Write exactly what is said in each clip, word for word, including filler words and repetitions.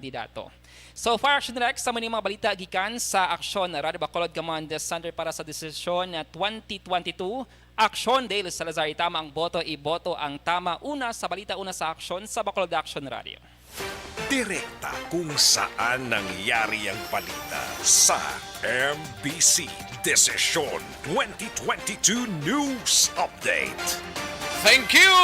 kandidato. So far, Action Rex, sa mga balita gikan sa Aksyon Radio Bacolod Command Center para sa desisyon na twenty twenty-two. Aksyon, Dale Salazar, itama ang boto, iboto ang tama. Una sa balita, una sa Aksyon sa Bacolod Action Radio. Direkta kung saan nangyari ang balita sa M B C Desisyon twenty twenty-two News Update. Thank you!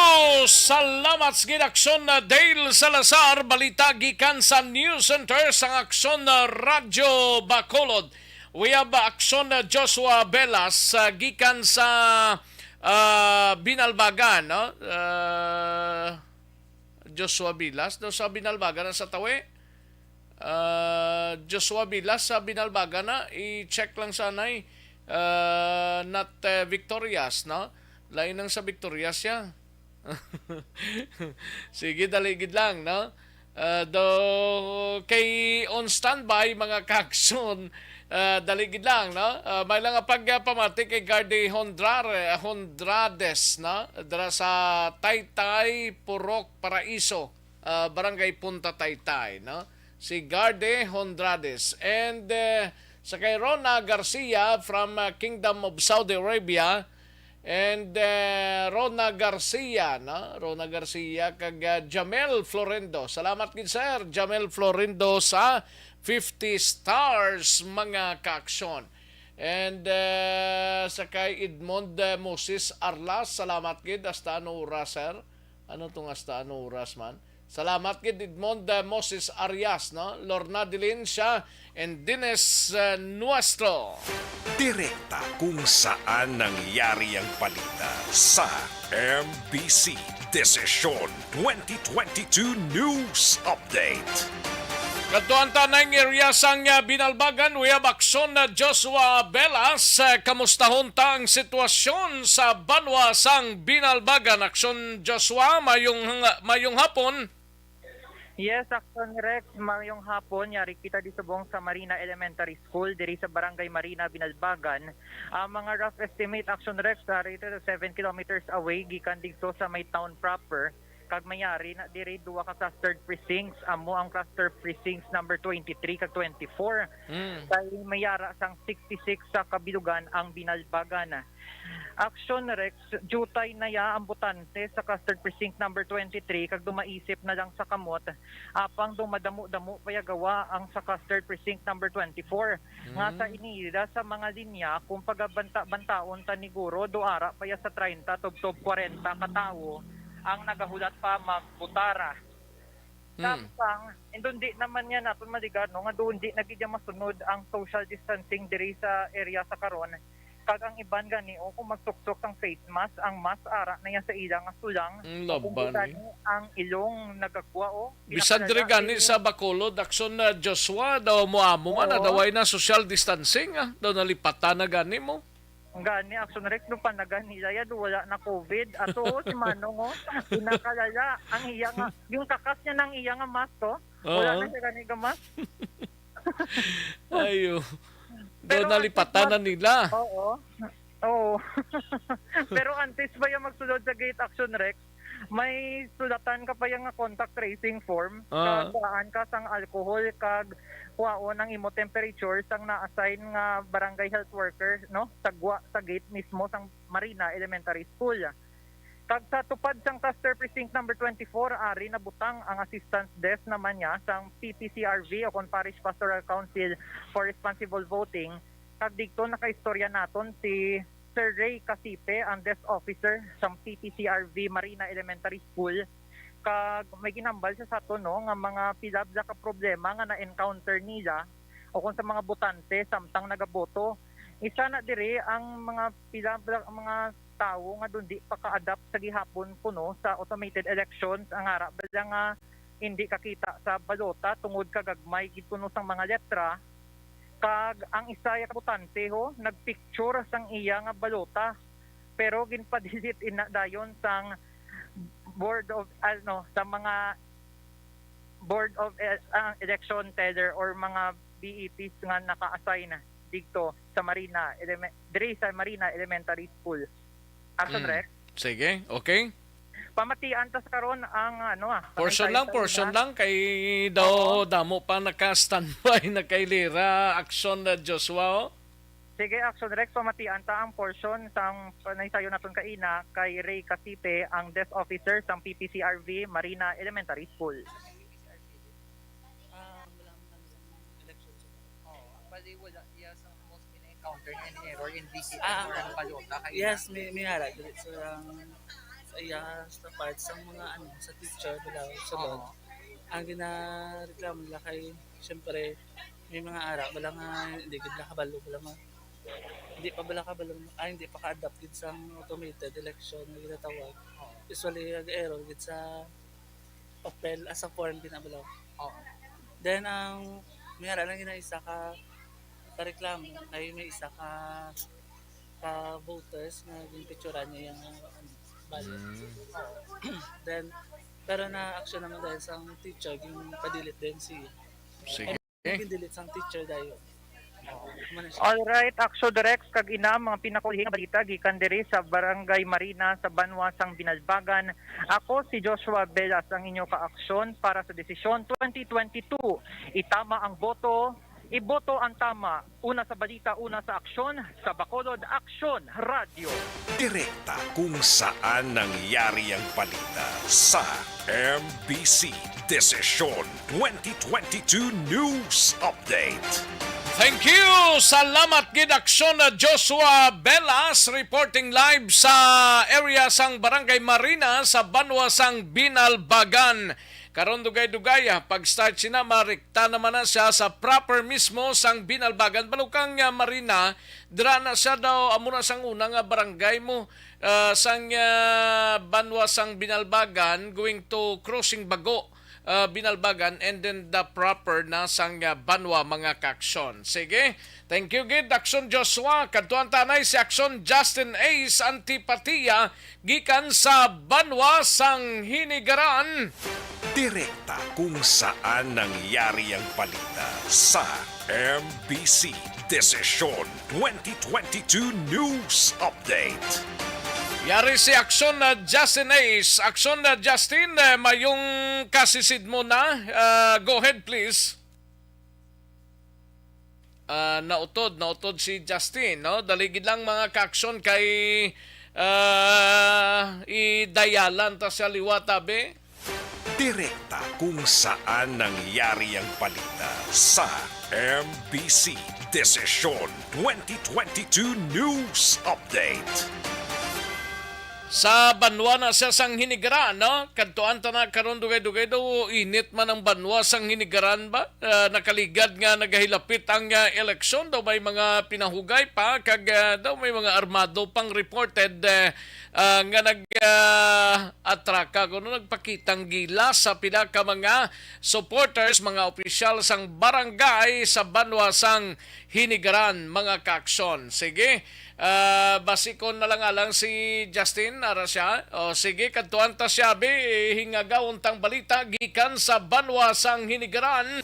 Salamat sa gid, Aksyon na Dale Salazar. Balita gikan sa News Center sang Aksyon na Radyo Bacolod. We have Aksyon na Joshua Velas, ah, gikan sa, ah, Binalbagan, no? Ah, Joshua Velas daw sa Binalbagan na sa Tawi. Ah, Joshua Velas sa Binalbagan na. I-check lang sanay. Ah, not, eh, Victorias, no? Lain ang sa Victorias siya. Sige, dali gid lang, no? Ah, do, kay on standby, mga kaksyon, ah, dali gid lang, no? Ah, may lang nga pagpamati kay Garde Hondrare, Hondrades, no? Dira sa Taytay, Purok, Paraiso, ah, Barangay Punta Taytay, no? Si Garde Hondrades and, eh, sa kay Rona Garcia from, ah, Kingdom of Saudi Arabia, and, eh, Rona Garcia, no? Rona Garcia kag, ah, Jamel Florendo. Salamat gid, sir. Jamel Florendo sa fifty stars, mga kaaksyon. And, eh, sa kay Edmond, eh, Moses Arlas, salamat gid. Hasta ano oras, sir? Ano tong hasta ano oras man? Salamat gid, Edmond, eh, Moses Arias, no? Lorna Delincia and Dines, eh, Nuestro. Direkta kung saan nangyari ang balita sa M B C Desisyon twenty twenty-two News Update. Kadtuan ta na ang area sang, ah, Binalbagan. We have Aksyon na Joshua Velas. Ah, kamustahon ta ang sitwasyon sa banwa sang Binalbagan. Aksyon Joshua, mayong, mayong hapon. Yes, Aksyon Rex, mayong hapon. Yari kita di subong sa Marina Elementary School, diri sa Barangay Marina, Binalbagan. Ang mga rough estimate, Aksyon Rex, ah, rated seven kilometers away gikan digso sa may town proper. Kag mayari na diri duwa ka clustered precincts, amo ang cluster precincts number twenty-three kag twenty-four. Mm. Kay mayara sang sixty-six sa kabilugan ang Binalbagan. Aksyon Rex, jutay na ya ang botante sa clustered precinct number twenty-three kag dumaisip na lang sa kamot, apang dumadamo-damo pa ya gawa ang sa clustered precinct number twenty-four. Nga sa Mm. inila sa mga linya, kung pagabanta-bantaon ta ni guro, duara pa ya sa treinta tubtob kwarenta ka tawo ang nagahulat pa magbutara. Hmm. Samtang, indon di naman niya naton maligar, no, nga doon di na gid niya masunod ang social distancing diri sa area sa karon. Kag ang iban gani, o, kung magsuksok sang face mask, ang mask ara na niya sa ila nga sulang. Ang Kung laban, gani, eh. Ang ilong nagagwa, o. Bisan diri Pinakalala, gani eh. Sa Bacolod, Aksyon na Joshua, daw mo amo man, Oo. Nadaway na social distancing, ah. Daw nalipatan na gani mo. Ang gani, Aksyon Rex, no, panagan nila yan, wala na covid. Ato, o, si Manong, o, pinakalala. Ang iya nga, yung kakas niya ng iya nga mask, o. Wala Oo. na siya gani nga mask. Ayo. Daw Pero nalipatan na antes nila. Oo. Oo. Pero antes pa yung magsulod sa gate, Aksyon Rex, may sulatan ka pa yung nga contact tracing form. Ah. Kag kuhaan ka sang alcohol, kag kuhaon ang imo temperature sang na-assign nga barangay health worker, no? Sa gwa, sa gate mismo sang Marina Elementary School. Kag sa tupad sang cluster precinct number twenty-four, ari nabutang ang assistance desk naman niya sang P P C R V o kon Parish Pastoral Council for Responsible Voting. Kag dito nakaistorya naton si Sir Ray Casipe, ang desk officer sang P P C R V Marina Elementary School. Kag may ginambal siya sa aton, no, nga mga pila bala ka problema nga na-encounter nila o kung sa mga botante samtang nagaboto. Isa na diri ang mga pila bala, mga tawo nga doon di pa ka-adapt sa gihapon kuno sa automated elections, ang ara bala nga hindi kakita sa balota tungod kagagmay gid kuno sang mga letra. Kag ang isa ya ka botante, ho, nagpicture sang iya nga balota, pero ginpa-delete ina dayon sang board of, ano, sa mga board of el- ang election teller or mga B E Ps nga naka-assign dito sa Marina Eleme- diri sa Marina Elementary School. Action Mm. Rex. Sige, okay. Pamatian ta sa karon ang, ano, ah, Portion lang, pangaysayahan portion na. lang kay daw Oo. damo pa naka-standby, nakailira, aksyon na Joshua, oh. Sige, Action Rex, pamatian ta ang portion sang panaysayo naton kaina kay Ray Casipe, ang desk officer sang P P C R V Marina Elementary School. Ah, wala man sa election sa Oo, actually, wala. Yes, ang most may na-encounter na error in D C M Ah, or ang balota kayo yes, na. may, may ara diri sa, sa iya, sa part sa mga, ano, sa teacher, wala, sa Oo. Ang ginareklamo nila kay, syempre, may mga ara, wala nga, hindi gid nakabalo, wala nga, hindi pa wala kabalo, ay, hindi pa ka-adapt gid sa automated election nga ginatawag. Oo. Usually, nag-error gid sa papel, ah, sa form, ginabalo. Oo. Then, ang may ara lang gina isa ka, ka reklamo, ay may isa ka, ka voters nga ginpicturan niya yung, ano, ballot. Mm. Then, pero na-action naman dahil sa teacher, yung pa-delete din si Sige. Yung gindelete sang teacher dayon. Oo, amo na siya. Alright, Action Rex, kag ina, mga pinakauli nga balita gikan diri sa Barangay Marina sa banwa sang Binalbagan. Ako si Joshua Velas, ang inyo ka-aksyon para sa desisyon twenty twenty-two. Itama ang boto, iboto ang tama. Una sa balita, una sa aksyon, sa Bacolod Aksyon Radio. Direkta kung saan nangyari ang balita sa M B C Desisyon twenty twenty-two News Update. Thank you! Salamat gid, Aksyon na Joshua Velas, reporting live sa area sang Barangay Marina sa banwa sang Binalbagan. Karon, dugay-dugay, ah, pag-start sina, marikta naman na siya sa proper mismo sang Binalbagan. Balukang, ah, Marina, dira na siya daw, amo na sang una nga barangay mo, ah, sang, ah, banwa sang Binalbagan, going to Crossing Bago, ah, Binalbagan, and then the proper na sang, ah, banwa, mga kaaksyon. Sige, thank you gid, Aksyon Joshua. Kadtuan tanay si Aksyon Justin Ace Antipatia, gikan sa banwa sang Hinigaran. Direkta kung saan nangyari ang balita sa M B C Desisyon twenty twenty-two News Update. Yari si Aksyon na Justin Ace. Aksyon na Justin, eh, mayong kasisid mo na. Ah, go ahead, please. Ah, nautod, nautod si Justin, no? Dali gid lang, mga kaaksyon, kay, ah, idayalan ta sa liwat, abi. Direkta kung saan nangyari ang balita sa M B C Desisyon twenty twenty-two News Update. Sa banwa na sa sang Hinigaran, no? Kadtuan ta na karon, dugay-dugay daw init man ang banwa sang Hinigaran ba? Ah, nakaligad nga nagahilapit ang, ah, eleksyon, daw may mga pinahugay pa, kag, ah, daw may mga armado pang reported, eh, ah, nga nag, ah, atraka, kuno nagpakitang gilas sa pila ka mga supporters, mga opisyal sang barangay sa banwa sang Hinigaran, mga kaaksyon. Sige, ah, basikon na lang alang si Justin, ara siya. O, sige, kadtuan ta siya, bi, hingagaw untang balita gikan sa banwa sang Hinigaran.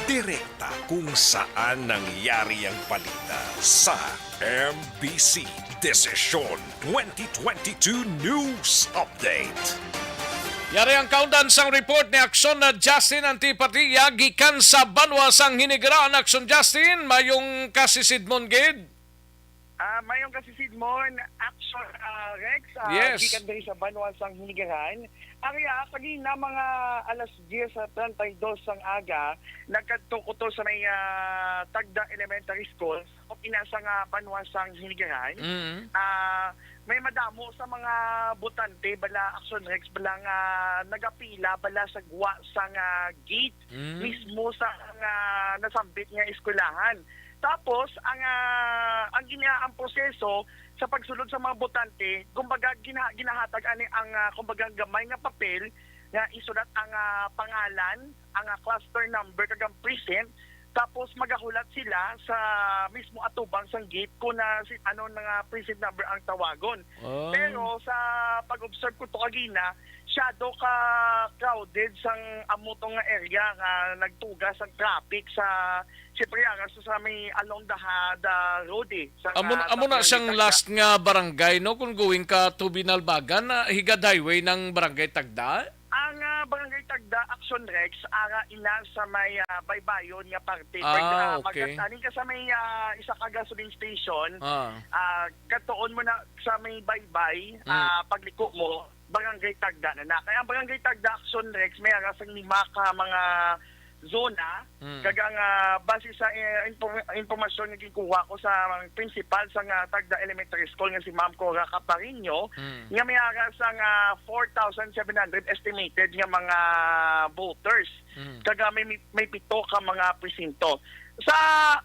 Direkta kung saan nangyari ang balita sa M B C Desisyon twenty twenty-two News Update. Yari ang kaundan sang report ni Aksyon na Justin Antipatia gikan sa banwa sang Hinigaran. Aksyon Justin, mayong kasisidmon gid. Ah, mayong kasisidmon, Action, ah, Rex, ah, Yes. gikan diri sa banwa sang Hinigaran. Ari, ah, kagina mga alas diyes treinta y dos sang aga, nagkadto ko to sa may, ah, Tagda Elementary School, sa pinasa nga banwa sang Hinigaran. Mm. Ah, may madamo sa mga botante, bala, Action Rex, bala nga nagapila, bala sa gwa sang gate Mm. mismo sa nga nasambit nga eskwelahan. Tapos, ang, ah, ang gina-, ang proseso sa pagsulod sa mga botante, kumbaga, gina-, ginahatag ani ang, ah, kumbaga, gamay nga papel nga isulat ang, ah, pangalan, ang, ah, cluster number, kag ang precinct. Tapos, magahulat sila sa mismo atubang sang gate kung na si, ano na nga precinct number ang tawagon. Ah. Pero sa pag-observe ko to kagina, masyado ka crowded sang amo to nga area nga nagtuga sang traffic sa, siyempre, ara sa, sa may along the, ha-, the road, eh, sa, Amo, ah, amo na Barangay siyang Tagda. Last nga barangay, no? Kung going ka to Binalbagan, ah, higad highway ng Barangay Tagda? Ang, ah, Barangay Tagda, Action Rex, ara ina sa may, ah, baybayon nga parte. Ah, Pwede, ah, okay. Mag-, aning ka sa may, ah, isa ka gasoline station, Ah. ah, katuon mo na sa may baybay, Mm. ah, pagliko mo, Barangay Tagda na na. Kaya ang Barangay Tagda, Action Rex, may ara sang lima ka mga zona. Mm. Kag ang, ah, base sa, eh, info-, impormasyon nga ginkuha ko sa mga principal sa nga Tagda Elementary School nga si Ma'am Cora Caparino, Mm. nga may ara sang, ah, four thousand seven hundred estimated nga mga voters. Mm. Kag, ah, may, may pito ka mga presinto. Sa,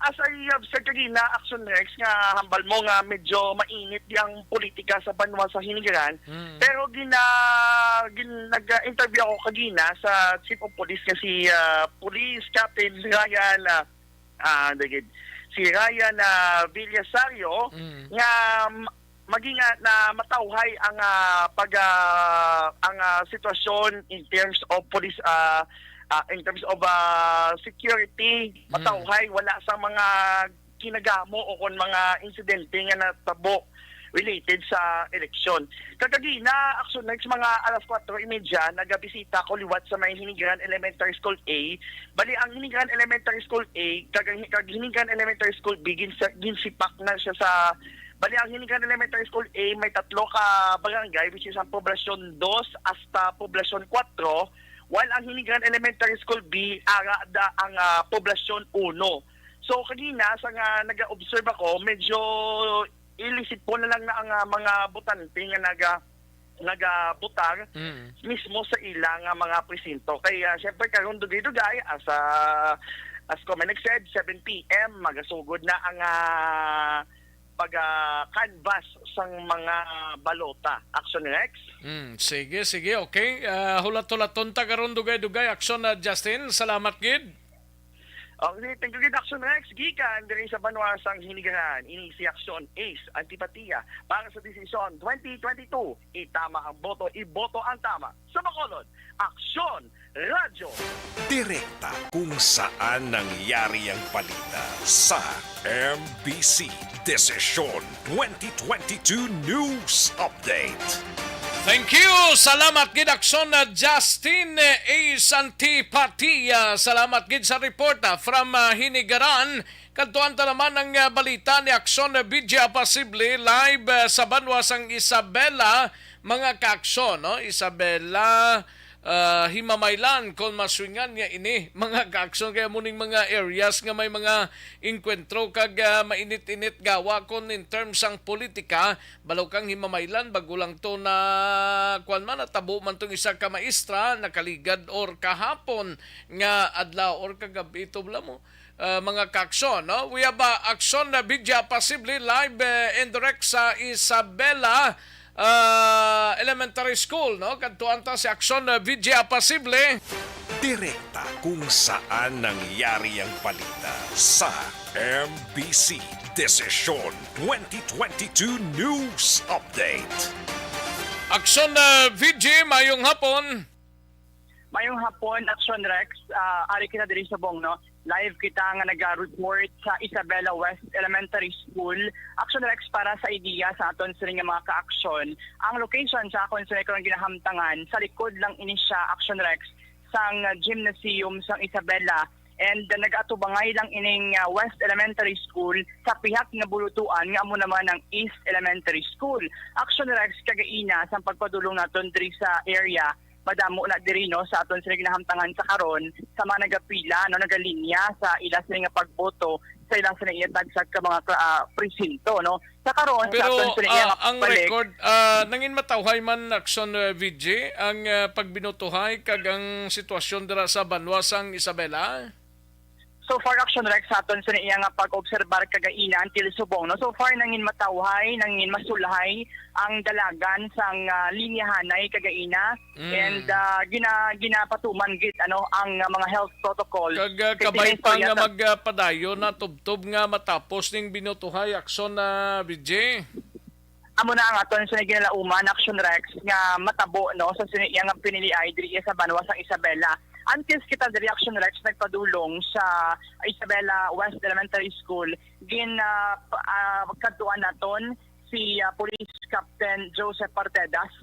as I have said kagina, Action Rex, nga hambal mo nga medyo mainit di ang politika sa banwa sa Hinigaran, Mm. pero gina-, gin-, nag-interview ako kagina sa Chief of Police nga si, ah, Police Captain Ryan, ah, ah, dagid, si Ryan, ah, Villasario, Mm. nga, mm, maging, ah, na matawhay ang, ah, pag, ah, ang, ah, sitwasyon in terms of police, ah, ah, in terms of, ah, security, Mm. matawhay, wala sa mga kinagamo o kon mga insidente nga natabo related sa eleksyon. Kagagina, Action Rex, mga alas kwatro y media, nagabisita ko liwat sa may Hinigaran Elementary School A. Bali, ang Hinigaran Elementary School A, kag, kag Hinigaran Elementary School B, ginsa-, ginsipak na siya sa, bali, ang Hinigaran Elementary School A may tatlo ka barangay, which is ang Poblacion Dos hasta Poblacion Cuatro, while ang Hinigaran Elementary School B, ara da ang, ah, Poblacion Uno. So, kagina, sa nga nag-observe ako, medyo ilisipon na lang na ang, ah, mga botante nga naga-, nagabutar Mm. mismo sa ila nga mga presinto. Kay, ah, syempre, karon dugay-dugay, as, ah, as Comelec said, seven p m, magasugod na ang, ah, pag, ah, canvass sang mga balota. Action Rex? Mm, sige, sige, okay. Ah, hulat-hulaton ta karon dugay-dugay. Action na, Justin. Salamat gid. Okay, thank you gid, Action Rex. Gikan diri sa banwa sang Hinigaran, ini si Action Ace Antipatia para sa Desisyon twenty twenty-two. Itama ang boto, iboto ang tama. Sa Bacolod, Aksyon Radyo. Direkta kung saan nangyari ang balita sa M B C Desisyon twenty twenty-two News Update. Thank you. Salamat gid, Aksyon, ah, Justin, eh, Ace Antipatia. Salamat gid sa report, ah, from, ah, Hinigaran. Kadtuan ta naman ang, ah, balita ni Aksyon, ah, B J Apasible, live, ah, sa banwa sang Isabela, mga kaaksyon, no? Isabela, ah, Himamaylan, kon maswingan niya ini, mga kaaksyon, kaya muning mga areas nga may mga engkwentro kag, ah, mainit-init gawa kon in terms sang politika, balo kang Himamaylan, bago lang to na, kuwan man, natabo man tong isa ka maestra, nakaligad or kahapon nga adlaw or kagab-i, tubla mo, ah, mga kaaksyon, no? We have, ah, Aksyon na Bidya Pasible live, eh, and direct sa Isabela, ah, Elementary School, no? Kadtuan ta si Aksyon na Bidya Pasible. Direkta kung saan nangyari ang balita sa M B C Desisyon twenty twenty-two News Update. Aksyon na V G, mayong hapon. Mayong hapon, Action Rex. Ah, ari kita diri subong, no? Live kita nga naga-report sa Isabela West Elementary School. Action Rex, para sa idea sa aton sini nga mga kaaksyon, ang location sa akon sini karong ginahamtangan, sa likod lang ini siya, Action Rex, sang gymnasium sang Isabela. And, uh, nagaatubangay lang ining, uh, West Elementary School sa pihak nga bulutuan nga amo naman ang East Elementary School. Action Rex, kagaina sang pagpadulong naton diri sa area, madamo na diri, no, sa aton sila ginahamtangan sa karon sa mga nagapila, no, nagalinya sa ila sila nga pagboto sa ila sila iyatag sa ka mga kla-, ah, presinto, no. Sa karon, sa Pero, aton sila ah, nga ang pagbalik record, ah, nangin matawhay man, Action, uh, V J, ang, ah, pagbinotohay kag ang sitwasyon dira sa banwa sang Isabela? So far, Action Rex, sa aton sa iya nga pag-obserbar kagaina until subong, no? So far, nangin matawhay, nangin masulhay ang dalagan sang, ah, linyahanay kagaina. Mm. And, ah, gina-, ginapatuman gid, ano, ang, ah, mga health protocol. Kag, ah, Kay kabay pa nga tinestorya sa mag, ah, padayon na tubtob nga matapos ning binotohay, Action, ah, V J? amo na ang aton sa ginalauman, Action Rex, nga matabo, no, sa sini iya nga piniliay diri sa banwa sang Isabela. Antes kita diri, Action Rex, nagpadulong sa Isabela West Elementary School, gin, ah, pa- ah, kadtuan naton si, ah, Police Captain Joseph Partedas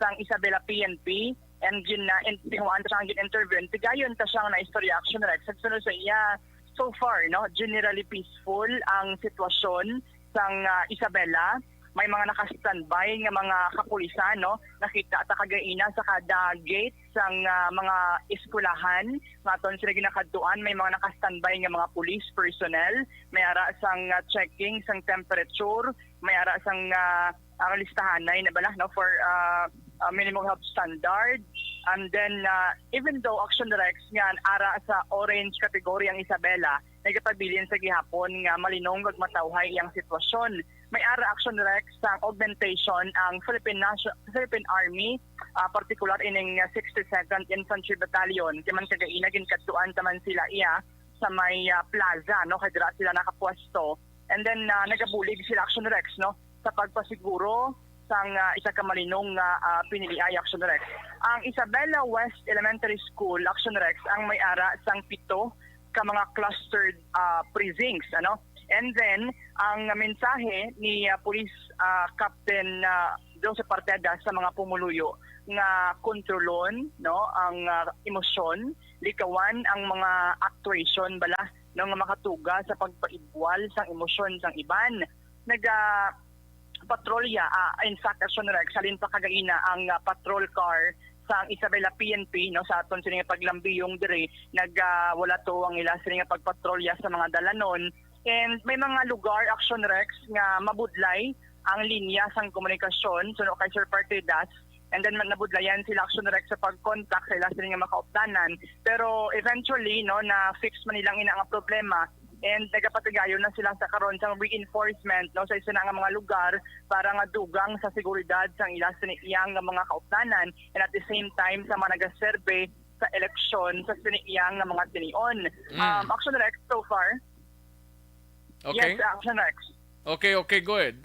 sang Isabela P N P, and gin, ah, in, tinguhaan ta siya nga gin-interview, and tigayon ta siya nga naistorya, Action Rex. Sa sunod sa iya, so far, no, generally peaceful ang sitwasyon sang, ah, Isabela. May mga naka-standby nga mga kapulisan, no? Nakita ta kagaina sa kada gate sang, ah, mga eskwelahan nga aton sila ginakadtuan, may mga naka-standby nga mga police personnel, may ara sang, ah, checking sang temperature, may ara sang, ah, ah, listahanay na bala, no, for, ah, ah, minimum health standard. And then, ah, even though, Action Rex, nga ara sa orange category ang Isabela, nagapabilin sa gihapon nga malinong ug matawhay iyang sitwasyon. May ara, Action Rex, sang augmentation ang Philippine Nation-, Philippine Army, ah, partikular ining, ah, sixty-second Infantry Battalion. Kay man kagaina ginkadtuan ta man sila iya sa may, ah, plaza, no, kay dira sila nakapwesto. And then, ah, nagabulig sila, Action Rex, no, sa pagpasiguro sang, ah, isa ka malinong nga, ah, piniliay, Action Rex. Ang Isabela West Elementary School, Action Rex, ang may ara sang pito ka mga clustered, ah, precincts, ano? And then, ang mensahe ni, ah, Police, ah, Captain, ah, Joseph Parteda sa mga pumuluyo nga kontrolon, no, ang, ah, emosyon, likawan ang mga actuation bala, no, nga makatuga sa pagpaibwal sang emosyon sang iban. Naga patrolya, ah, in fact, Action Rex, halin pa kagaina ang, ah, patrol car sang Isabela P N P, no, sa aton sini nga paglambiyong diri, nag, ah, wala to ang ila sini nga pagpatrolya sa mga dalanon. And may mga lugar, Action Rex, nga mabudlay ang linya sang komunikasyon, suno kay Sir Partidas. And then, nabudlayan sila, Action Rex, sa pag-contact sa ila sini nga makaupdanan. Pero eventually, no, na-fix man nila ang ina nga problema. And nagapatigayon na sila sa karon sang reinforcement, no, sa isa na nga mga lugar para nga dugang sa seguridad sang ila sini iyang nga mga kaupdanan, and at the same time sa mga nagaserbe sa eleksyon sa sini iyang nga mga tinion. Mm. Um, Action Rex, so far. Okay. Yes, Action Rex. Okay, okay, go ahead.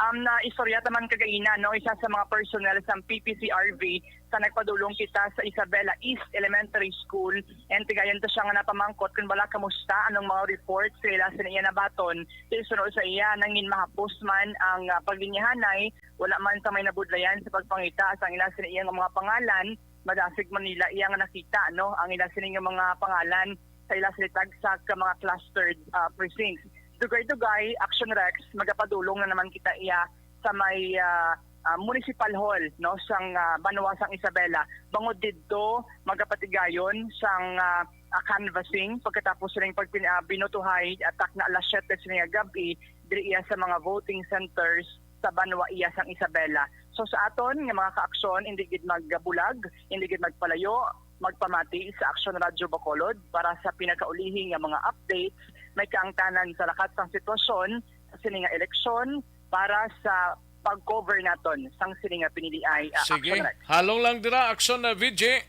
Um, na istorya ta man kagaina, no, isa sa mga personnel sa P P C R V sa nagpadulong kita sa Isabela East Elementary School, and tigayon ta siya nga napamangkot kung bala kamusta anong mga reports sa ila sini iya nabaton. Kay suno sa iya, nangin mahapos man ang, ah, paglinyahanay, wala man sa may nabudlayan sa pagpangita sang ila sini iya nga mga pangalan. Madasig man nila iya nga nakita, no, ang ila sini nga mga pangalan sa ila sini tagsa ka mga clustered, ah, precincts. Dugay-dugay, Action Rex, magapadulong na naman kita iya sa may, ah, ah, Municipal Hall, no, sang, ah, banwa sang Isabela. Bangod didto, magapatigayon sang, ah, ah, canvassing pagkatapos sining pagpin-, ah, binutuhay, ah, takna alas siyete sini nga gab-i, diri iya sa mga voting centers sa banwa iya sang Isabela. So, sa aton nga mga kaaksyon, hindi gid magbulag, hindi gid magpalayo, magpamati sa Aksyon Radyo Bacolod para sa pinakaulihi nga mga updates, may kaangtanan sa lakat sang sitwasyon sa sini nga eleksyon para sa pag-cover naton sang sini nga piniliay, ah, Sige. Action Rex. Halong lang dira, Action, ah, V J.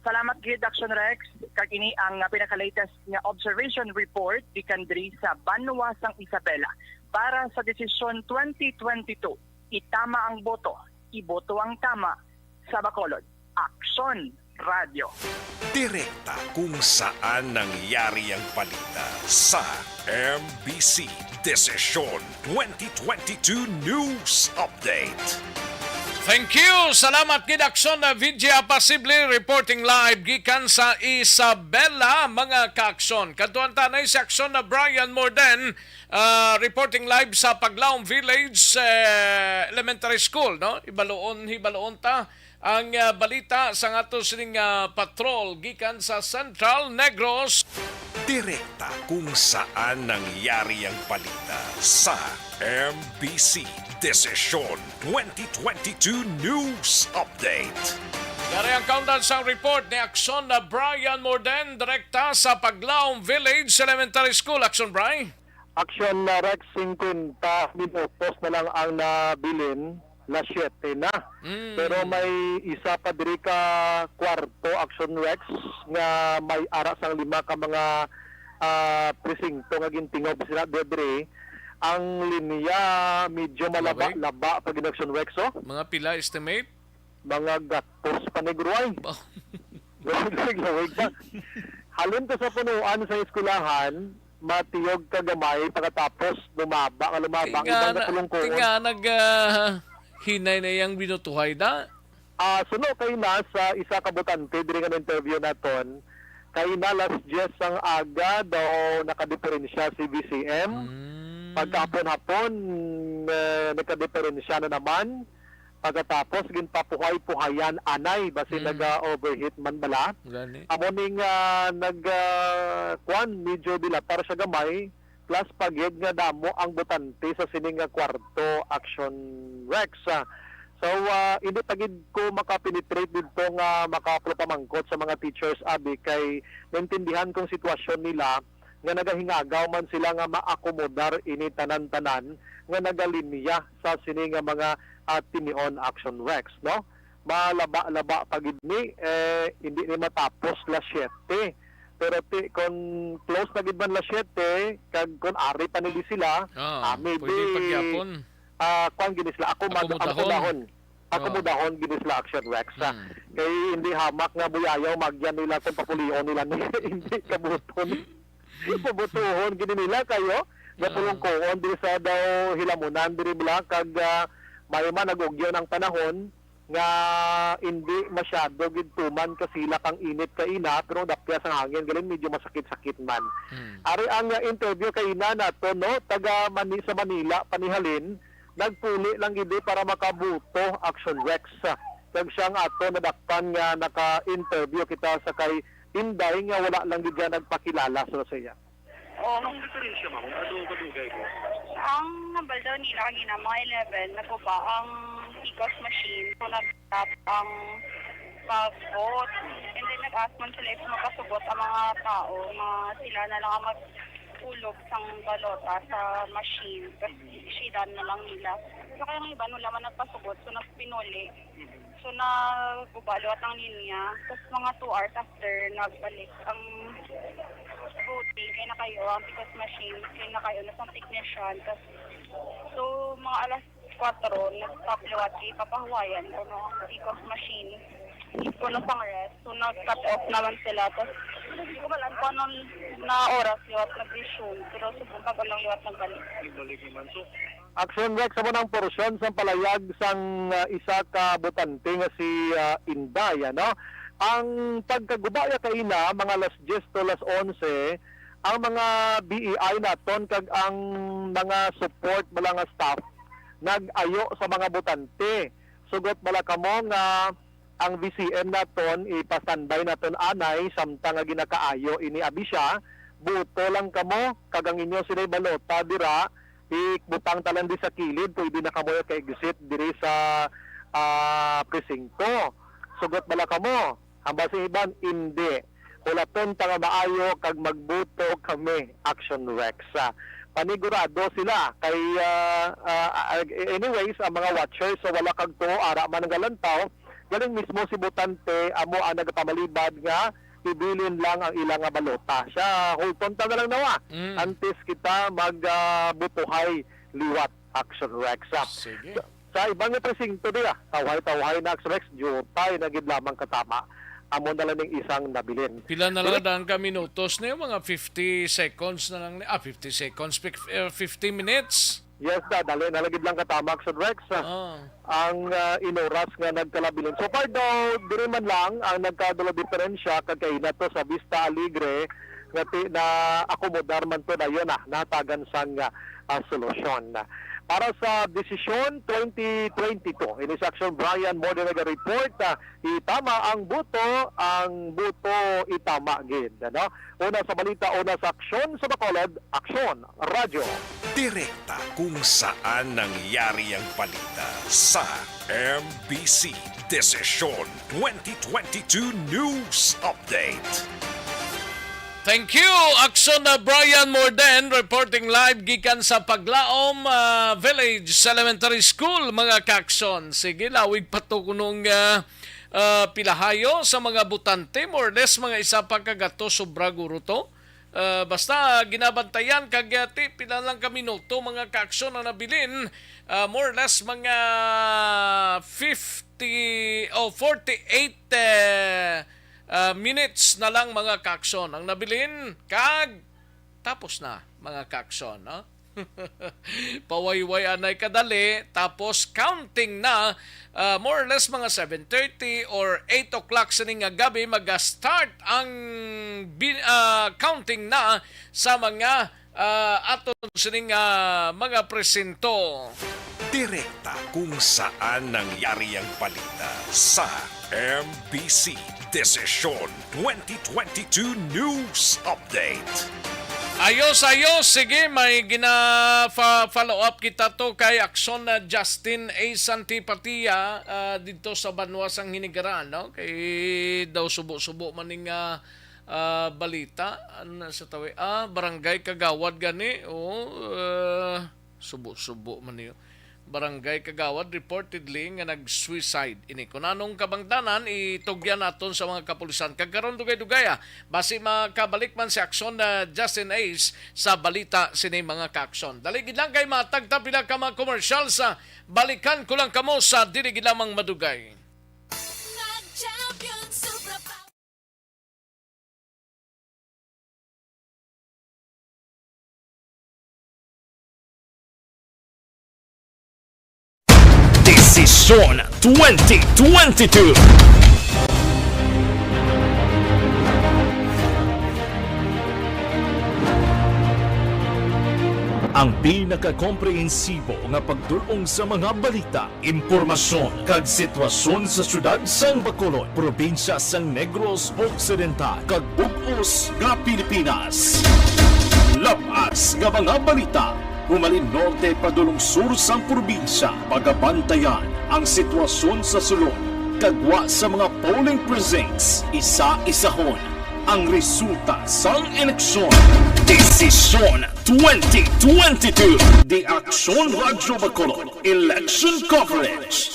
Salamat gid, Action Rex. Kag ini ang, ah, pinaka-latest nga observation report gikan diri sa banwa sang Isabela para sa desisyon twenty twenty-two. Itama ang boto, iboto ang tama sa Bacolod. Aksyon Radio. Direkta kung saan nangyari ang balita sa M B C Desisyon twenty twenty-two News Update. Thank you. Salamat gid, Aksyon, na V J Apasible, reporting live gikan sa Isabela, mga kaaksyon. Kadtuan ta na si Aksyon na Brian Morden, ah, reporting live sa Paglaom Village, eh, Elementary School, no? Hibaluon, hibaluon ta ang, ah, balita sa ato sining, ah, patrol gikan sa Central Negros. Direkta kung saan nangyari ang balita sa M B C Desisyon twenty twenty-two News Update. Yari ang kaundan sang report ni Aksyon na Brian Morden, direkta sa Paglaom Village Elementary School. Aksyon, Bri. Aksyon na, Rex, singkwenta minutos na lang ang nabilin, las siyete na. Mm. Pero may isa pa diri ka kwarto, Aksyon Rex, nga may ara sang lima ka mga, ah, presinto nga gintingob sila diri. Ang linya medyo malaba-laba pag in Action Rex, oh. Mga pila estimate? Mga gatos pa ni Gruay. Ba- Lawig, lawig, lawig na. Halin ka sa punuan sa eskwelahan, matiyog ka gamay, pagkatapos lumaba ka, lumaba ang iban nga pulungkoon. Kay nga nag, ah, hinay na iyang binutuhay da. Ah, suno kay na sa isa ka botante diri nga interview naton, kay na alas diyes sang aga daw nakadiperensya si V C M. Mm. Pagkahapon-hapon, eh, nagkadiperensya na naman. Pagkatapos, ginpapuhay-puhayan anay, basi Mm. naga-overheat man bala. Gani. Amo ning, ah, nag, ah, kwan, medyo dilatar siya gamay, plus pa gid nga damo ang botante sa sini nga kwarto, Action Rex. Ah, so, ah, hindi pa gid ko makapenetrate didto nga makapamangkot sa mga teachers, abi, kay naintindihan kong sitwasyon nila nga nagahingagaw man sila nga maakomodar ini tanan-tanan nga nagalinya sa sini nga mga, ah, tinion, Action Rex, no? Malaba-laba pa gid ni, eh, hindi ni matapos las siyete. Pero ti, kon close na gid man las siyete, kag kon ari pa ni di sila, Ah, ah, maybe, pwede pagyapon. Ah, kwan gid ni sila, akomod-, Akomodahon. akomodahon. Oo. Akomodahon gid ni sila, Action Rex, ah. Hmm. Kay hindi hamak nga buyayaw, magyan nila kung papulion nila ni, hindi kabuton. Pabutuhon gid nila kayo, nga Ah. pulungkoon diri sa daw hilamunan diri bala, kag, ah, may man nag-ugyo ng panahon, nga hindi masyado gid tuman kasilak ang init kaina, pero ang dapyas ang hangin, galing medyo masakit-sakit man. Hmm. Ari ang, uh, interview kaina nato, no? Taga Mani-, sa Manila, panihalin, nagpuli lang gid para makabuto, Action Rex. Kag siya ang ato nadakpan nga naka-interview kita sa kay Inday nga wala lang gid siya nagpakilala sa siya. Oh. Anong diferensya, ma'am? Ano kadugay ko? Ang nambal daw nila kanina, mga eleven, naguba ang Picos machine. So, nag-stop ang pag-vote. And then, nag-ask man sila if makasugot ang mga tao nga sila na lang ang mag-ulog sang balota sa machine. Tapos, ishidan na lang nila. So, kaya ang iba, wala man nagpasugot. So, nagpinuli. So, naguba liwat ang linya. Tapos, mga two hours after, nagbalik ang voting. Kaya nakayo ang Picos machine. Kaya nakayo na sa technician. Tapos, so, mga alas kwatro, nag-stop liwat kay papahuwayan kuno ang Picos machine. Kuno sang rest. So, nag-cut off naman sila. Tapos, hindi ko malan kung anong na oras liwat nag-resume. Pero subong bago lang liwat nagbalik. Nagbalik naman. So, Action Rex, amo nang porsyon sang palayag sang, ah, isa ka botante nga si, ah, Inday, ano? Ang pagkaguba ya kaina, mga alas diyes to alas onse, ang mga B E I naton kag ang mga support bala nga staff nag-ayo sa mga botante. Sugot bala kamo nga ang V C M naton, ipa-standby naton anay, samtang nga ginakaayo ini, abi siya, buto lang kamo, kag ang inyo sila'y balota dira, ibutang ta lang di sa kilid, pwede na kamo ka-exit diri sa, ah, presinto. Sugot bala kamo? Ang basi iban, hindi. Hulaton ta nga maayo kag magbuto kami, Action Rex. Ah, panigurado sila kay, ah, ah, ah, anyways, ang mga watchers sa wala kag tuo ara man ang galantaw, galing mismo si botante amo ang nagapamalibad nga ibilin lang ang ila nga balota. Siya, hulton ta na lang nawa. Mm. Antes kita mag, ah, butuhay liwat, Action Rex. Ah, Sige. Sa, sa iban nga presinto diya, tawhay-tawhay na, Action Rex, diutay na gid lamang katama. Amo na lang ning isang nabilin. Pila na lang Dili- daan ka minutos na yung mga fifty seconds na lang ni, ah, fifty seconds, fif-, eh, fifty minutes. Yes, da, dali na lang gid lang katama, Action Rex. Ah. Ang, ah, inoras nga nagkalabilin. So far daw, diri man lang ang nagkadalo diferensya kag kaina to sa Vista Alegre nga ti-, na akomodar man to dayon na nahatagan sang, ah, ah, solusyon. Para sa Desisyon twenty twenty-two, ini si Action Brian Morden naga-report, ah, itama ang buto, ang buto itama gid, ano? Una sa balita, una sa aksyon sa Bacolod, Aksyon Radyo. Direkta kung saan nangyari ang balita sa M B C Desisyon twenty twenty-two News Update. Thank you, Akson, uh, Brian Morden, reporting live gikan sa Paglaom, uh, Village Elementary School, mga kakson. Sige, lawig pa to kunong, uh, uh, pilahayo sa mga botante, more or less mga isa pa ka gatos sobra guro to. Ah, basta ginabantayan kag, ah, ti pila lang ka minuto, mga kaaksyon, ang nabilin, ah, more or less mga fifty o forty-eight, eh, ah, minutes na lang, mga kaaksyon, ang nabilin kag tapos na, mga kaaksyon, no? Pawayway anay kadali, tapos counting na, ah, more or less mga seven thirty or eight o'clock sining nga gabi, maga-start ang bi-, ah, counting na sa mga, ah, aton sining, ah, mga presinto. Direkta kung saan nangyari ang balita sa M B C Desisyon twenty twenty-two News Update. Ayos, ayos. Sige, may gina-, fa-, follow up kita to kay Aksyon na Justin A Santipatia, ah, didto sa Banwa sang Hinigaran, no? Kay daw subo-subo man ning, ah, ah, balita. Ano sa tawi? Ah, barangay kagawad gani. Oo, ah, subo-subo man niyo. Barangay kagawad reportedly nga nag-suicide ini. Kun anong kabangdanan, itugyan naton sa mga kapulisan. Kag karon, dugay-dugay, ah, basi makabalik man si Aksyon na Justin Ace sa balita sini, mga kaaksyon. Dali gid lang kay matag ta pila ka mga commercial sa balikan ko lang kamo sa dili gid lamang madugay. Mag-champion Super Power. Desisyon twenty twenty-two. Ang pinakakomprehensibo nga pagdul-ong sa mga balita, impormasyon, kag sitwasyon sa siyudad sang Bacolod, probinsya sang Negros Occidental, kag bug-os nga Pilipinas. Lab-as nga mga balita, humalin norte padulong sur sang probinsya, pagabantayan ang sitwasyon sa sulod, kag gwa sa mga polling precincts, isa-isahon ang resulta sang eleksyon. Desisyon twenty twenty-two. The Aksyon Radyo Bacolod Election Coverage.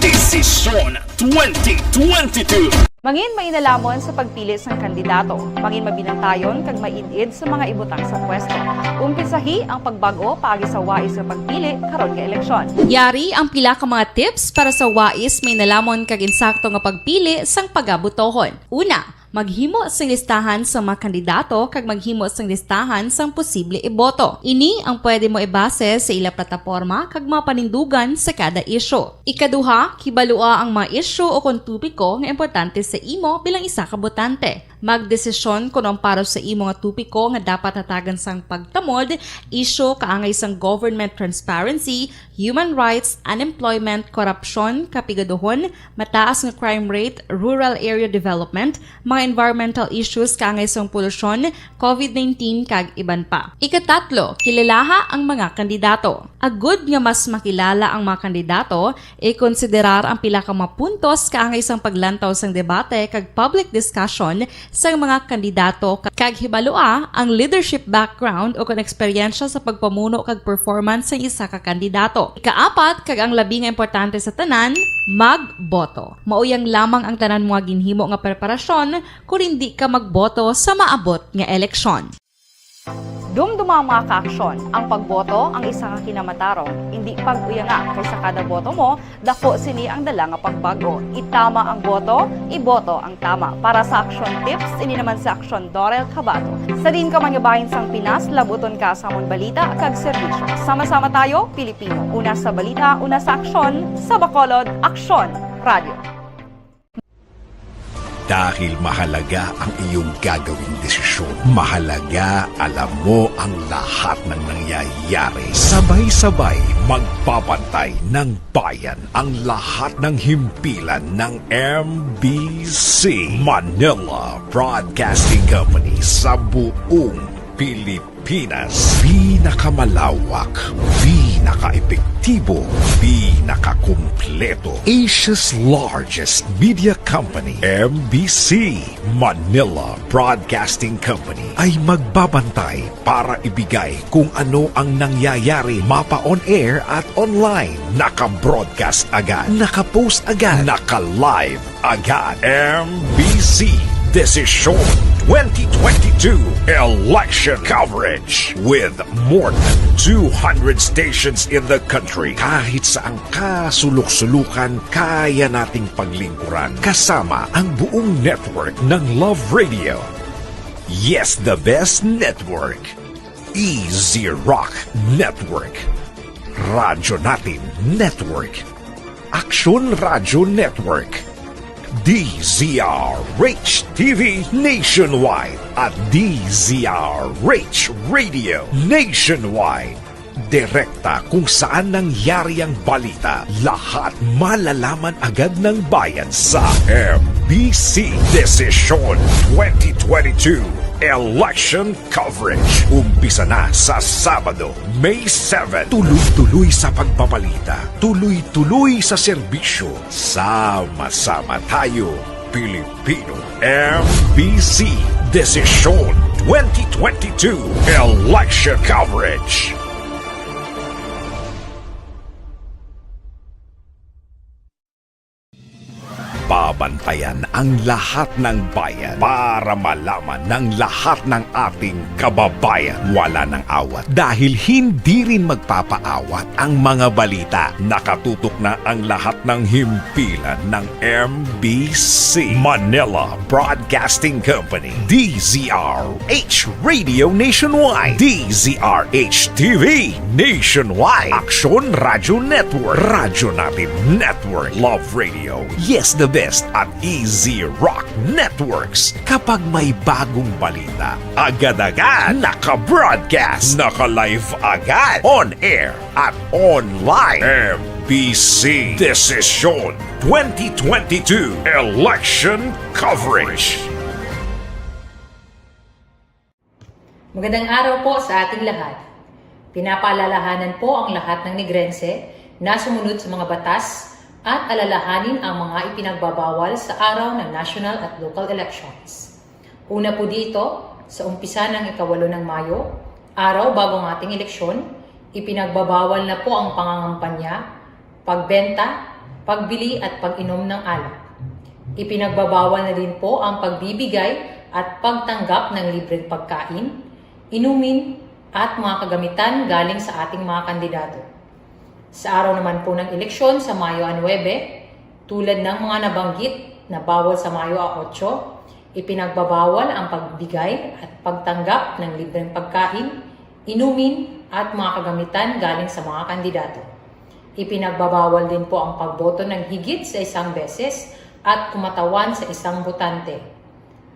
Desisyon twenty twenty-two. Mangin mainalhamon sa pagpili sang kandidato. Mangin mabinantayon kag maid-id sa mga ibutang sa pwesto. Umpisahi ang pagbag-o paagi sa wais nga pagpili karon nga eleksyon. Yari ang pila ka mga tips para sa wais mainalhamon kag insakto nga pagpili sang pagabotohon. Una, maghimo sing listahan sa mga kandidato kag maghimo sing listahan sang posible iboto. Ini ang pwede mo ibase sa ila plataporma kag mga panindugan sa kada isyu. Ikaduha, kibalua ang mga isyu o kon topiko nga importante sa imo bilang isa ka botante. Magdesisyon kon ang para sa imo nga topiko nga dapat hatagan sang pagtamod, isyu kaangay sang government transparency, human rights, unemployment, korupsyon, kapigaduhon, mataas nga crime rate, rural area development, mga environmental issues kaangay sang polusyon, covid nineteen, kag iban pa. Ikatatlo, kilalaha ang mga kandidato. Agud nga mas makilala ang mga kandidato, ikonsiderar ang pila ka mga puntos kaangay sang paglantaw sang debate kag public discussion sang mga kandidato, kag hibalua ang leadership background o kon eksperyensya sa pagpamuno kag performance sang isa ka kandidato. Ikaapat, kag ang labi nga importante sa tanan, magboto. Mao yang lamang ang tanan mo nga ginhimo nga preparasyon kon indi ka magboto sa maabot nga eleksyon. Dumduma, mga kaaksyon, ang pagboto ang isa ka kinamatarong. Indi pag-uyanga, kay sa kada boto mo, dako sini ang dala nga pagbag-o. Itama ang boto, iboto ang tama. Para sa Aksyon Tips, ini naman si Aksyon Dorel Cabato. Sa diin ka man nga bahin sang Pinas, labuton ka sa amon balita kag serbisyo. Sama-sama tayo, Pilipino. Una sa balita, una sa aksyon, sa Bacolod, Aksyon Radio. Dahil mahalaga ang iyong gagawing desisyon, mahalaga alam mo ang lahat ng nangyayari. Sabay-sabay magbabantay ng bayan ang lahat ng himpilan ng M B C, Manila Broadcasting Company, sa buong Pilipinas. Pinakamalawak, pinakaepektibo, pinakakumpleto. Asia's largest media company, M B C, Manila Broadcasting Company, ay magbabantay para ibigay kung ano ang nangyayari, mapa-on air at online. Naka-broadcast agad, naka-post agad, naka-live agad. M B C Desisyon twenty twenty-two election coverage with more than two hundred stations in the country. Kahit saang kasulok-sulukan, kaya nating paglingkuran kasama ang buong network ng Love Radio. Yes, the best network. Easy Rock Network. Radyo Natin Network. Aksyon Radyo Network. D Z R H T V nationwide at D Z R H Radio nationwide. Direkta kung saan nangyari ang balita, lahat malalaman agad ng bayan sa M B C Desisyon twenty twenty-two Election Coverage. Umpisa na sa Sabado, May seven. Tuloy-tuloy sa pagbabalita, tuloy-tuloy sa serbisyo. Sama-sama tayo, Pilipino. M B C Desisyon twenty twenty-two Election Coverage. Babantayan ang lahat ng bayan para malaman ng lahat ng ating kababayan. Wala nang awat dahil hindi rin magpapaawat ang mga balita. Nakatutok na ang lahat ng himpilan ng M B C Manila Broadcasting Company, D Z R H Radio Nationwide, D Z R H T V Nationwide, Aksyon Radio Network, Radyo Natin Network, Love Radio, Yes the Best, at Easy Rock Networks. Kapag may bagong balita, agad-agad naka-broadcast, naka-live agad, on air at online. M B C Desisyon twenty twenty-two Election Coverage. Magandang araw po sa ating lahat. Pinapaalalahanan po ang lahat ng Negrense na sumunod sa mga batas at alalahanin ang mga ipinagbabawal sa araw ng national at local elections. Una po dito, sa umpisa ng ikawalo ng Mayo, araw bago ang ating eleksyon, ipinagbabawal na po ang pangangampanya, pagbenta, pagbili at pag-inom ng alak. Ipinagbabawal na din po ang pagbibigay at pagtanggap ng libreng pagkain, inumin, at mga kagamitan galing sa ating mga kandidato. Sa araw naman po ng eleksyon sa Mayo nuebe, tulad ng mga nabanggit na bawal sa Mayo otso, ipinagbabawal ang pagbigay at pagtanggap ng libreng pagkain, inumin, at mga kagamitan galing sa mga kandidato. Ipinagbabawal din po ang pagboto ng higit sa isang beses at kumatawan sa isang botante.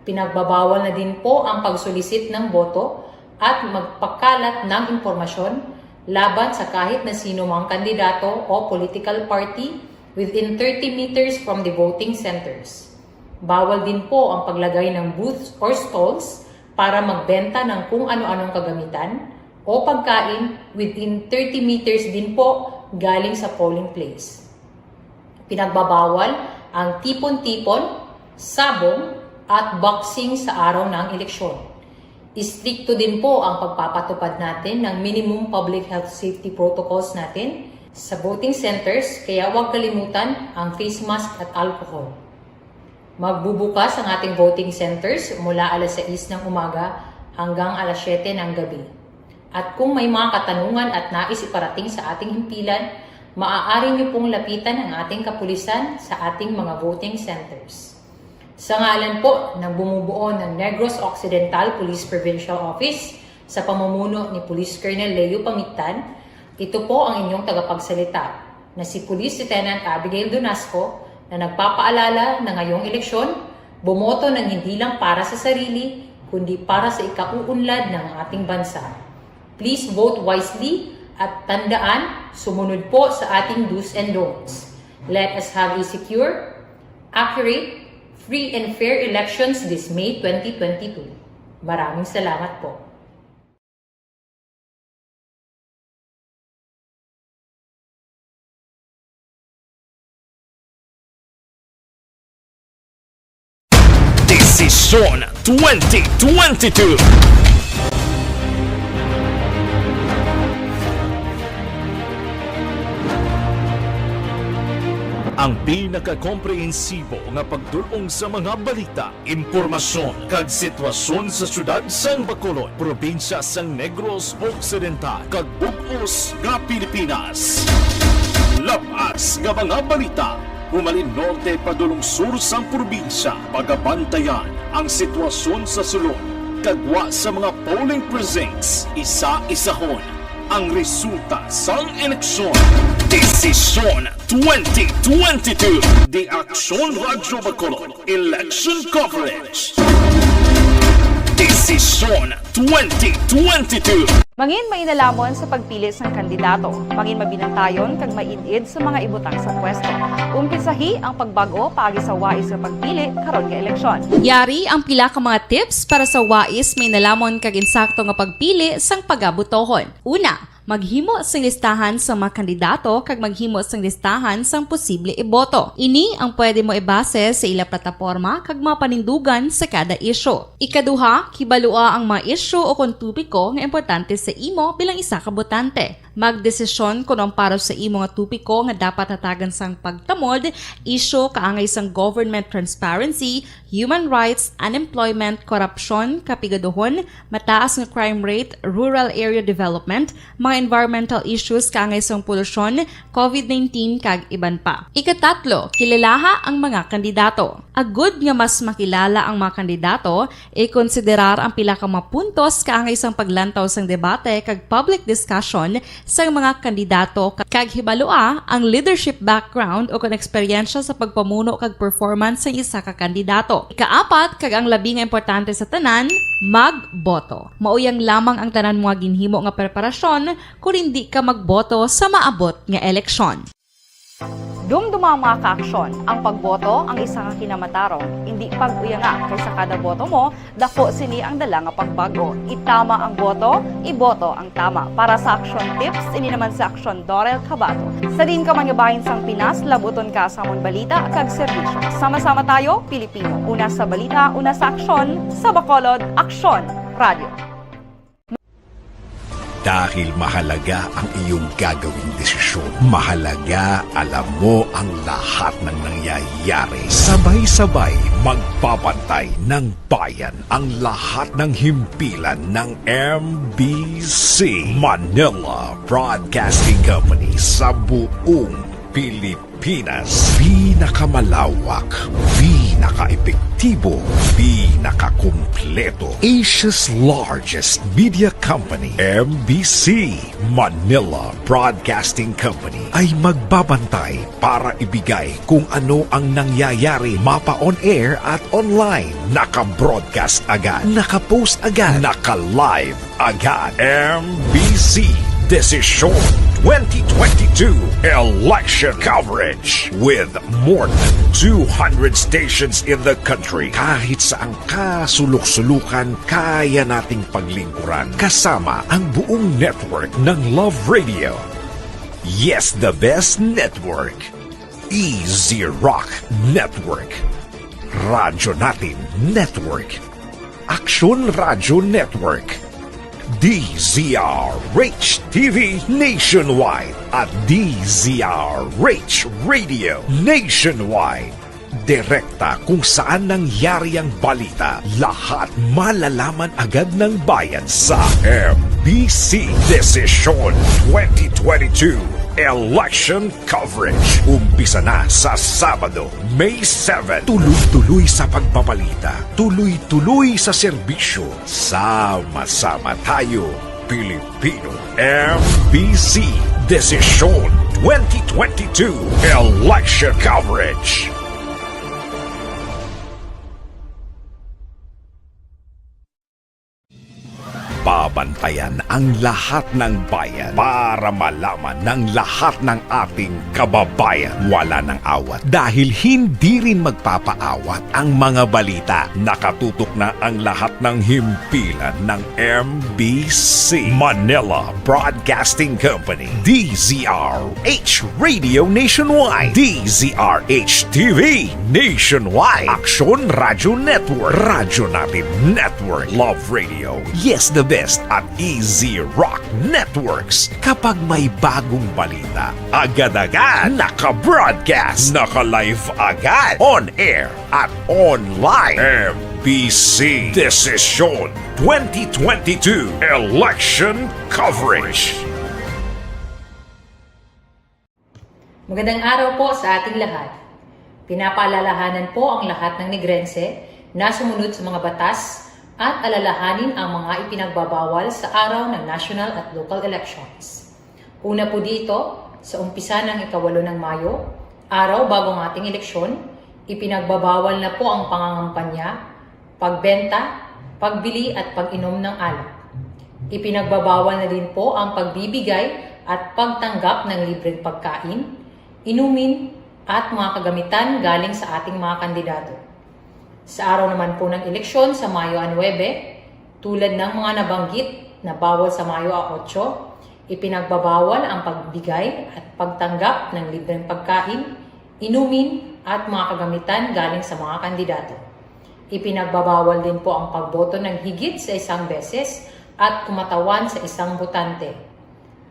Pinagbabawal na din po ang pagsulisit ng boto at magpakalat ng impormasyon laban sa kahit na sino mang kandidato o political party within thirty meters from the voting centers. Bawal din po ang paglagay ng booths or stalls para magbenta ng kung ano-anong kagamitan o pagkain within thirty meters din po galing sa polling place. Pinagbabawal ang tipon-tipon, sabong, at boxing sa araw ng eleksyon. Istrikto din po ang pagpapatupad natin ng minimum public health safety protocols natin sa voting centers, kaya huwag kalimutan ang face mask at alcohol. Magbubukas ang ating voting centers mula alas sais ng umaga hanggang alas siyete ng gabi. At kung may mga katanungan at nais iparating sa ating himpilan, maaari niyo pong lapitan ang ating kapulisan sa ating mga voting centers. Sa ngalan po ng bumubuo ng Negros Occidental Police Provincial Office, sa pamumuno ni Police Colonel Leo Pamictan, ito po ang inyong tagapagsalita na si Police Lieutenant Abigail Donasco, na nagpapaalala na ngayong eleksyon, bumoto ng hindi lang para sa sarili, kundi para sa ikauunlad ng ating bansa. Please vote wisely at tandaan, sumunod po sa ating do's and don'ts. Let us have a secure, accurate, free and fair elections this May twenty twenty-two. Maraming salamat po. Desisyon twenty twenty-two. Ang pinakakomprehensibo nga pagdul-ong sa mga balita, impormasyon, kag sitwasyon sa siyudad sang Bacolod, probinsya sang Negros Occidental, kag bug-os nga Pilipinas. Lab-as nga mga balita, humalin norte padulong sur sang probinsya, pagabantayan ang sitwasyon sa sulod, kag gwa sa mga polling precincts, isa-isahon ang resulta sang eleksyon. Desisyon twenty twenty-two, The Aksyon Radyo Bacolod Election Coverage. Desisyon twenty twenty-two. Mangin mainalamon sa pagpili sang kandidato, mangin mabinantayon kag maid-id sa mga ibutang sa pwesto. Umpisahi ang pagbag-o paagi sa wais nga pagpili karon nga eleksyon. Yari ang pila ka mga tips para sa wais, mainalamon kag insakto nga pagpili sang pagabotohon. Una, maghimo sing listahan sa mga kandidato kag maghimo sing listahan sang posible iboto. Ini ang pwede mo ibase sa ila plataporma kag mga panindugan sa kada isyu. Ikaduha, kibalua ang mga isyu o kon topiko nga importante sa imo bilang isa ka botante. Magdesisyon kon ang para sa imo nga topiko nga dapat hatagan sang pagtamod, isyu kaangay sang government transparency, human rights, unemployment, korupsyon, kapigaduhon, mataas nga crime rate, rural area development, mga environmental issues kaangay sang polusyon, covid nineteen, kag iban pa. Ikatatlo, kilalaha ang mga kandidato. Agud nga mas makilala ang mga kandidato, ikonsiderar ang pila ka mga puntos kaangay sang paglantaw sang debate kag public discussion sang mga kandidato, ka-, kag hibalua ang leadership background o kon eksperyensya sa pagpamuno kag performance sang isa ka kandidato. Ikaapat, kag ang labi nga importante sa tanan, magboto. Mao yang lamang ang tanan mo nga ginhimo nga preparasyon kon indi ka magboto sa maabot nga eleksyon. Dumduma, mga kaaksyon, ang pagboto ang isa ka kinamatarong, indi pag-uyanga, kay sa kada boto mo, dako sini ang dala nga pagbag-o. Itama ang boto, iboto ang tama. Para sa Aksyon Tips, ini naman si Aksyon Dorel Cabato. Sa diin ka man nga bahin sang Pinas, labuton ka sa amon balita kag serbisyo. Sama-sama tayo, Pilipino. Una sa balita, una sa aksyon, sa Bacolod, Aksyon Radio. Dahil mahalaga ang iyong gagawing desisyon, mahalaga alam mo ang lahat ng nangyayari. Sabay-sabay magbabantay ng bayan ang lahat ng himpilan ng M B C, Manila Broadcasting Company, sa buong Pilipinas. Pinakamalawak, pinakaepektibo, pinakakumpleto. Asia's largest media company, M B C, Manila Broadcasting Company, ay magbabantay para ibigay kung ano ang nangyayari, mapa-on air at online. Naka-broadcast agad, naka-post agad, naka-live agad. M B C Desisyon twenty twenty-two Election Coverage with more than two hundred stations in the country. Kahit saan ka sulok-sulukan, kaya nating paglingkuran. Kasama ang buong network ng Love Radio. Yes, the best network. Easy Rock Network. Radyo Natin Network. Aksyon Radyo Network. D Z R H T V nationwide at D Z R H Radio nationwide. Direkta kung saan nangyari ang balita, lahat malalaman agad ng bayan sa M B C Desisyon twenty twenty-two Election Coverage. Umpisa na sa Sabado, May seven. Tuloy-tuloy sa pagbabalita, tuloy-tuloy sa serbisyo. Sama-sama tayo, Pilipino. M B C Desisyon twenty twenty-two Election Coverage. Babantayan ang lahat ng bayan para malaman ng lahat ng ating kababayan. Wala nang awat dahil hindi rin magpapaawat ang mga balita. Nakatutok na ang lahat ng himpilan ng M B C, Manila Broadcasting Company, D Z R H Radio Nationwide, D Z R H T V Nationwide, Aksyon Radyo Network, Radyo Natin Network, Love Radio, Yes, the latest at Easy Rock Networks. Kapag may bagong balita, agad-agad naka-broadcast, naka-live agad, on air at online. M B C Desisyon twenty twenty-two Election Coverage. Magandang araw po sa ating lahat. Pinapaalalahanan po ang lahat ng Negrense na sumunod sa mga batas at alalahanin ang mga ipinagbabawal sa araw ng national at local elections. Una po dito, sa umpisa ng ikawalo ng Mayo, araw bago ang ating eleksyon, ipinagbabawal na po ang pangangampanya, pagbenta, pagbili at pag-inom ng alak. Ipinagbabawal na din po ang pagbibigay at pagtanggap ng libreng pagkain, inumin, at mga kagamitan galing sa ating mga kandidato. Sa araw naman po ng eleksyon sa Mayo nuebe, tulad ng mga nabanggit na bawal sa Mayo otso, ipinagbabawal ang pagbigay at pagtanggap ng libreng pagkain, inumin, at mga kagamitan galing sa mga kandidato. Ipinagbabawal din po ang pagboto ng higit sa isang beses at kumatawan sa isang botante.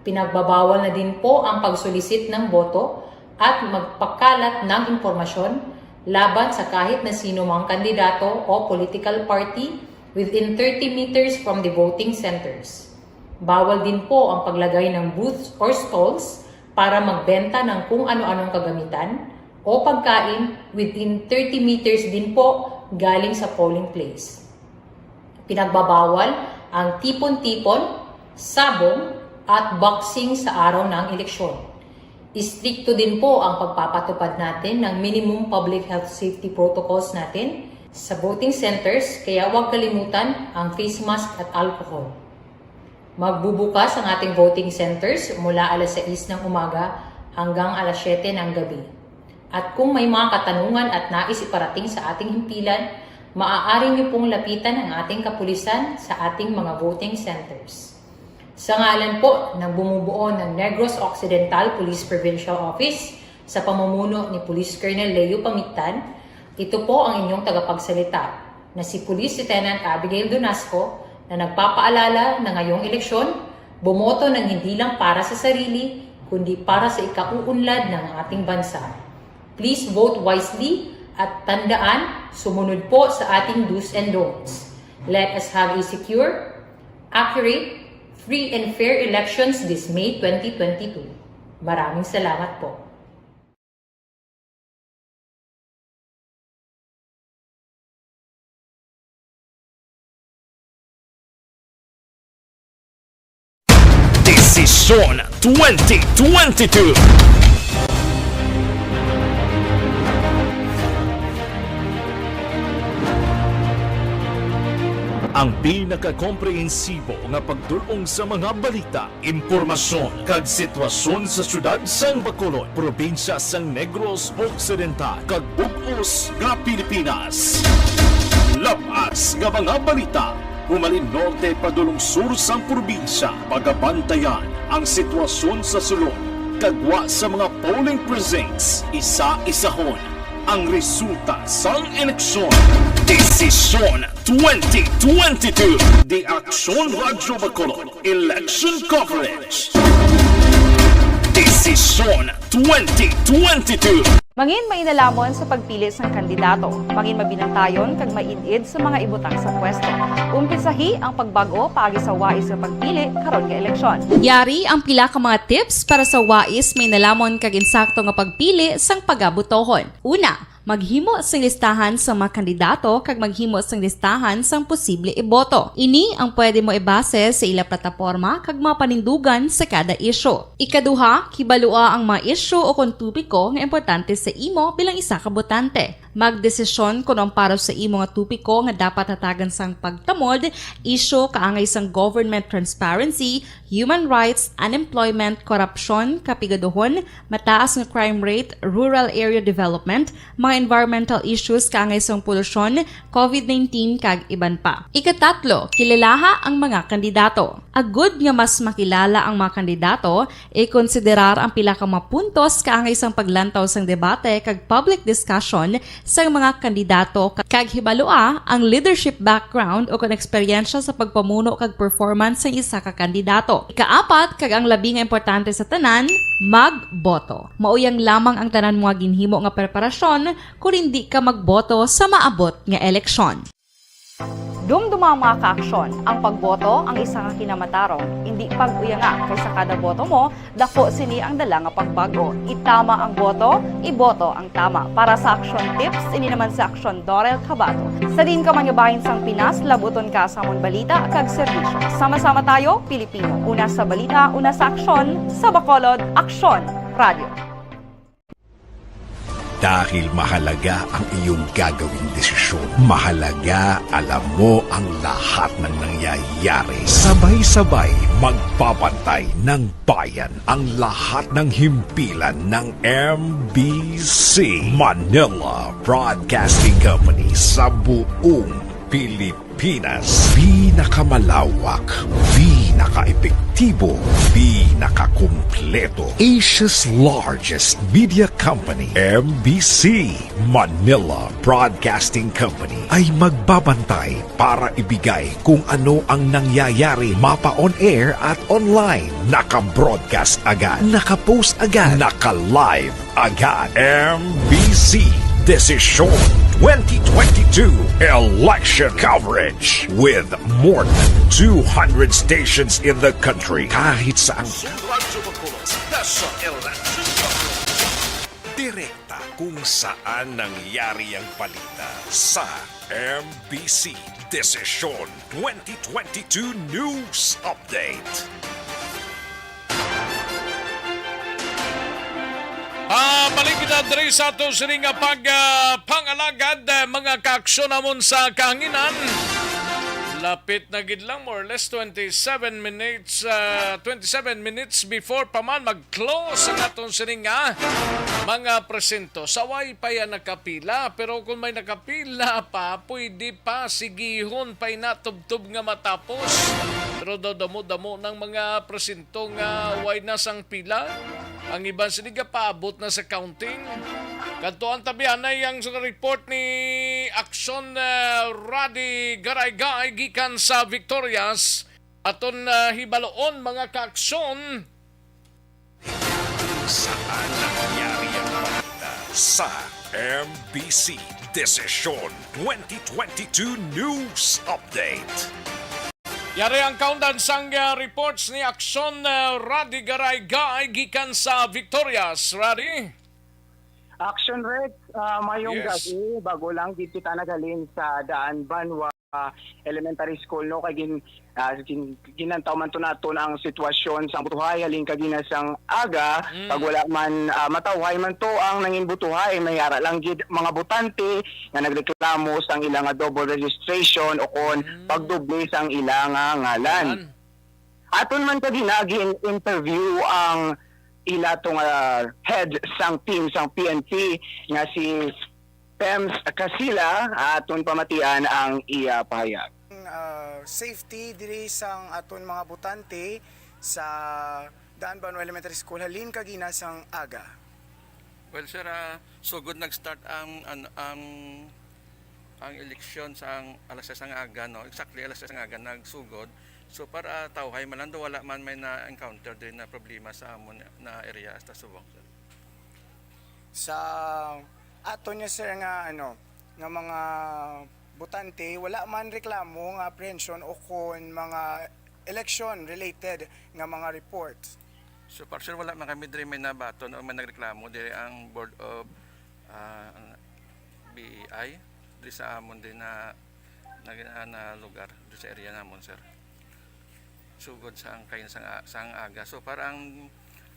Pinagbabawal na din po ang pagsulisit ng boto at magpakalat ng impormasyon laban sa kahit na sino mang kandidato o political party within thirty meters from the voting centers. Bawal din po ang paglagay ng booths or stalls para magbenta ng kung ano-anong kagamitan o pagkain within thirty meters din po galing sa polling place. Pinagbabawal ang tipon-tipon, sabong, at boxing sa araw ng eleksyon. Istrikto din po ang pagpapatupad natin ng minimum public health safety protocols natin sa voting centers, kaya huwag kalimutan ang face mask at alcohol. Magbubukas ang ating voting centers mula alas sais ng umaga hanggang alas siyete ng gabi. At kung may mga katanungan at nais iparating sa ating himpilan, maaari niyo pong lapitan ang ating kapulisan sa ating mga voting centers. Sa ngalan po ng bumubuo ng Negros Occidental Police Provincial Office, sa pamumuno ni Police Colonel Leo Pamictan, ito po ang inyong tagapagsalita na si Police Lieutenant Abigail Donasco, na nagpapaalala na ngayong eleksyon, bumoto ng hindi lang para sa sarili, kundi para sa ikauunlad ng ating bansa. Please vote wisely at tandaan, sumunod po sa ating do's and don'ts. Let us have a secure, accurate, free and fair elections this May twenty twenty-two. Maraming salamat po. Desisyon twenty twenty-two. Ang pinakakomprehensibo nga pagdul-ong sa mga balita, impormasyon, kag sitwasyon sa siyudad sang Bacolod, probinsya sang Negros Occidental, kag bug-os nga Pilipinas. Lab-as nga mga balita, humalin norte padulong sur sang probinsya, pagabantayan ang sitwasyon sa sulod, kag gwa sa mga polling precincts, isa-isahon ang resulta sang eleksyon. Desisyon twenty twenty-two. The Aksyon Radyo Bacolod Election Coverage. Desisyon twenty twenty-two. Mangin mainalhamon sa pagpili sang kandidato. Mangin mabinantayon kag maid-id sa mga ibutang sa pwesto. Umpisahi ang pagbag-o paagi sa wais nga pagpili karon nga eleksyon. Yari ang pila ka mga tips para sa wais, mainalhamon kag insakto nga pagpili sang pagabotohon. Una, maghimo sing listahan sa mga kandidato kag maghimo sing listahan sang posible iboto. Ini ang pwede mo ibase sa ila plataporma kag mga panindugan sa kada isyu. Ikaduha, kibalua ang mga isyu o kon topiko nga importante sa imo bilang isa ka botante. Magdesisyon kon ang para sa imo nga topiko nga dapat hatagan sang pagtamod, isyu kaangay sang government transparency, human rights, unemployment, korupsyon, kapigaduhon, mataas nga crime rate, rural area development, mga environmental issues kaangay sang polusyon, covid nineteen, kag iban pa. Ikatatlo, kilalaha ang mga kandidato. Agud nga mas makilala ang mga kandidato, ikonsiderar ang pila ka mga puntos kaangay sang paglantaw sang debate kag public discussion sang mga kandidato ka-, kag hibalua ang leadership background o kon eksperyensya sa pagpamuno kag performance sang isa ka kandidato. Ikaapat, kag ang labi nga importante sa tanan, magboto. Mao yang lamang ang tanan mo nga ginhimo nga preparasyon kon hindi ka magboto sa maabot nga eleksyon. Dumduma ang mga kaaksyon. Ang pagboto ang isa ka kinamatarong. Indi pag-uyanga, kay sa kada boto mo, dako sini ang dala nga pagbago. Itama ang boto, iboto ang tama. Para sa Aksyon Tips, ini naman si Aksyon Dorel Cabato. Sa diin ka man nga bahin sang Pinas, labuton ka sa amon balita kag serbisyo. Sama-sama tayo, Pilipino. Una sa balita, una sa aksyon, sa Bacolod, Aksyon Radio. Dahil mahalaga ang iyong gagawing desisyon, mahalaga alam mo ang lahat ng nangyayari. Sabay-sabay magbabantay ng bayan ang lahat ng himpilan ng M B C, Manila Broadcasting Company, sa buong Pilipinas. Pinakamalawak, pinakaepektibo, pinakakumpleto. Asia's largest media company, M B C, Manila Broadcasting Company, ay magbabantay para ibigay kung ano ang nangyayari mapa on air at online. Naka-broadcast agad, naka-post agad, naka-live agad. M B C Desisyon twenty twenty-two Election Coverage with more than two hundred stations in the country. Kahit saan ka. Radyo Bacolod, Dasha L. Radyo Bacolod. Direkta kung saan nangyari ang balita sa M B C Desisyon twenty twenty-two News Update. Ah, balik kita diri sa ato sini nga pag, ah, pangalagad, ah, mga kaaksyon namon sa kahanginan. Lapit na gid lang, more or less twenty-seven minutes, ah, twenty-seven minutes before pa man mag-close ang aton sini nga mga presinto. Sa way pa yan nakapila, pero kung may nakapila pa, pwede pa sigihon pa inatubtob nga matapos. Pero daw damo-damo ng mga presinto nga way na sang pila. Ang iban sini gapaabot na sa counting. Kadto ang tabianay ang sa report ni Aksyon, ah, Radi Garaygay gikan sa Victorias. Aton, ah, hibaloon, mga kaaksyon. Saan nangyari ang balita sa M B C Desisyon twenty twenty-two News Update? Yari ang kaundan sang, ah, reports ni Aksyon, ah, Radi Garaygay gikan sa Victorias. Radi? Action Rex, ah, mayong Yes. gabi. Bago lang gid kita naghalin sa Daan Banwa Elementary School, no, kay gin-, ah, gin-, ginantaw man to naton ang sitwasyon sang butuhay halin kagina sang aga. Mm. Pag wala man, ah, matawhay man to ang nangin butuhay, may ara lang gid mga botante nga nagreklamo sang ila nga double registration o kon Mm. pagdoble sang ila nga ngalan. Ngalan. Aton man kagina gin-interview ang ila to nga head sang team sang P N P nga si Pems Casila. Aton pamatian ang iya pahayag. Ah, safety diri sang aton mga botante sa Daan Banwa Elementary School halin kagina sang aga. Well, sir, ah, sugod nag-start ang, ang, ang, ang eleksyon sa ang alas sais ang aga, no? Exactly alas sais ang aga nagsugod. So, para tawhay man lang, do wala man may na-encounter din na problema sa amon na area hasta subong, sir. Sa ato niya, sir, nga, ano, nga mga botante, wala man reklamo nga apprehension o kon mga election-related nga mga reports. So far, sir, wala man kami diri may nabaton o may nagreklamo diri ang Board of, ah, B A I diri sa amon din na, na, na lugar, diri sa area namon, sir. Sugod sa ang kain sang, a-, sang aga. So far, ang,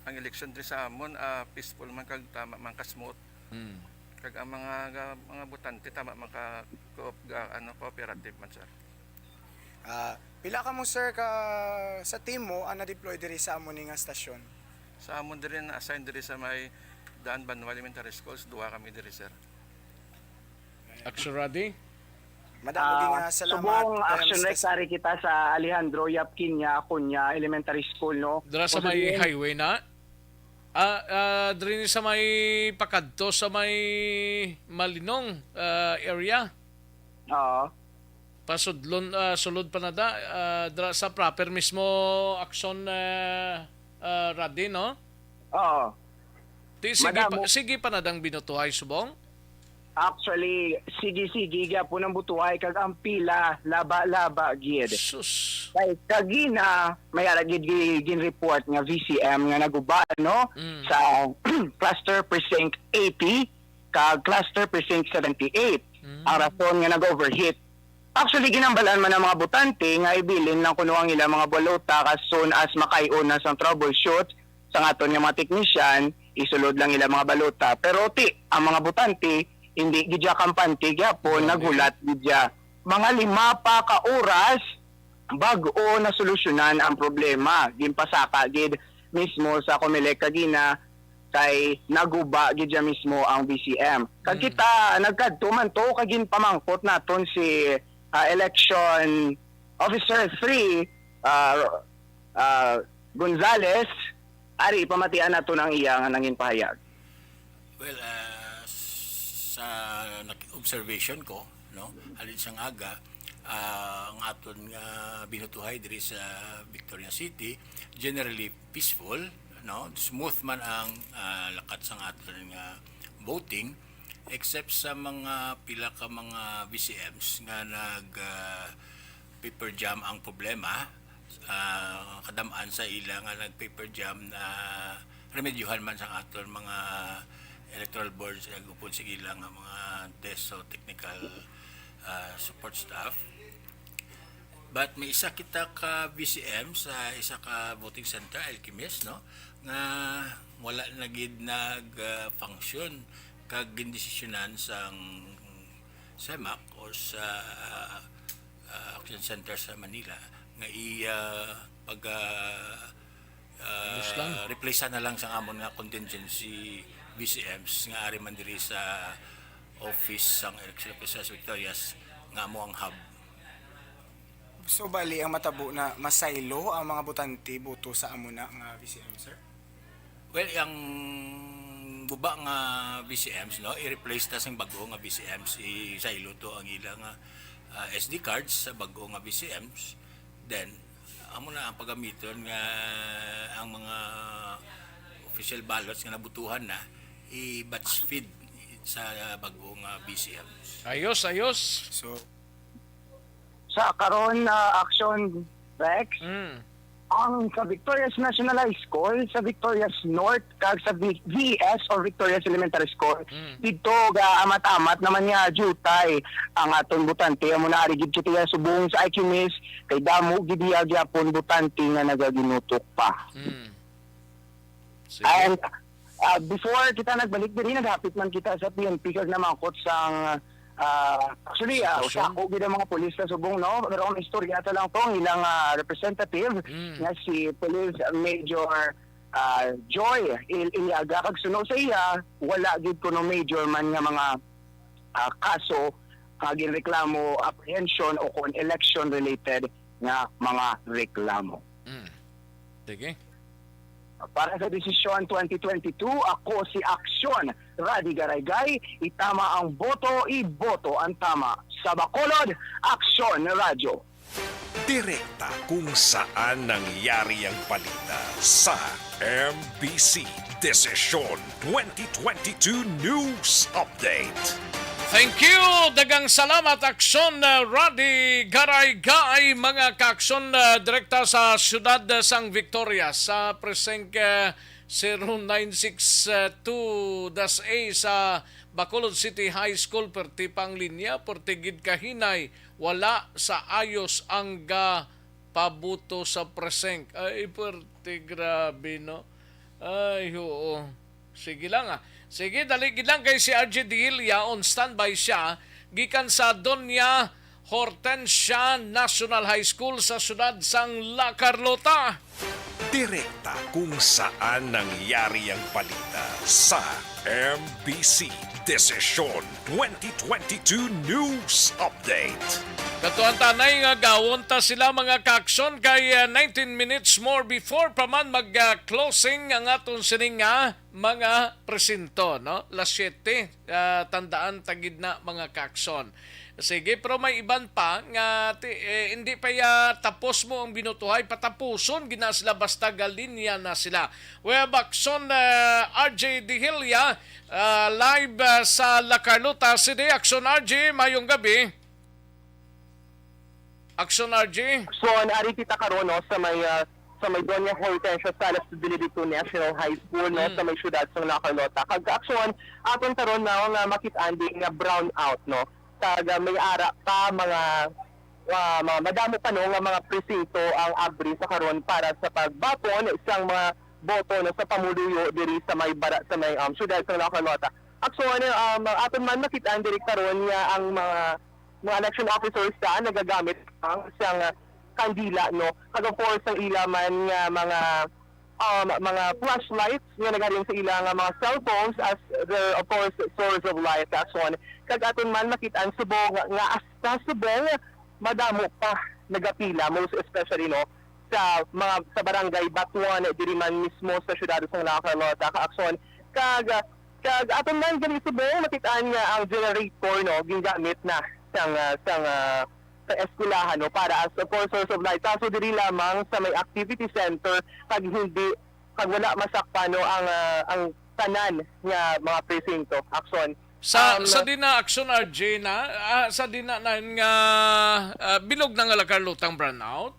ang election diri sa amon, ah, peaceful man kag tama man ka smooth. Mm. Kag ang mga ga-, mga botante tama man ka co-, ga-, ano, cooperative man, sir. Ah, pila kamo, sir, ka sa team mo ang na-deploy diri sa amo ni nga stasyon? Sa amon diri, na-assign diri sa may Daan Banwa Elementary Schools, duha kami diri, sir. Action Ready? Madamo Ah, nga salamat, subong Action Rex, ari kita sa Alejandro Yap Quiña Acuña Elementary School, no? Dira sa may highway na? Ah, ah, diri ni sa may pakadto sa may Malinong, ah, area. Oo. Pasudlon, ah, sulod pa na da, ah, dra sa proper mismo aksyon, ah, ah, Radi, no? Oo. Ti, sige Madamo. pa, sige pa na dang binutuhay subong? Actually, sige-sige gyapon ang butuhay kag ang pila laba-laba gid. Sus. Kay kagina may ara gid gi-, gin-report nga V C M nga naguba, no, Mm. sa cluster precinct eighty kag cluster precinct seventy-eight. Mm. Ang rason nga nag-overheat. Actually, ginambalan man ang mga botante nga ibilin lang kuno ang ilang mga balota as soon as makay-on na sang troubleshoot sang aton nga mga teknisyan, isulod lang ila mga balota. Pero ti, ang mga botante, hindi gid siya kampante gyapon, Grabe. naghulat gid siya. Mga lima pa ka oras, bag-o na solusyonan ang problema. Ginpasaka gid mismo sa Comelec kagina kay naguba gid siya mismo ang V C M. Kag Mm. kita, nagkadto man to, kag ginpamangkot naton si, ah, Election Officer three, ah, ah, Gonzales, ari, pamatian nato ang iya nga nangin pahayag. Well, ah, sa nak-, observation ko, no, halin sang aga, ah, ang aton nga binutuhay diri sa Victoria City, generally peaceful, no, smooth man ang, ah, lakat sang aton nga voting, except sa mga pila ka mga V C Ms nga nag, ah, paper jam ang problema, ah, kadam-an sa ila nga nag-paper jam na remedyuhan man sang aton mga electoral boards, eh, upod sa ila nga mga desk o technical, ah, support staff. But may isa kita ka V C M sa isa ka voting center, Alchemist, no, nga wala na gid nag, ah, function, kag gindesisyonan sang CEMAC o sa, ah, Action Center sa Manila nga i, ah, pag, ah, ah, Ayos lang. replace na lang sa amon nga contingency V C Ms nga ari man diri sa office sang Election Officer sa Victorias nga amo ang hub. So, bali, ang matabo na masaylo ang mga botante boto sa amo na nga V C M, sir? Well, ang guba nga V C Ms, no, i-replace ta sang bag-o nga V C Ms, isaylo to ang ila nga, ah, S D cards sa bag-o nga V C Ms. Then, amo na ang pagamiton nga ang mga official ballots nga nabutuhan na, i-batch feed sa bag-o nga V C Ms. Ayos, ayos. So, Sa karon na action, Rex, Mm. ang sa Victorias National High School, sa Victorias North, kag sa V-, V E S or Victorias Elementary School, Mm. didto ga amat-amat naman nga jutay ang aton botante. Amo na ari gid kita subong sa I Q Miss, kay damo gid iya gyapon botante nga nagaginutok pa. Mm. Sige. And, ah, before kita nagbalik diri, naghapit man kita sa P N P kag namangkot sang, ah, actually, ah, Sitwasyon? usako gid ang mga pulis sa subong, no? Pero ang istorya ta lang to, ang ilang, ah, representative Mm. nga si Police Major, ah, Joy Il-, Iliaga, kag suno sa iya, wala gid kuno major man nga mga, ah, kaso nga ginreklamo, apprehension o kon election related nga mga reklamo. Mm. Sige. Para sa Desisyon twenty twenty-two, ako si Aksyon Radi Garaygay. Itama ang boto, iboto ang tama. Sa Bacolod, Aksyon Radyo. Direkta kung saan nangyari ang balita sa M B C Desisyon twenty twenty-two News Update. Thank you! Daghang salamat, Aksyon, uh, Radi Garaygay, mga ka-aksyon, uh, direkta sa siyudad, uh, sang Victoria, sa precinct, uh, zero nine six two dash A sa Bacolod City High School. Perti pa ang linya, perti gid kahinay, wala sa ayos ang ga pabuto sa precinct. Ay, perte, grabe, no? Ay, oo. Sige lang, ah. Sige, dali gid lang kay si R J Dilia on standby siya gikan sa Doña Hortensia National High School sa siyudad sang La Carlota. Direkta kung saan nangyari ang balita sa M B C Desisyon twenty twenty-two News Update. Katuan tanay nga gawon ta sila, mga kaakson, kay, ah, nineteen minutes more before pa man mag, ah, closing ang aton sining nga mga presinto, no? Las siete, ah, tandaan ta gid na, mga kaakson. Sige, pero may iban pa nga ti-, eh, hindi pa ya tapos mo ang binutuhay, patapuson gina sila basta galinya na sila. We have Akson, ah, R J Dihilya, ah, live, ah, sa La Carlota City. Akson R J, mayong gabi. Akson R J. Akson, ari kita karon, no, sa may, ah, sa may Doña Hortensia Salas Benedicto National High School, no, Mm. sa may siyudad sang La Carlota. Kag Akson, aton karon na nga makit-an din nga brownout, no. Kag, ah, may ara pa mga, ah, mga madamo pa, no, nga mga presinto ang abri sa karon para sa pagbaton sang mga boto, no, sa pamuluyo diri sa may bara-, sa may, um, siyudad sang La Carlota. Akson, um, aton man makit-an diri karon nga ang mga, mga election officers ta nagagamit ang sang, ah, kandila, no? Kag of course, ang ila man nga mga, um, mga flashlights nga naghalin sa ila nga mga cellphones as their, of course, source of light, Akson. Kag aton man makit-an subong nga, nga hasta subong madamo pa nagapila, most especially, no, sa mga, sa barangay Batuan, diri man mismo sa siyudad sang La Carlota, Akson. Kag, kag aton man gali subong makit-an nga ang generator, no, gingamit na sang, ah, sang, ah, sa eskwelahan, no, para as, of course, source of light. Kaso diri lamang sa may activity center, kag hindi, kag wala masakpan, no, ang, ah, ang tanan nga mga presinto, Akson. Sa, Um, sa dina, Akson R J na, ah, sa dina na nga, ah, bilog na nga La Carlota ang brownout?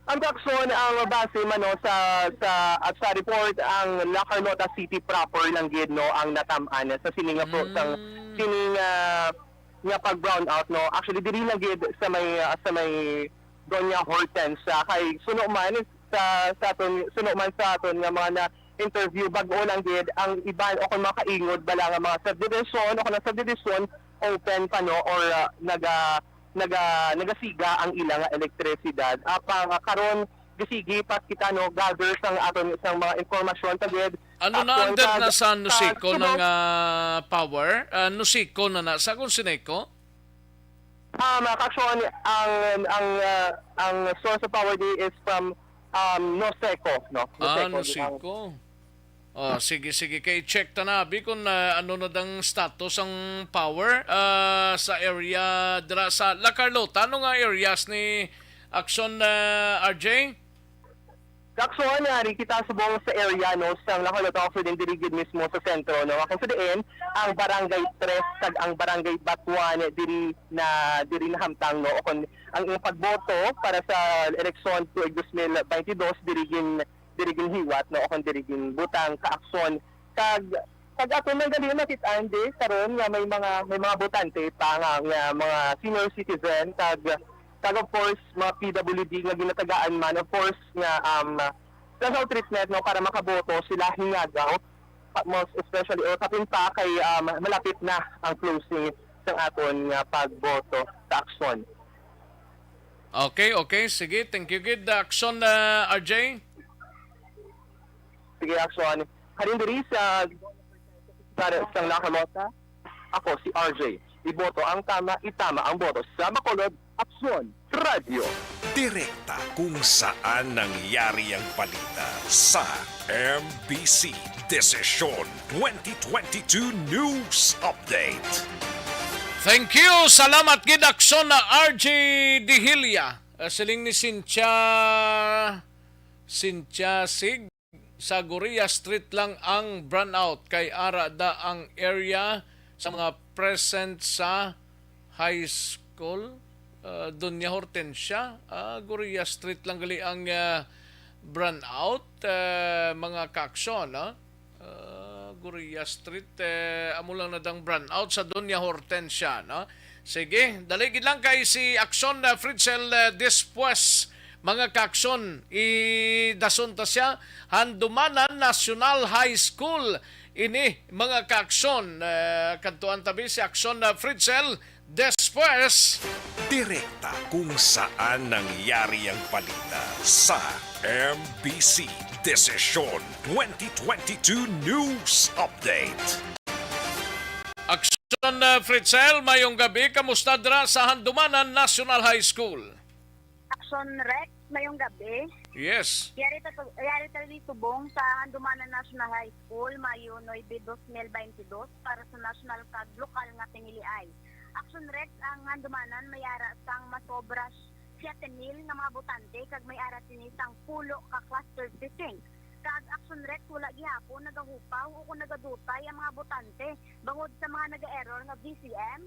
Ang Akson, ang base man, no, sa, sa, at sa report, ang La Carlota City proper lang gid, no, ang natam-an sa sining nga pro-, sang Mm. sining, ah, nga pag-brownout, no. Actually, diri lang gid sa may, ah, sa may Doña Hortensia, kay suno man sa, sa aton, suno man sa aton nga mga na-interview, bag-o lang gid ang iban o kung makaingod bala nga mga subdivision o kung ang subdivision open pa, no, or, ah, naga-, naga-, nagasiga ang ila nga elektrisidad. Apang, ah, karon, gisigi pa kita, no, gather sang aton, sang mga impormasyon ta gid. Ano na, Akson, under kag na sa sa Nusico na subong nga power? Ah, Nusico na na. Sa kung Sineco? Ah, mga Akson, ang, ang, ah, ang source of power di is from, um, Noseco, no? Ah, Noseco, di ang Nusico. Oh, sige, sige. Kay check ta na, abi, kung, ah, ano na dang status ang power, ah, sa area dira sa La Carlota. Ano nga areas ni Akson, ah, R J? Akson, ari kita subong sa area, no, sang La Carlota, actually, diri gid mismo sa sentro, no. Kung sa diin, ang Barangay Tres kag ang Barangay Batuan, diri na, diri nahamtang, no, o kung ang iyang pagboto para sa eleksyon tuig dos mil baynte dos, diri gin-, diri ginhiwat, no, o kung diri ginbutang, Akson. Kag, kag ato man gali makit-an di karon nga may mga, may mga botante pa nga, nga mga senior citizen, kag, kag of course, mga P W D nga ginatagaan man, of course, nga, um, special treatment, no, para makaboto sila hingagaw, pa-, most especially, o kapin pa kay, um, malapit na ang closing sang aton nga pagboto sa Akson. Okay, okay. Sige, thank you gid, Akson, ah, R J. Sige, Akson. Halin diri sa, sa, sa La Carlota, ako si R J. Iboto ang tama, itama ang boto. Sa Bacolod, Akson Radio. Direkta kung saan nangyari ang balita sa M B C Desisyon twenty twenty-two News Update. Thank you. Salamat gid, Akson, na R J Dihilya. Ah, siling ni Cynthia, Cynthia Sig, sa Goria Street lang ang brownout, kay ara da ang area sa mga present sa high school. Ah, Doña Hortensia, ah, Goria Street lang gali ang, ah, brownout, ah, mga Akson, no? Ah, Goria Street, eh, amo lang na dang brownout sa Doña Hortensia, no? Sige, dali gid lang kay si Akson, ah, Fritzl, ah, Despues, mga Akson, idason ta siya, Handumanan National High School. Ini, mga Akson, eh, kadtuan ta bi si Akson, ah, Fritzl Despues. Direkta kung saan nangyari ang balita sa M B C Desisyon twenty twenty-two News Update. Action, uh, Fritzel, mayong gabi. Kamusta dira sa Handumanan National High School? Action Rex, mayong gabi. Yes. Yari ta, yari ta ni subong sa Handumanan National High School, Mayo nuebe, dos mil baynte dos, para sa national kag lokal nga piniliay. Action Rex, ang Handumanan may ara sang masobra siyete mil nga mga botante kag may ara sini sang pulo ka cluster precinct. Kag Action Rex, wala gihapon nagahupaw o kung nagadutay ang mga botante bangod sa mga naga-error nga V C M.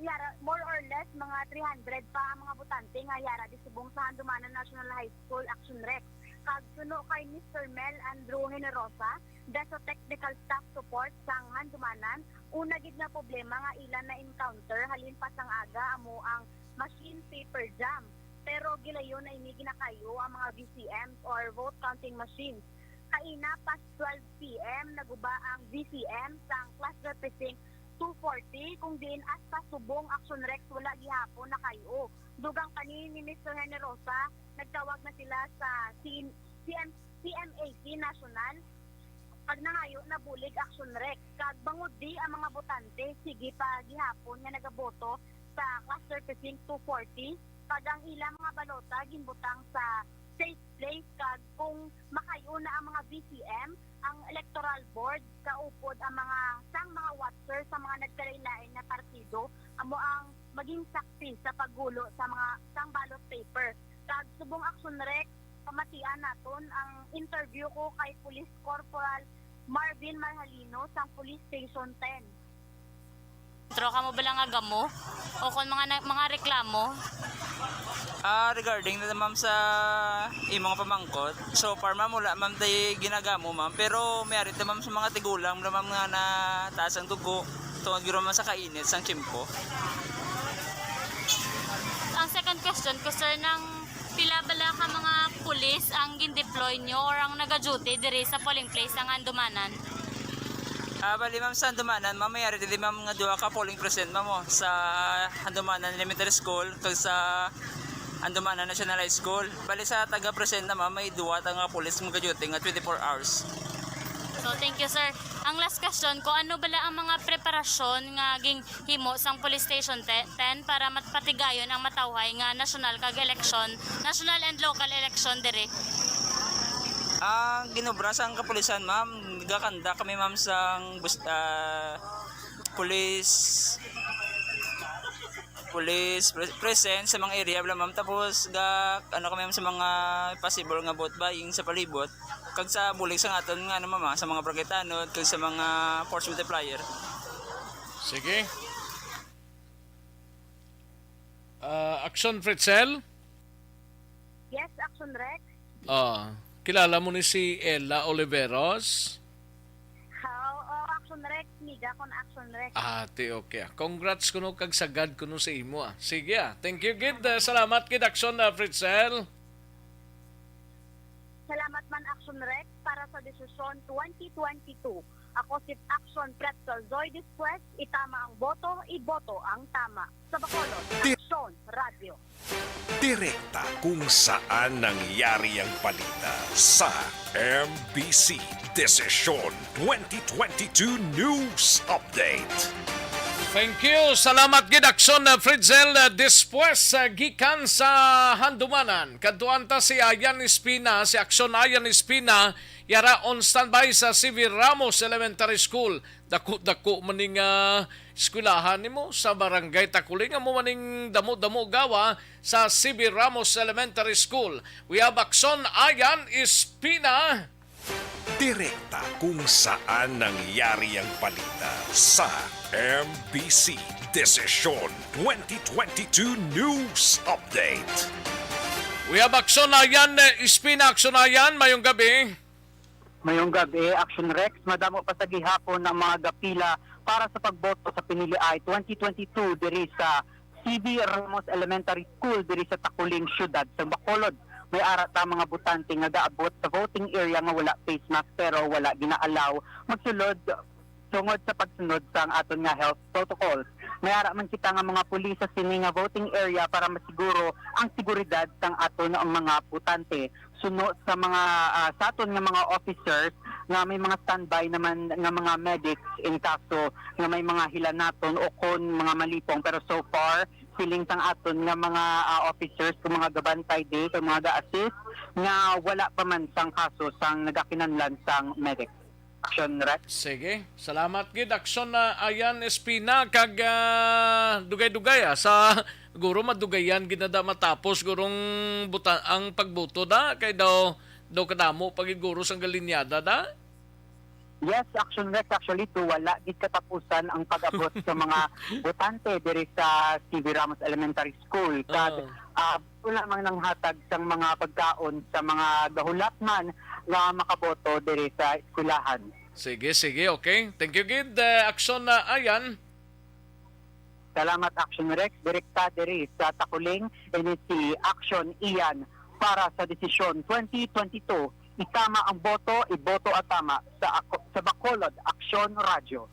Yara, more or less, mga three hundred pa ang mga botante nga yara di subong sa Handumanan National High School, Action Rex. Kag suno kay Mister Mel Andrew Generosa, the sa technical staff support sang Handumanan, una gid nga problema nga ila na-encounter halin pa sang aga amo ang machine paper jam. Pero gilayon na ini ginakayo ang mga V C Ms or vote counting machines. Kaina, past twelve P M, naguba ang V C M sang Cluster Precinct two forty, kung diin hasta subong, Action Rex, wala gihapon nakayo. Dugang pa ni, ni Mister Generosa, nagtawag na sila sa C-, C M, C M A C National, kag nangayo na bulig, Action Rex. Kag bangod di ang mga botante, sige pa gihapon nga nagaboto sa Cluster Precinct two forty, kag ang ilang mga balota ginbutang sa safe place, kag kung makayo na ang mga V C M, ang electoral board, kaupod ang mga sang mga watcher sa mga nagkalain-lain nga partido amo ang maging saksi sa paggulo sa mga sang ballot paper. Kag subong, Action Rex, pamatian naton ang interview ko kay Police Corporal Marvin Marhalino sang Police Station ten. Tro kamo bala nga gamo o kon mga na, mga reklamo? Ah, regarding na, ma'am, sa imong pamangkot, so far, ma'am, wala, ma'am, tay ginagamo, ma'am. Pero may ari ta, ma'am, sa mga tigulang, ma'am, nga nataas ang dugo tungod gyud, ma'am, sa kainit sang tiyempo. Ang second question ko, sir, nang pila bala ka mga pulis ang gin-deploy nyo or ang naga-duty diri sa polling place sang Handumanan? Ah, bali, ma'am, sa Handumanan, ma'am, may ari diri, ma'am, nga duha ka polling precinct, ma'am, oh, sa Handumanan Elementary School kag sa Handumanan National High School. Bali, sa taga-precinct na, ma'am, may duha ta nga pulis nga nagaduty nga twenty-four hours. So, thank you, sir. Ang last question ko, ano bala ang mga preparasyon nga ginhimo sang Police Station te-, ten para mat-, patigayon ang matawhay nga national kag election, national and local election diri? Ang ginobra sang kapulisan, ma'am, nagakanda kami, ma'am, sang bus-, ah, police, police pre-, presence sa mga area, bala, ma'am. Tapos, ga, ano kami, ma'am, sa mga possible nga vote buying sa palibot, kag sa bulig sa aton nga, ano, ma'am, ah, sa mga barangay tanod, kag sa mga force multiplier. Sige. Ah, Action Fritzel? Yes, Action Rex. Ah, kilala mo ni si Ella Oliveros? Oo, oo, Action Rex, miga ko na Action Rex. Ah, ti, okay, ah. Congrats kuno kag sagad kuno sa imo, ah. Sige, ah. Thank you gid. Ah, salamat gid, Action, ah, Fritzel. Salamat man, Action Rex, para sa desisyon twenty twenty-two. Ako si Action Pretzel Zoe Despues, itama ang boto, iboto ang tama. Sa Bacolod, Ti- Action Radio. Direkta kung saan nangyari ang balita sa M B C Desisyon twenty twenty-two News Update. Thank you. Salamat gid, Action, uh, Fritzel, uh, Despues, uh, gikan sa Handumanan. Kadtuan ta si Ayan Espina, si Action Ayan Espina, yara on standby sa C V Ramos Elementary School. Dako-dako man ning, ah, eskwelahan nimo sa Barangay Takuling, amo man ning damo-damo gawa sa C V Ramos Elementary School. We have Action Ayan Espina. Direkta kung saan nangyari ang balita sa M B C Desisyon twenty twenty-two News Update. We have Action Ayan, eh, Espina. Action Ayan, mayong gabi. Mayong gabi, Action Rex. Madamo pa sa gihapon ang mga gapila para sa pagboto sa Pinili-ay twenty twenty-two diri sa C V Ramos Elementary School diri sa Takuling, Siyudad sa Bacolod. May ara ta mga botante nga gaabot sa voting area nga wala face mask pero wala gina-allow magsulod tungod sa pagsunod sang aton nga health protocols. May ara man kita nga mga pulis sa sini nga voting area para masiguro ang seguridad sang aton nga mga botante. Suno sa mga, ah, sa aton nga mga officers, nga may mga standby naman nga mga medics in kaso nga may mga hilanaton o kon mga malipong. Pero so far, feeling sang aton nga mga, ah, officers o mga gabantay di, o mga ga-assist, nga wala pa man sang kaso sang nagakinahanglan sang medic. Action, Rex. Sige, salamat gid, Action na Ayan Espina, kag, ah, dugay-dugay, ah, sa, guro madugayan gid na da matapos gurong buta-, ang pagbuto da, kay daw, daw kadamo pa gid guro sang galinyada da. Yes, Action Rex, actually, to wala gid katapusan ang pag-abot sa mga botante diri sa C V Ramos Elementary School. Kag, Ah. ah, ito lamang nanghatag sang mga pagkaon sa mga gahulat man nga makaboto diri sa eskwelahan. Sige, sige, okay. Thank you gid, eh, Action na Ayan. Salamat, Action Rex. Direkta diri sa Takuling, ini si Action Ian para sa Desisyon twenty twenty-two. Itama ang boto, iboto at tama sa ako, sa Bacolod Aksyon Radyo.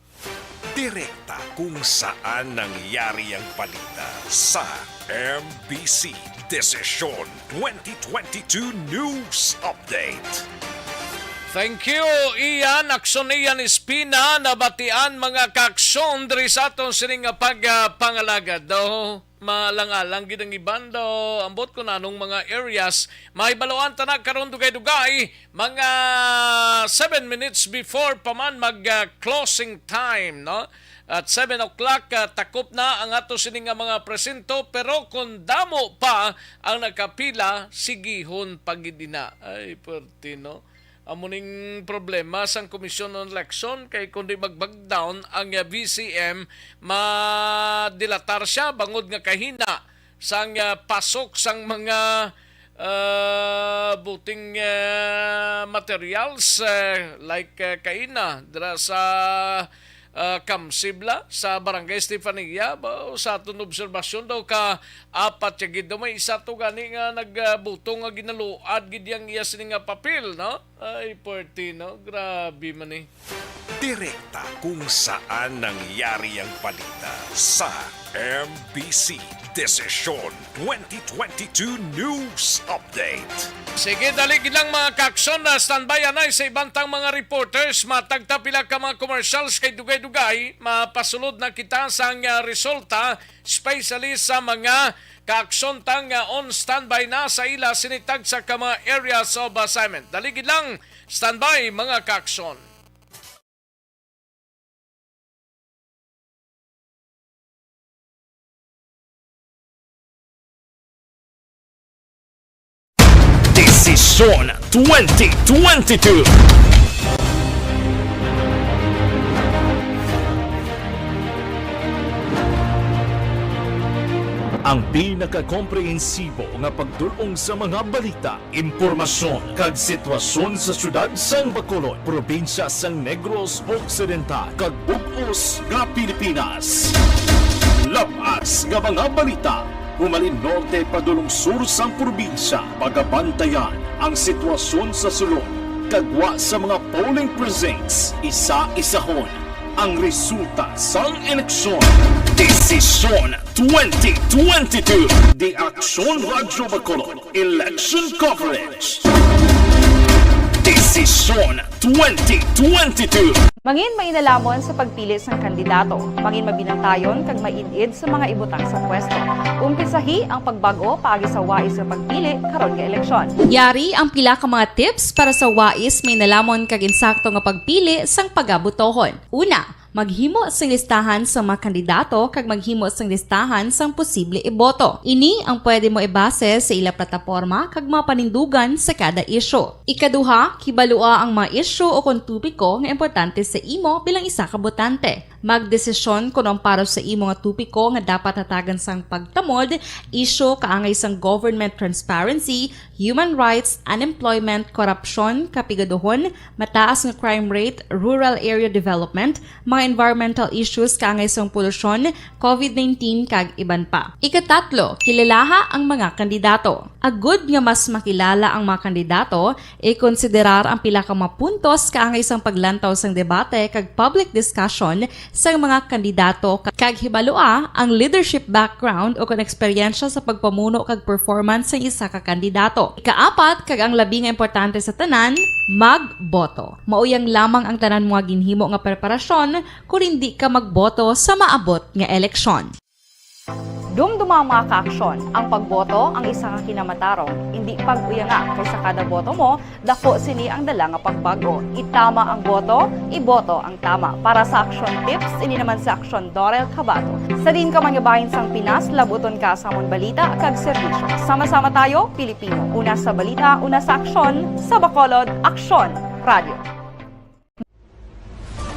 Direkta kung saan nangyari ang balita sa M B C Desisyon twenty twenty-two News Update. Thank you, Ian. Aksyon Ian Espina, nabatian mga kaaksyon diri sa aton sining nga pagpangalagad. Daw malang-alang gid ang iban daw. Ambot ko na anong mga areas. Mahibaluan ta na karon dugay-dugay, mga seven minutes before pa man mag, ah, closing time, no? At seven o'clock, ah, takop na ang ato sini nga mga presinto, pero kung damo pa ang nakapila, sigihon pa gid ina. Ay, pwerte, no? Amo ning problema sang Commission on Election, kay kung di mag-back down ang, ah, V C M, madilatar siya bangod nga kahina sang, ah, pasok sang mga, ah, voting, ah, materials, ah, like, ah, kaina dira sa, ah, Kamsibla sa Barangay Estefania. Ba, sa aton obserbasyon daw ka apat ya gid daw, may isa to gani nga nagbuto nga ginaluad gid yang iya sini nga papel, no? Ay, pwerte, no? Grabe man, eh. Direkta kung saan nangyari ang balita sa M B C Desisyon twenty twenty-two News Update. Sige, dali gid lang, mga kaaksyon, na standby anay sa iban tang mga reporters. Matag ta pila ka mga commercials kay dugay-dugay mapasulod na kita sang, ah, resulta, especially sa mga kaaksyon ta nga on standby na sa ila sini tagsa ka mga areas of assignment. Dali gid lang, standby, mga kaaksyon. Desisyon twenty twenty-two. Ang pinakakomprehensibo nga pagdul-ong sa mga balita, impormasyon, kag sitwasyon sa siyudad sang Bacolod, probinsya sang Negros Occidental, kag bug-os nga Pilipinas. Lab-as nga mga balita, humalin norte padulong sur sang probinsya, pagabantayan ang sitwasyon sa sulod, kag gwa sa mga polling precincts, isa-isahon ang resulta sang eleksyon. Desisyon twenty twenty-two. The Aksyon Radyo Bacolod Election Coverage. Desisyon twenty twenty-two. Mangin mainalamon sa pagpili sang kandidato. Mangin mabinantayon kag maid-id sa mga ibutang sa pwesto. Umpisahi ang pagbag-o paagi sa wais nga pagpili karon nga eleksyon. Yari ang pila ka mga tips para sa wais, mainalamon kag insakto nga pagpili sang pagabotohon. Una, maghimo sing listahan sa mga kandidato kag maghimo sing listahan sang posible iboto. Ini ang pwede mo ibase sa ila plataporma kag mga panindugan sa kada isyu. Ikaduha, kibalua ang mga isyu o kon topiko nga importante sa imo bilang isa ka botante. Magdesisyon kon ang para sa imo nga topiko nga dapat hatagan sang pagtamod, isyu kaangay sang government transparency, human rights, unemployment, korupsyon, kapigaduhon, mataas nga crime rate, rural area development, mga environmental issues kaangay sang polusyon, covid nineteen, kag iban pa. Ikatatlo, kilalaha ang mga kandidato. Agud nga mas makilala ang mga kandidato, ikonsiderar ang pila ka mga puntos kaangay sang paglantaw sang debate kag public discussion sang mga kandidato, kag hibalua ang leadership background o kon eksperyensya sa pagpamuno kag performance sang isa ka kandidato. Ikaapat, kag ang labi nga importante sa tanan, magboto. Mao yang lamang ang tanan mga ginhimo nga preparasyon kon hindi ka magboto sa maabot nga eleksyon. Dumduma, mga kaaksyon, ang pagboto ang isa ka kinamatarong. Indi pag-uyanga, kay sa kada boto mo, dako sini ang dala nga pagbago. Itama ang boto, iboto ang tama. Para sa Aksyon Tips, ini naman si Aksyon Dorel Cabato. Sa diin ka man nga bahin sang Pinas, labuton ka sa amon balita kag serbisyo. Sama-sama tayo, Pilipino. Una sa balita, una sa aksyon, sa Bacolod, Aksyon Radio.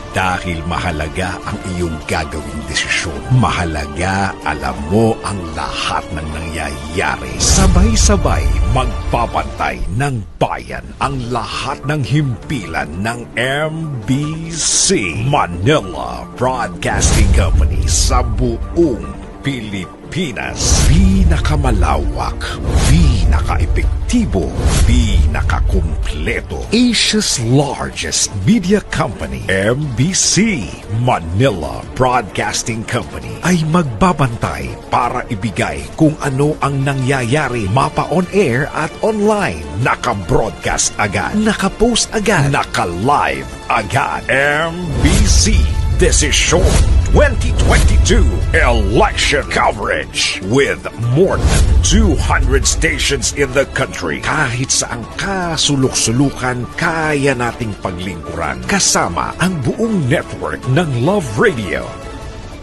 Dahil mahalaga ang iyong gagawing desisyon, mahalaga alam mo ang lahat ng nangyayari. Sabay-sabay magbabantay ng bayan ang lahat ng himpilan ng M B C, Manila Broadcasting Company, sa buong Pilipinas. Pinakamalawak, pinakaepektibo, pinakakumpleto. Asia's largest media company, M B C, Manila Broadcasting Company, ay magbabantay para ibigay kung ano ang nangyayari, mapa on air at online. Naka-broadcast agad, naka-post agad, naka-live agad. M B C Desisyon twenty twenty-two Election Coverage with more than two hundred stations in the country. Kahit saang ka sulok-sulukan, kaya nating paglingkuran kasama ang buong network ng Love Radio.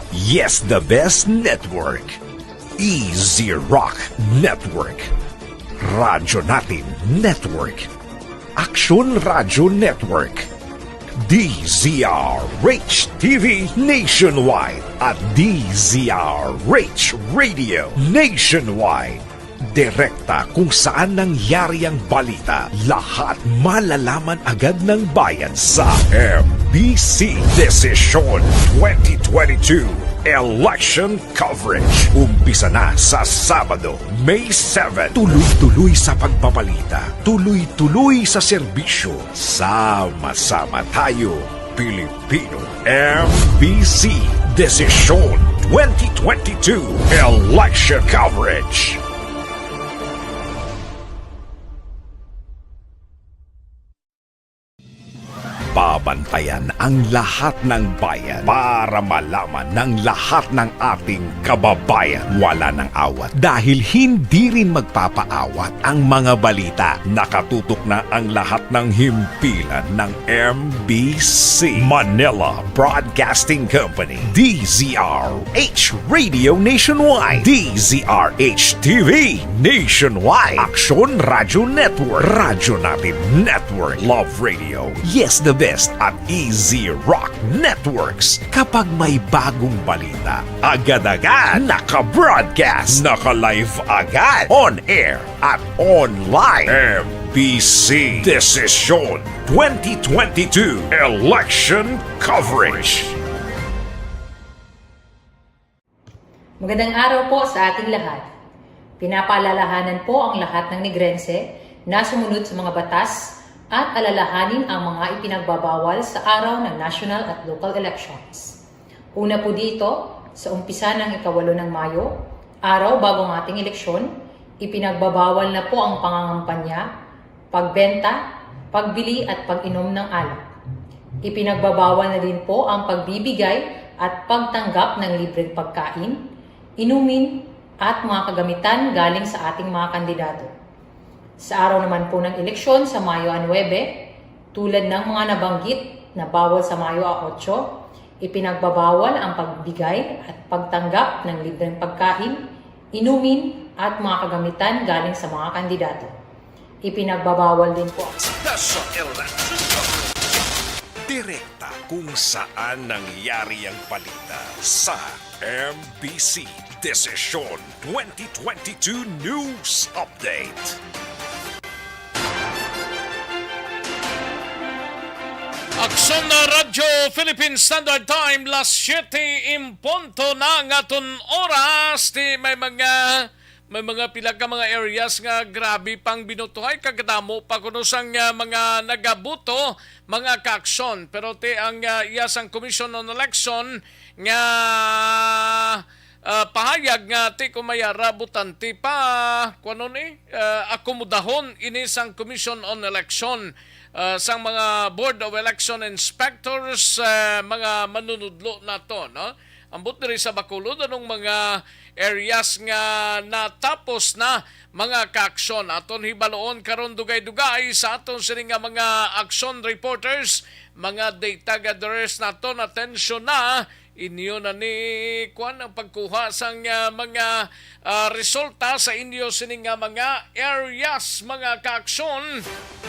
Yes, the best network. Easy Rock Network. Radyo Natin Network. Aksyon Radyo Network. D Z R H T V nationwide at D Z R H Radio nationwide. Direkta kung saan nangyari ang balita, lahat malalaman agad ng bayan sa M B C Desisyon twenty twenty-two Election Coverage. Umpisa na sa Sabado, May seven. Tuloy-tuloy sa pagbabalita, tuloy-tuloy sa serbisyo. Sama-sama tayo, Pilipino. M B C Desisyon twenty twenty-two Election Coverage. Babantayan ang lahat ng bayan para malaman ng lahat ng ating kababayan. Wala nang awat dahil hindi rin magpapaawat ang mga balita. Nakatutok na ang lahat ng himpilan ng M B C, Manila Broadcasting Company, D Z R H Radio Nationwide, D Z R H T V Nationwide, Aksyon Radyo Network, Radyo Natin Network, Love Radio, Yes the Best, at Easy Rock Networks. Kapag may bagong balita, agad-agad naka-broadcast, naka-live agad, on air at online. M B C Desisyon twenty twenty-two Election Coverage. Magandang araw po sa ating lahat. Pinapaalalahanan po ang lahat ng Negrense na sumunod sa mga batas at alalahanin ang mga ipinagbabawal sa araw ng national at local elections. Una po dito, sa umpisa ng ikawalo ng Mayo, araw bago ang ating eleksyon, ipinagbabawal na po ang pangangampanya, pagbenta, pagbili at pag-inom ng alak. Ipinagbabawal na din po ang pagbibigay at pagtanggap ng libreng pagkain, inumin, at mga kagamitan galing sa ating mga kandidato. Sa araw naman po ng eleksyon sa Mayo nuebe, tulad ng mga nabanggit na bawal sa Mayo otso, ipinagbabawal ang pagbigay at pagtanggap ng libreng pagkain, inumin, at mga kagamitan galing sa mga kandidato. Ipinagbabawal din po ang Special Election Coverage. Direkta kung saan nangyari ang balita sa M B C Desisyon twenty twenty-two News Update. Aksyon na Radyo Philippine Standard Time, las siete en punto na nga aton oras. Ti may mga May mga pila ka mga areas nga grabe pang binutuhay, kag kadamo pa kuno sang, ah, mga nagabuto, mga kaaksyon. Pero ti ang, ah, iya sang Commission on Election nga, ah, pahayag nga ti ko mayara butante pa, kuno ni, ah, akomodahon ini sang Commission on Election, ah, sang mga Board of Election Inspectors, ah, mga manunudlo nato, no? Ambot diri sa Bacolod, anong mga areas nga natapos na, mga kaaksyon? Aton hibaluon karon dugay-dugay sa aton sini nga mga action reporters, mga data gatherers naton. Atensyon na, inyo na ni kuan ang pagkuha sang, ah, mga, ah, resulta sa inyo sini nga mga areas, mga kaaksyon.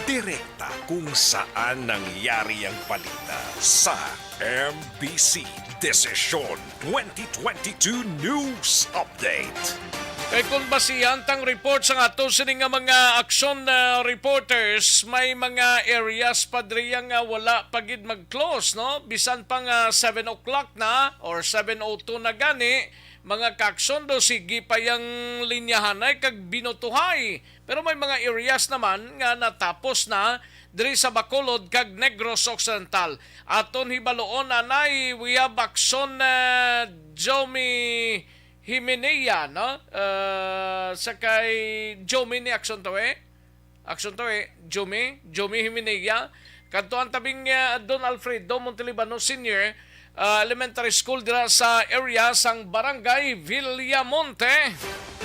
Direkta kung saan nangyari ang balita sa M B C Desisyon twenty twenty-two News Update. Kay kung basihan tang report sang ato sini nga mga action, ah, reporters, may mga areas pa diri nga wala pa gid mag-close, no? Bisan pa nga seven o'clock na or seven o two na gani, mga kaaksyon, do sige pa yang linyahanay kag binutuhay. Pero may mga areas naman nga natapos na diri sa Bacolod kag Negros Occidental. Aton hibaluon anay, we have action, ah, Jomi Himenea, no? Ah, sa kay Jomi ni action to, eh. Action to, eh. Jomi, Jomi Himenea. Kadto ang tabing, ah, Don Alfredo Montelibano Senior, ah, Elementary School dira sa area sang Barangay Villamonte.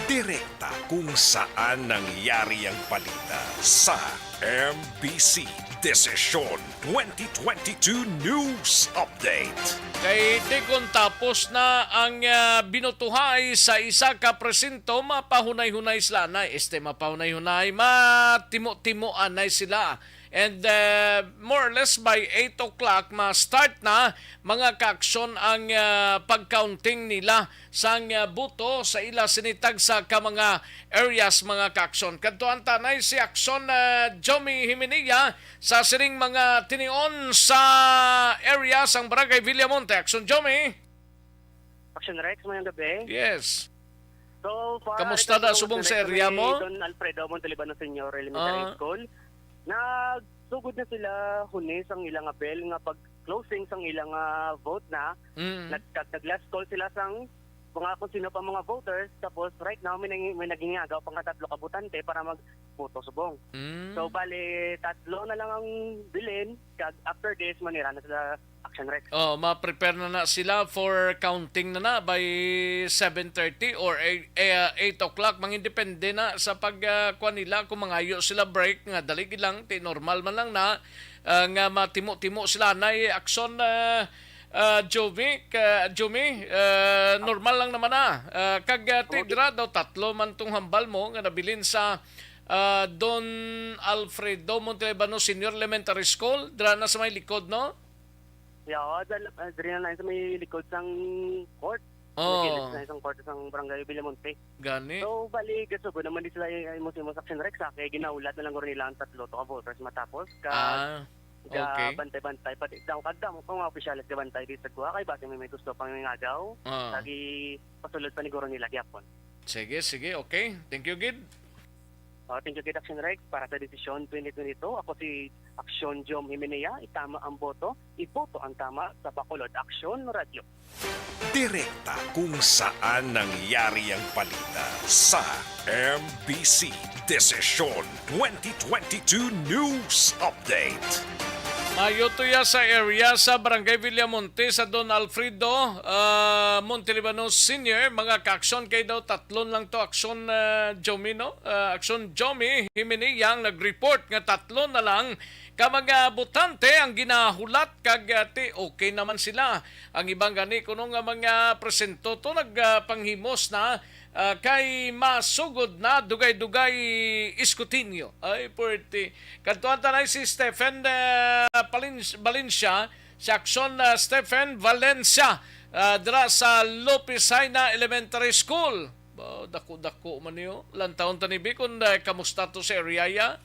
Direkta kung saan nangyari ang balita sa M B C Desisyon twenty twenty-two News Update. Kay ti kon tapos na ang, ah, binutuhay sa isa ka presinto, mapahunay-hunay sila na. Este, mapahunay-hunay, matimo-timo anay sila. And, ah, more or less by eight o'clock, ma-start na, mga kaaksyon, ang, ah, pag-counting nila sang, ah, boto sa ila sini tagsa ka mga areas, mga kaaksyon. Kadtuan ta anay si aksyon, ah, Jomi Himinea sa sining mga tinion sa area sang Barangay Villamonte. Aksyon, Jomi. Action Rex, mayong gabi. Yes. So far, Kamusta ito na ang subong sa address area ni mo? Don Alfredo Montalibano Senior Elementary Ah. School. Nagsugod na sila huni sang ilang apel nga pag-closing sang ilang, ah, vote na. Mm. Nag-, nag-, nag-last call sila sang mga kung sino pa mga voters. Tapos right now, may nang-, may nagingagaw pang katatlo ka botante para magboto subong. Mm. So, bali, tatlo na lang ang bilin. Kag after this, manira na sila Action Rex. Oh, ma-prepare na na sila for counting na na by seven thirty or eight, eh, eight o'clock. Mangindepende na sa pag, ah, kuwan nila kung mangayo sila break nga dali gid lang, ti normal man lang na, ah, nga matimo-timo sila. Nay action, ah, ah, Jovi, ka, Jomi, ah, normal lang naman na. Ah, kag, ah, ti Ako, dira daw tatlo man tong hambal mo nga nabilin sa, ah, Don Alfredo Montelibano Senior Elementary School, dira na sa may likod, no? Yeah, oh, dal-, ah, diri na lang sa may likod sang court. Oh. Sa may gilid na isang court sang Barangay Villamonte. Gani. So, bali, gasugo naman di sila yung, yung, yung Action Rex, ah, kay ginahulat na lang guro nila ang tatlo to ka voters matapos ka Ah, okay. bantay-bantay, pati daw kag damo pa mga opisyales ka bantay di sa kuha, kay basi may, may gusto pang ngagaw, Ah. lagi pasulod pa ni guro nila gyapon. Sige, sige, okay. Thank you, gid. Oh, thank you, gid, Action Rex, para sa Desisyon twenty twenty-two. Ako si Aksyon Jom Himenea, itama ang boto, iboto ang tama sa Bacolod Aksyon Radio. Direkta kung saan nangyari ang balita sa M B C Desisyon twenty twenty-two News Update. Mayo tuya sa area sa Barangay Villamonte sa Don Alfredo, ah, Montelibano Senior, mga kaaksyon kay daw tatlon lang to aksyon, ah, Jomi, no? Ah, aksyon Jomi, Himinea ang nag-report nga tatlo na lang ka mga botante ang ginahulat kag, ah, ti okay naman sila. Ang iban gani kuno nga mga presinto to nagpanghimos na, ah, kay masugod na dugay-dugay iskutinyo. Ay, puwerte. Kadtuan ta na si Stephen, ah, Palin-, Valencia, si Action, ah, Stephen Valencia, ah, dira sa Lopez Jaena Elementary School. Ba, dako-dako man niyo. Lantawon ta ni Bi kung, eh, kamusta to sa area ya?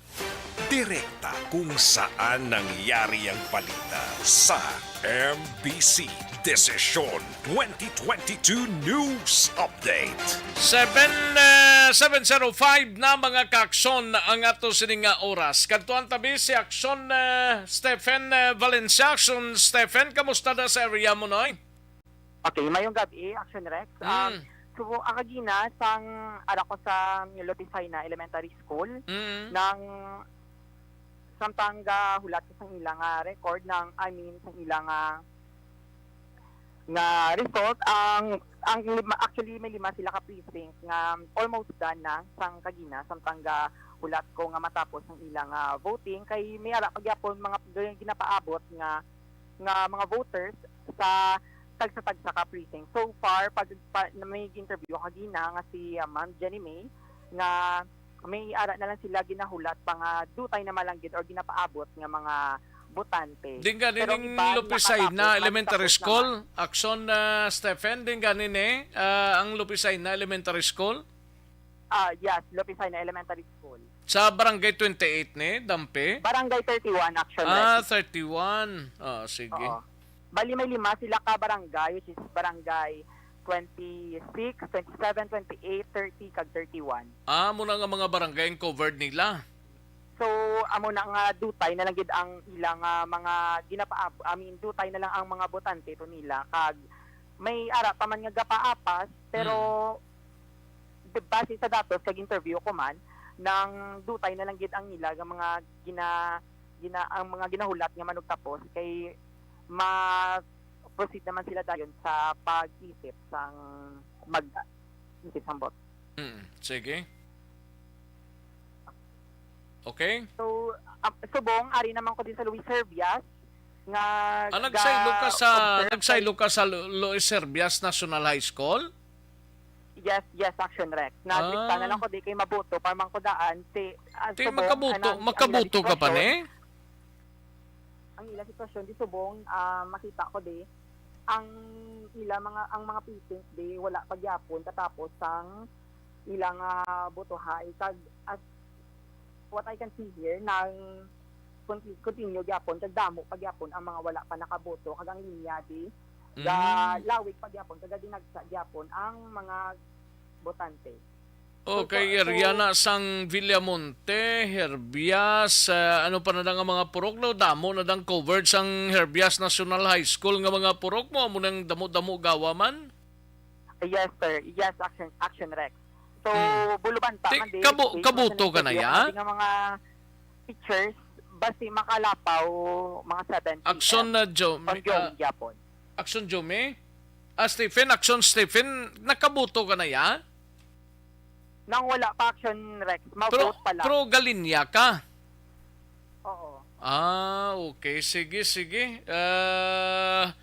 Direkta kung saan nangyari ang balita sa M B C Desisyon twenty twenty-two News Update. Seven, eh, seven zero five na, mga kaakson, ang ato sini nga oras. Kadtuan ta bi si Aksyon, eh, Stephen, eh, Valencia. Aksyon Stephen, kamusta na sa area mo, noy? Okay, mayong gabi, Action Rex. Um, Mm. so, ang kagina, sang ara ko sa Lopez Jaena Elementary School, Mm. nang samtang gahulat ko sang ila nga record, nang, I mean, sang ila nga, nga result, ang, ang lima, actually, may lima sila ka precinct nga almost done na sang kagina, samtang gahulat ko nga matapos ang ila nga voting, kay may ara pa gyapon mga ginapaabot nga, nga mga voters sa tagsa-tagsa ka precinct. So far, pag, pa, na may interview kagina nga si, ah, Ma'am Jenny May, nga may ara na lang sila ginahulat pa nga dutay na malanggit or ginapaabot nga mga botante. Din gani Pero ang ning iba, Lopez Jaena nakalapag, Elementary nagtapos School, naman. Action, ah, Stephen, din gani ni, ah, ang Lopez Jaena Elementary School? Ah, yes, Lopez Jaena Elementary School. Sa Barangay twenty-eight ni, Dampi? Barangay thirty-one, Action Ah, Rex. thirty-one. Ah, sige. Oo. Bali, may lima sila ka barangay, which is Barangay twenty-six, twenty-seven, twenty-eight, thirty, kag thirty-one. Ah, amo na nga mga barangay ang covered nila. So, amo na nga dutay na lang gid ang ilang, ah, mga ginapaab-, I mean, dutay na lang ang mga botante to nila, kag may ara pa man nga gapaapas, pero Hmm. di, base sa datos kag interview ko man, nang dutay na lang gid ang ila nga mga gina-, gina-, ang mga ginahulat nga manugtapos kay ma-proceed naman sila dayon sa pag-isip sang mag-, isip sang bot. Mm, sige. Okay? So, ah, subong, ari naman ko din sa Luis Herbias, nga Ah, nagsaylo ka sa, ga-observe nagsaylo kay ka sa Lu-, Luis Herbias National High School? Yes, yes, Action Rex. Nadrikta na Ah. lang ko, di kay mabuto, pa man ko daan, ti, ah, Ti, subong, makabuto, anang, ang ila makabuto ka pa sitwasyon, ni? Ang ila sitwasyon, di subong, ah, makita ko, di, ang ila mga, ang mga patients, di, wala pa gyapon katapos sang ilang, ah, botohay. Kag, as what I can see here, nang conti-, continue gyapon, kag damo pa gyapon ang mga wala pa nakaboto, kag ang linya, di, ga-, Mm. lawig pa gyapon, kag dinagsa gyapon ang mga botante. So, Okay, so, area na sang Villamonte, Herbias, ah, ano pa na nga mga purok, no? Damo na dang covered sang Herbias National High School nga mga purok mo, amo nang damo-damo gawa man? Yes, sir. Yes, Action, Action Rex. So, Hmm. Bulubanta Ti-, man din, kabu-, eh, kabuto sa ka na interview, ya? Ang ating mga pictures, basi makalapaw, mga seven P M. Action na, Jo-, Ongoing ah, gyapon. Action, Jomi? Ah, Stephen, Action, Stephen, nakabuto ka na ya? Nang wala pa, Action Rex, Pero, ma-vote pa lang. Pero galinya ka? Oo. Ah, okay. Sige, sige. Ah,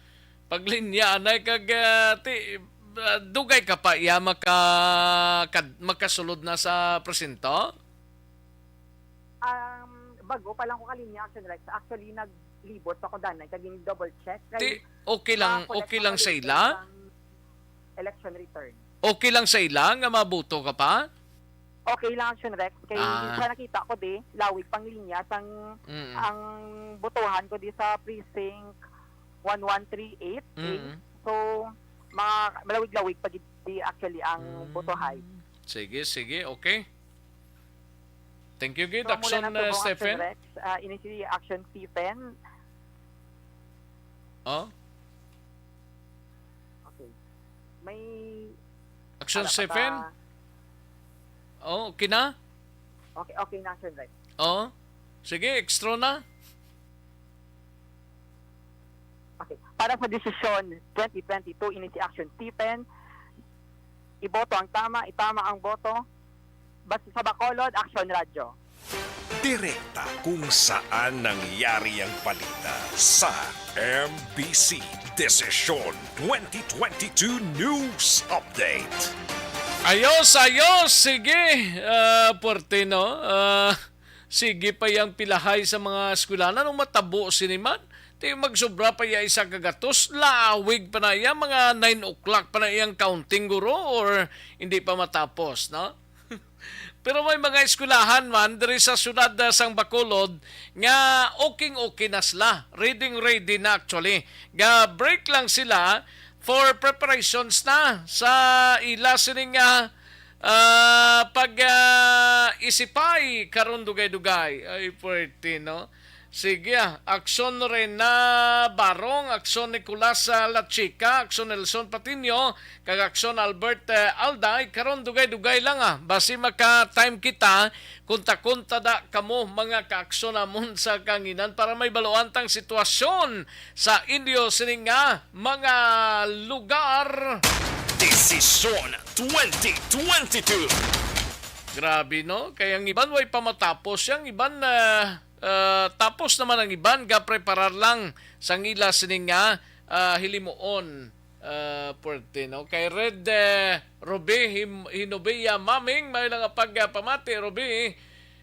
paglinya anay kag, ah, ti-, ah, dugay ka pa iya maka-, kad-, makasulod na sa presinto? Um, bago pa lang ko kalinya, Action Rex. Actually, naglibot pa ko danay kag double check. Ti, Kay okay lang, ma-collect okay lang ako sa dito ila? Sa election return. Okay lang sa ila nga mabuto ka pa? Okay lang, Action Rex. Kay Ah. sa nakita ko, di, lawig pang linya sang Mm. ang botohan ko di sa precinct one one three eight A. Mm. So, mga malawig-lawig pa gid di actually ang Mm. botohay. Sige, sige, okay. Thank you gid, So, mula Action, na uh, subong, Action Stephen. Rex, ah, ini si Action Stephen. Oh? Okay. May Action Wala pa Stephen? ta- Oh, okay na? Okay, okay na, Action Rex. Oh? Sige, extra na. Okay. Para sa desisyon twenty twenty-two, ini si Action Stephen. Iboto ang tama, itama ang boto. Basta sa Bacolod, Action Radyo. Direkta kung saan nangyari ang balita sa M B C Desisyon twenty twenty-two News Update. Ayos, ayos. Sige. Ah, puwerte, no? Ah, Sige pa yang pilahay sa mga eskwelahan. Anong matabo sini man? Ti magsobra pa ya isa ka gatos, lawig pa na ya, mga nine o'clock pa na yang counting, guro, or hindi pa matapos, no? Pero may mga eskwelahan man diri sa siyudad, ah, sang Bacolod nga okay-okay na sila. Ready, ready na actually. Ga-break lang sila for preparations na sa ila sining, ah, ah, pag, ah, isipay karon dugay-dugay. Ay, puwerte, no? Sige, ah. Aksyon Rena Barong, Aksyon Nicolas, ah, Lachica, Aksyon Nelson Patiño, kag Aksyon Albert, eh, Alday, karon dugay-dugay lang, ah. Basi maka-time kita, kunta-kunta da kamo, mga kaaksyon namon sa kanginan para may baluan tang sitwasyon sa inyo sining nga mga lugar. Desisyon twenty twenty-two. Grabe, no? Kay ang iban way pa matapos, yang iban, ah, ah, tapos naman ang iban, ga preparar lang sang ila sining nga, ah, hilimuon. Ah, puwerte, no? Kay Red, eh, Ruby Him-, Hinobia Maming, may lang pagpamati, Ruby.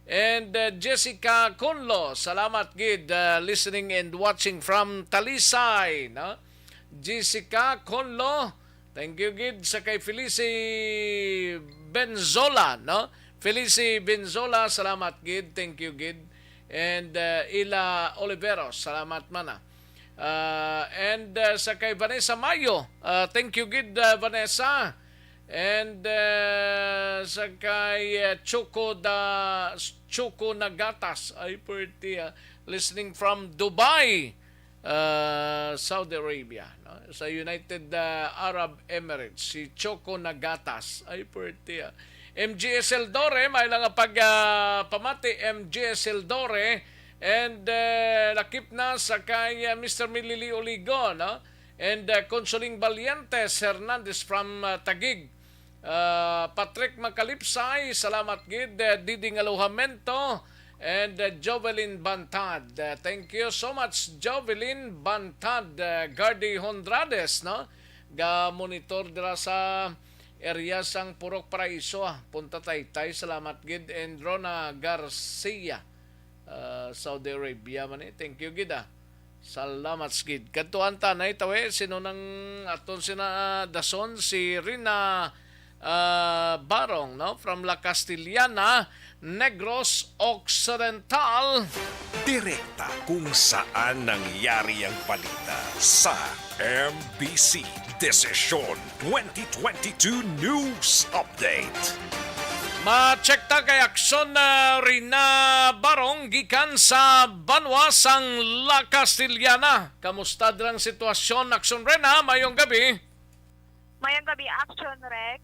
And, uh, Jessica Conlo, salamat gid, uh, listening and watching from Talisay, no? Jessica Conlo, thank you gid. Sa kay Felici Benzola, no? Felici Benzola, salamat gid, thank you gid. And, uh, Ila Oliveros, salamat man, ah. Uh, and, uh, sa kay Vanessa Mayo, uh, thank you gid, uh, Vanessa. And, uh, sa kay, uh, Choco da-, Choco Nagatas, ay, puwerte, ah, listening from Dubai, uh, Saudi Arabia, no? Sa United, uh, Arab Emirates, si Choco Nagatas, ay, puwerte, ah. M G S Eldore, may lang pag, uh, pamati, M G S Eldore, and, uh, lakip na sa kay, uh, Mister Milili Oligo, no? And, uh, Consoling Valientes Hernandez from, uh, Taguig. Uh, Patrick Macalipsay, salamat gid. Uh, Diding Alojamento and, uh, Jovelyn Bantad. Uh, thank you so much, Jovelyn Bantad. Uh, Gardy Hondrades, no? Ga-monitor dira sa area sang Purok Paraiso, ah. Punta Taytay, salamat gid. And Rona Garcia, uh, Saudi Arabia man, eh. Thank you gid, ah. Salamat gid. Kadtuan ta na itawi, sino nang aton sina, ah, dason? Si Rina, ah, Barong, no? From La Castellana, Negros Occidental. Direkta kung saan nangyari ang balita sa M B C Desisyon twenty twenty-two News Update. Ma-check ta kay Aksyon na Rina Barong gikan sa banwa sang La Castellana. Kamusta dirang sitwasyon, Aksyon Rena? Mayong gabi. Mayong gabi, Aksyon Rex.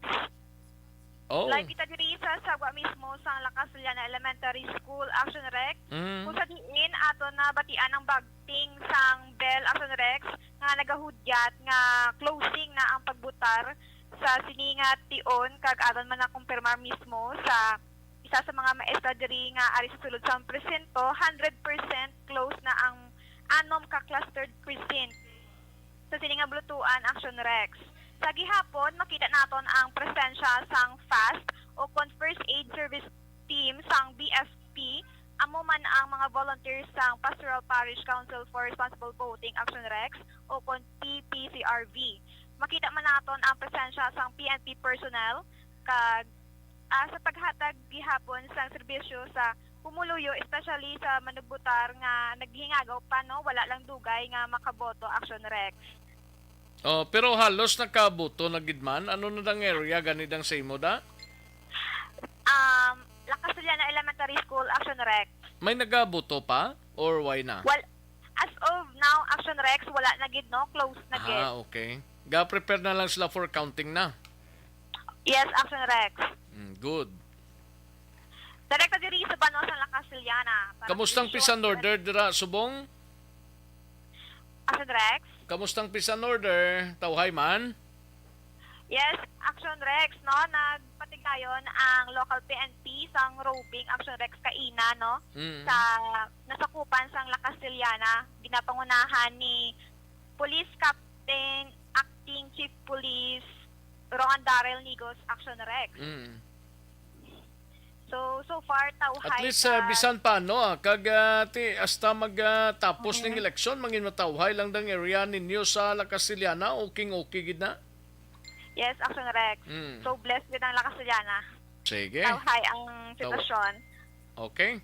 Oh. Live kita diri sa sagwa mismo sang La Castellana Elementary School, Aksyon Rex. Mm. Kung sa diin ato na batian ang bagting sang bell, Aksyon Rex, nga nagahudyat nga closing na ang pagbutar sa sini nga tion, kag aton man na-confirmar mismo sa isa sa mga maestra diri nga ari sa sulod sang presinto, hundred percent close na ang anom ka clustered precinct. Sa sini nga bulutuan, Aksyon Rex. Sa gihapon, makita naton ang presensya sang FAST o kon First Aid Service Team sang B F P, amo man ang mga volunteers sang Pastoral Parish Council for Responsible Voting, Aksyon Rex, o kon P P C R V. Makita man naton ang presensya sang P N P personnel kag, ah, sa paghatag gihapon sang serbisyo sa pumuluyo, especially sa manugbotar nga naghingagaw pa, no, wala lang dugay nga makaboto, Aksyon Rex. Oh, pero halos nakaboto na gid man. Ano na dang area gani dang sa imo da? Um, La Castellana Elementary School, Aksyon Rex. May nagaboto pa? Or why na? Well, as of now, Aksyon Rex, wala na gid, no? Close na gid. Ah, okay. Ga-prepare na lang sila for counting na. Yes, Aksyon Rex. Mm, good. Direkta diri sa banwa sa La Castellana. Para Kamustang sa peace and order dira subong? Aksyon Rex? Kamustang peace and order? Tawhay man? Yes, Aksyon Rex, no? Nagpatigayon ang local P N P sang roving, Aksyon Rex, kaina, no? Mm. Sa nasakupan sang La Castellana, ginapangunahan ni Police Captain Acting Chief Police Ron Darrell Nigos, Aksyon Rex. Mm. So, so far, tawhay. At least, ah, bisan pa, no, ah, kag, ah, ti, hasta mag, ah, tapos ning eleksyon, mangin matawhay lang dang area ninyo sa La Castellana, okay, okay gid na? Yes, Action Rex. Mm. So, blessed gid ang La Castellana. Sige. Tawhay ang sitwasyon. Okay.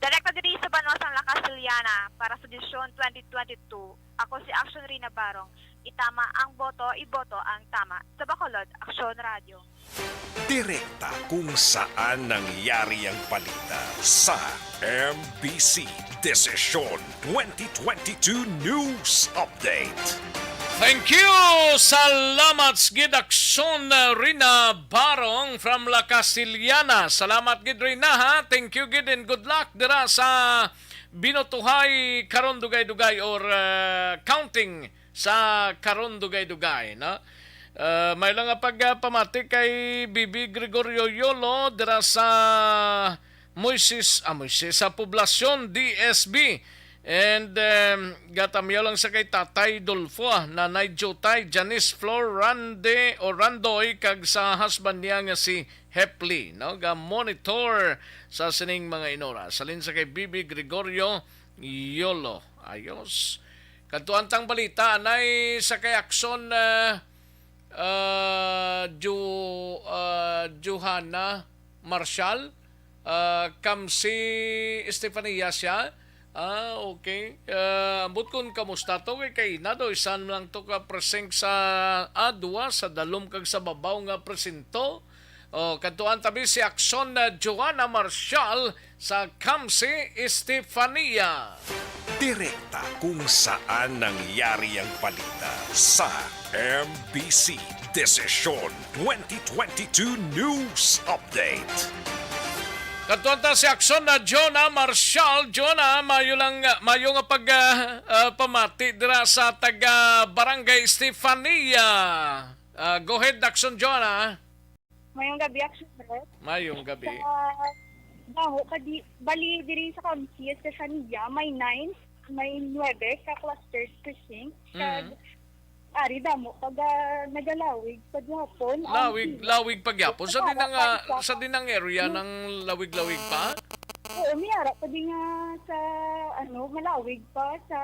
Direkta diri sa banwa sang La Castellana para sa edisyon twenty twenty-two, ako si Action Rina Barong. Itama ang boto, iboto ang tama. Sa Bacolod, Action Radio. Direkta kung saan nangyari ang balita sa M B C Desisyon twenty twenty-two News Update. Thank you! Salamat gid, Action, uh, Rina Barong from La Castellana. Salamat gid, Rina, ha? Thank you gid and good luck dira sa Binotuhay karon dugay-dugay or, uh, counting sa karon dugay-dugay, no? Uh, may lang nga pagpamati kay Bibi Gregorio Yolo dira sa Moises, ah, Moises, sa Poblasyon D S B. And, um, gatamiyaw lang sa kay Tatay Dolfo, ah, Nanay Jutay, Janice Flor, Rande o Randoy, kag sa husband niya nga si Hepli, no? Ga-monitor sa sining mga inora. Salin sa kay Bibi Gregorio Yolo. Ayos. Kadtuan tang balita, anay sa kay Action, ah, ah, Jo-, ah, Johanna Marshall, ah, Kamsi Estefania siya. Ah, okay. Ah, ambot kun kamusta to, kay, kay na daw, isan lang to ka precinct sa, ah, duwa, sa dalom kag sa babaw nga presinto. Oh, kadtuan tabi si Action na Joanna Marshall sa Kamsi Estefania. Direkta kung saan nangyari ang balita sa M B C Desisyon twenty twenty-two News Update. Kadtuan ta si Action na Jonah Marshall. Jonah, mayo lang, mayo nga pag, ah, ah, pamati dira sa taga Barangay Estefania. Ah, go ahead, Action Jonah. Mayong gabi, Action Rex. Mayong gabi. Sa, damo ka di, bali diri sa Kamsi Estefania, may nine, may nuebe ka clustered precinct. Kag Mm. ari damo pag, ah, nagalawig pa gyapon ang Lawig, pila. Lawig pa gyapon. Sa Sa din ang, Sara pa ah, isa sa ka din ang area Hmm. ng lawig-lawig pa? Oo, may ara pa din nga sa, ano, malawig pa sa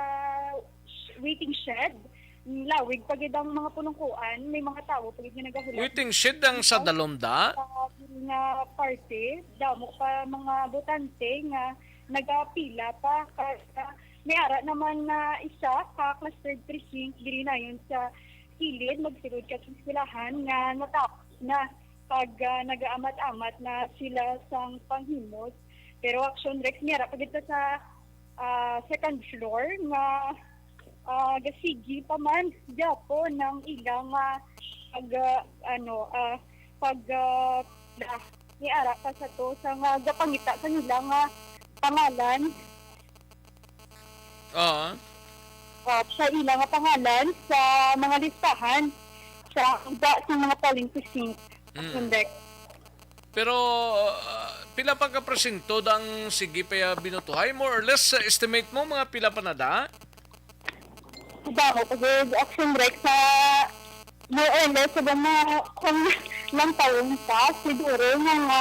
sh-, waiting shed. Lawig pa gid ang mga pulungkuan, may mga tawo pa gid nga nagahulat. Waiting shed ang sa Ikaw? Dalom da? Sa diri nga parte, damo pa mga botante nga nagapila pa. Kaya may ara naman na isa ka clustered precinct diri nayon sa kilid, magsulod ka sa eskwelahan nga natapos na pag, ah, nagaamat-amat na sila sang panghimos. Pero Action Rex, may ara pa gid ta sa, ah, second floor nga, ah, gasigi pa man gyapon ang ilang, ah, pag, ah, ano, ah, pag, ah, la-, may ara pa sa to sa nga gapangita sa nila nga pangalan. Oo. At sa ila nga pangalan sa mga listahan sa, sa mga polling precinct, Mm. Action Rex. Pero, uh, pila pa ka presinto dang sige pa ya binutuhay? More or less, uh, estimate mo, mga pila pa na da? Damo pa gid, Action Rex, sa more or less, sa mga, kung lang taon pa, siguro mga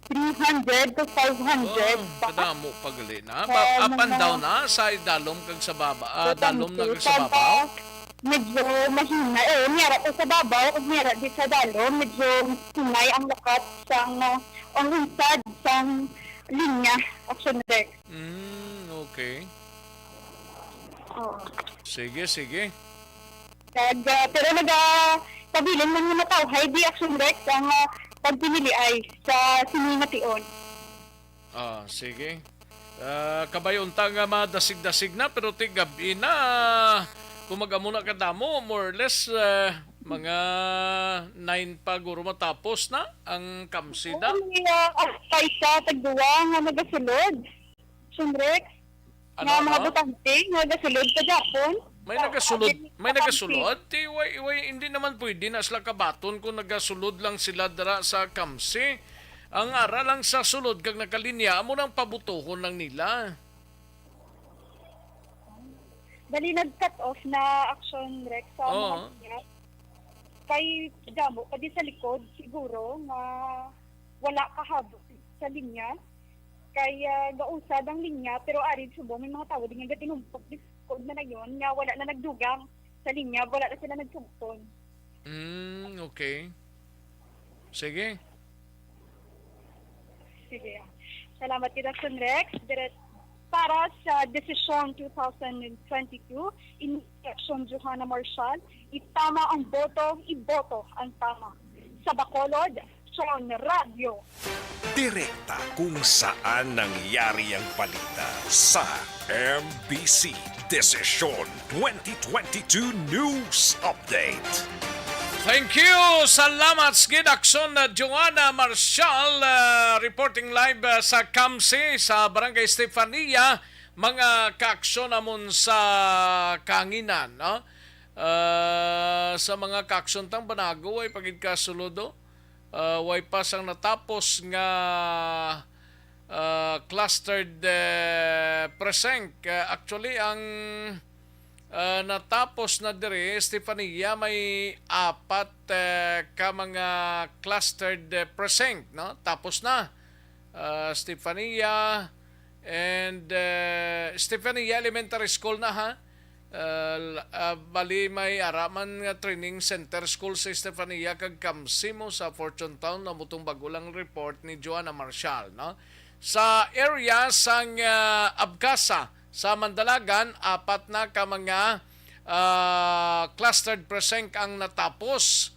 three hundred to five hundred Oh, pa. Kadamo pa gali na. Ba, Kaya up and mga down na sa dalom kag sa baba, ah, dalom na kag sa Butante, babaw? Medyo mahina. Eh, may ara ko sa babaw, kag may ara di sa dalom, medyo hinay ang lakat sang, ah, ang unsad sang linya, Action Rex. Mm, okay. Oo. Sige, sige. Kag, ah, pero naga-, pabilin man nga matawhay di, Action Rex, ang, ah, pagpiniliay sa sini nga tion. Ah, sige. Ah, kabay unta nga madasig-dasig na, pero ti gab-i na. Kung mag-amo na kadamo, more or less, ah, mga nine pa guro matapos na ang kamsida. Oo, may, ah, ang kaisa, tagduwa nga nagasulod. Action Rex, Ano, nga mga ano? botante nga nagasulod sa Japon. May Ah, nagasulod, abi, may sa nagasulod? Kamsi. Ti, way, way, hindi naman pwede na sila kabaton kung nagasulod lang sila dira sa Kamsi. Ang ara lang sa sulod kag nakalinya, amo nang pabutuhon lang nila. Dali nag-cut off na, Action Rex, sa Oo. mga siya. Kay damo pa di sa likod, siguro, nga wala kahabot sa linya. Kay, ah, gausad ang linya, pero ari subong may mga tawo din nga gatinumpok di sa likod na nayon, nga wala na nagdugang sa linya, wala na sila nagsugton. Mm, okay. Sige. Sige. Salamat kita, Conrex. Dire-, para sa Desisyon two thousand twenty-two, in Action Johanna Marshall, itama ang boto, iboto ang tama. Sa Bacolod, Son Radio. Direkta kung saan nangyari ang balita sa M B C Desisyon twenty twenty-two News Update. Thank you. Salamat sa gid, Action na Joanna Marshall, ah, reporting live, ah, sa Kamsi, sa Barangay Estefania, mga kaaksyon namon sa kahanginan, no? Ah, sa mga kaaksyon tang banago, way pa gid ka suludo. Ah, way pa sang natapos nga, ah, clustered, eh, precinct. Ah, actually, ang, ah, natapos na diri, Estefania, may apat, eh, ka mga clustered, eh, precinct, no? Tapos na. Ah, Estefania and, eh, Estefania Elementary School na, ha? Ah, l-, ah, bali, may ara man nga training center school sa Estefania kag Kamsi mo sa Fortune Town, amo tong bago lang report ni Joanna Marshall, no? Sa area sang, ah, Abcasa sa Mandalagan, apat na ka mga, ah, clustered precinct ang natapos.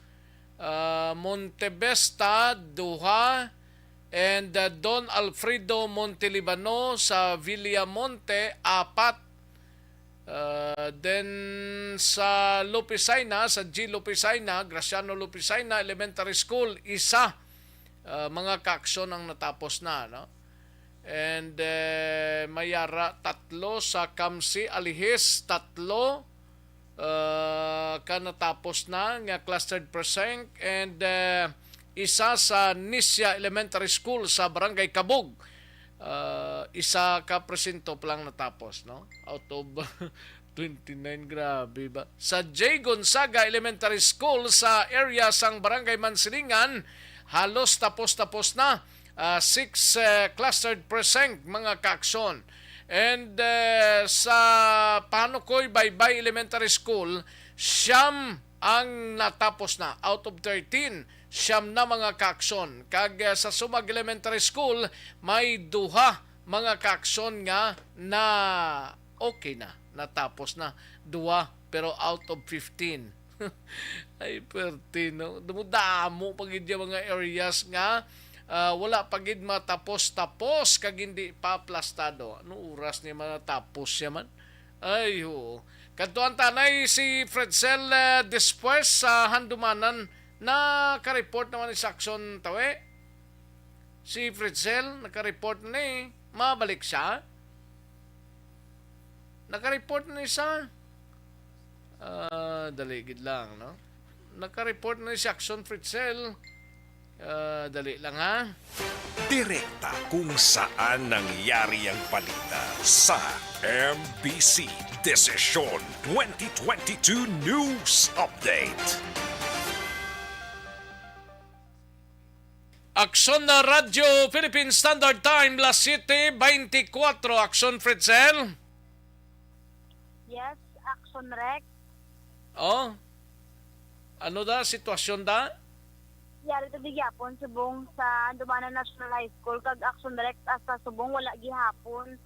Ah, Montevista, duha, and, ah, Don Alfredo Montelibano sa Villamonte, apat. Uh, then sa Lupisaina, sa G Lupisaina, Graciano Lupisaina Elementary School, isa, uh, mga kaaksyon ang natapos na, no? And, uh, may ara tatlo sa Kamsi Alihis, tatlo, uh, ka natapos na nga clustered precinct, and, uh, isa sa Nisya Elementary School sa Barangay Kabug. Ah, isa ka presinto pa lang natapos, no? Out of twenty-nine, grabe ba? Sa J Gonzaga Elementary School sa area sang Barangay Mansilingan, halos tapos-tapos na. Ah, six, eh, clustered precinct, mga kaaksyon. And, eh, sa Panukoy Baybay Elementary School, siyam ang natapos na out of thirteen, siyam na mga kaaksyon. Kag, eh, sa Sumag Elementary School, may duha mga kaaksyon nga na okay na, natapos na. Duha, pero out of fifteen. Ay, perti, no? Damo-damo pa gid yung mga areas nga, ah, wala pa gid matapos-tapos kag hindi pa aplastado. Ano oras ni matapos siya man? Ay, oo. Kadtuan tanay si Fredsel, eh, Despues sa Handumanan, naka-report naman ni sa Aksyon Tawi. Si Fredsel, naka-report na eh. Mabalik siya? Naka-report na siya? Ah, dali gid lang, no? Naka-report na si Aksyon Fredsel. Ah, dali lang, ha? Direkta kung saan nangyari ang balita sa M B C Desisyon twenty twenty-two News Update. Aksyon na Radyo Philippine Standard Time, las siete veinticuatro. Aksyon, Fredsel. Yes, Aksyon Rex. Oh. Ano da sitwasyon da? Yari to gihapon subong sa Andumanan National High School kag Aksyon Rex, hasta subong wala gihapon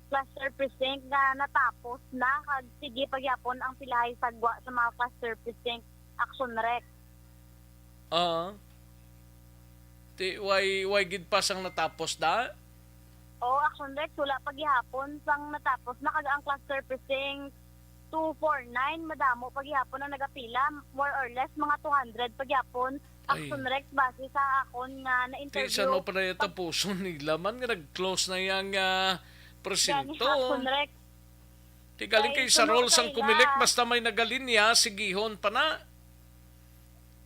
cluster precinct nga natapos na, kag sige pa gihapon ang pilahay sagwa sa mga cluster precinct, Aksyon Rex. Ah. Ti way, way gid pa sang natapos da? Oo, Aksyon Rex, wala pa gihapon sang natapos na, kag ang cluster precinct two four nine, madamo pa gihapon ang nagapila, more or less mga two hundred pa gihapon. Aksyon Rex, base sa akon nga na-interview. Ti sa no pa na tapuson nila man nga nag-close na yang, ah, presinto. Gani, Aksyon Rex. Ti galing kay sa role sang Comelec, basta may nagalinya, sigihon pa na.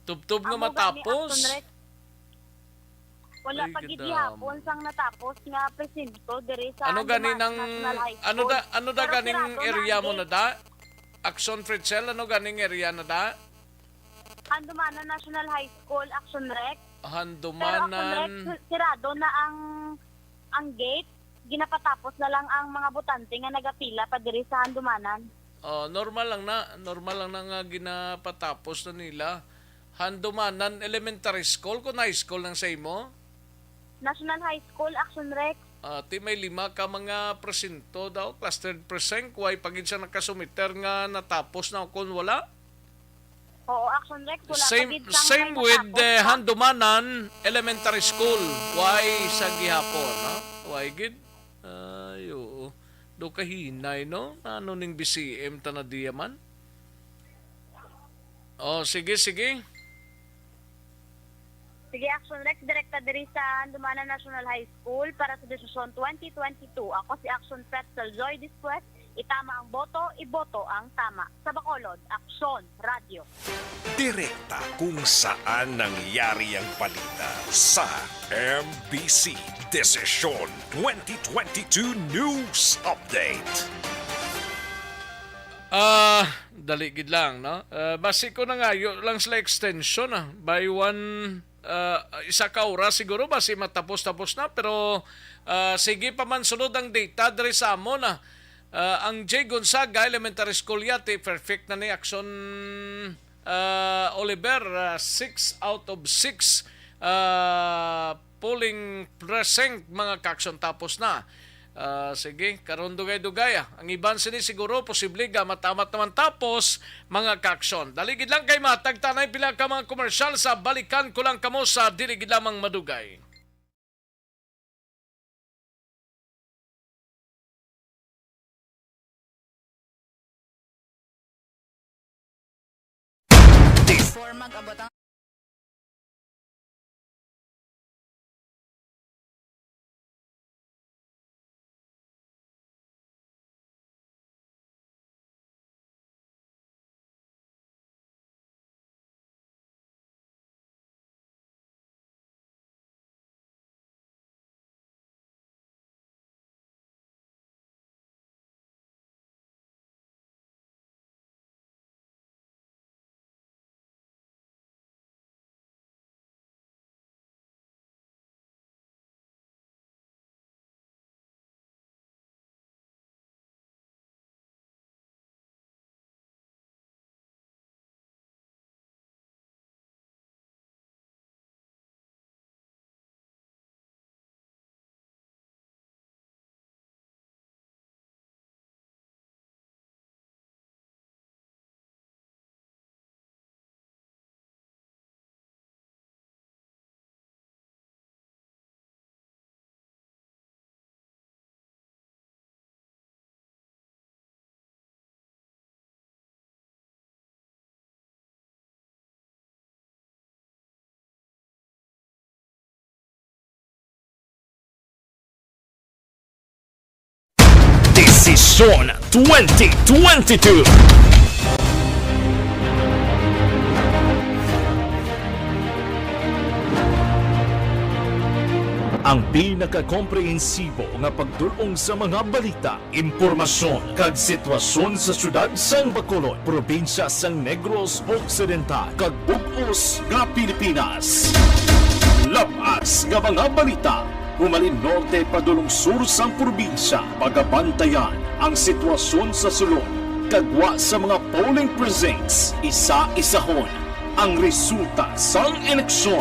Tubtob nga matapos. Wala pa gid gihapon sang natapos nga presinto diri sa Ano gani nang, National High School. Ano da, ano da ganing area mo na da? Aksyon Fredsel, ano ganing area na da? Handumanan National High School, Action Rec. Pero Action Rec, Handumanan. si-, sirado na ang, ang gate. Ginapatapos na lang ang mga botante nga nagapila pa diri sa Handumanan. Oh, normal lang na, normal lang na nga ginapatapos na nila. Handumanan Elementary School, kung high school nang sa imo? National High School, Action Rec. Ah, ti may lima ka mga presinto daw, clustered precinct, way pa gid siya nakasumiter nga natapos na o kung wala? Oo, Action Rec, wala pa Same, gid sang same may with natapos the pa. Handumanan Elementary School. Why sa gihapon, no? Why gid? Ay, oo. Do kahinay, no? Ano ning B C M ta na diya man? Oh, sige, sige. Sige, Action Rec, direkta diri sa Handumanan National High School para sa desisyon twenty twenty-two. Ako si Action Pretzel Joy Dispues. Itama ang boto, iboto ang tama. Sa Bacolod, Aksyon, Radyo. Direkta kung saan nangyari ang balita sa M B C Desisyon twenty twenty-two News Update. Ah, dali gid lang, no? Ah, basi ko nangayo lang sila extension, ah. By one, ah, isa ka oras siguro, basi matapos-tapos na. Pero, ah, sige pa man sunod ang data diri sa amon, ah. Ah, ang J Gonzaga Elementary School yati, perfect na ni Action, ah, Oliver, ah, six out of six, ah, polling precinct, mga ka-action, tapos na. Ah, sige, karon dugay-dugay, ah. Ang iban sini siguro posible ga matamat naman tapos, mga ka-action. Dali gid lang kay matagtanay pila ka mga komersyal sa balikan ko lang kamo sa dili gid lamang madugay. Before mag-abot ang Desisyon twenty twenty-two. Ang pinakakomprehensibo nga pagdul-ong sa mga balita, impormasyon, kag sitwasyon sa siyudad sang Bacolod, probinsya sang Negros Occidental, kag bug-os nga Pilipinas. Labas nga mga balita, humalin norte padulong sur sang probinsya, pagabantayan ang sitwasyon sa sulod, kag gwa sa mga polling precincts, isa-isahon ang resulta sang eleksyon.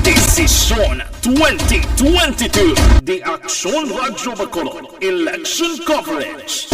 Desisyon twenty twenty-two. The Action Radyo Bacolod Election Coverage.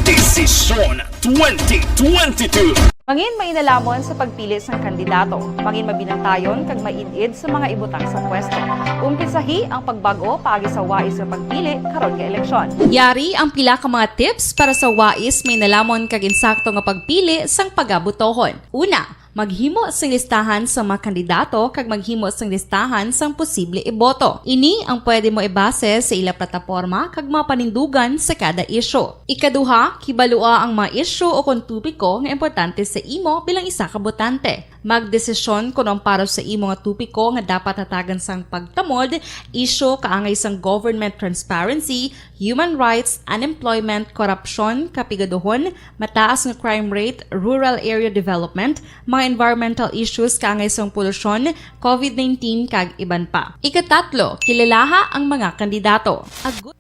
Desisyon twenty twenty-two. Mangin mainalamon sa pagpili sang kandidato. Mangin mabinantayon kag maid-id sa mga ibutang sa pwesto. Umpisahi ang pagbag-o paagi sa wais nga pagpili karon nga eleksyon. Yari ang pila ka mga tips para sa wais, mainalamon kag insakto nga pagpili sang pagabutohon. Una, maghimo sing listahan sa mga kandidato kag maghimo sing listahan sang posible iboto. Ini ang pwede mo ibase sa ila plataporma kag mga panindugan sa kada isyu. Ikaduha, kibalua ang mga isyu o kon topiko nga importante sa imo bilang isa ka botante. Magdesisyon kon ang para sa imo nga topiko nga dapat hatagan sang pagtamod, isyu kaangay sang government transparency, human rights, unemployment, korupsyon, kapigaduhon, mataas nga crime rate, rural area development, mga environmental issues kaangay sang polusyon, covid nineteen, kag iban pa. Ikatatlo, kilalaha ang mga kandidato. Ago-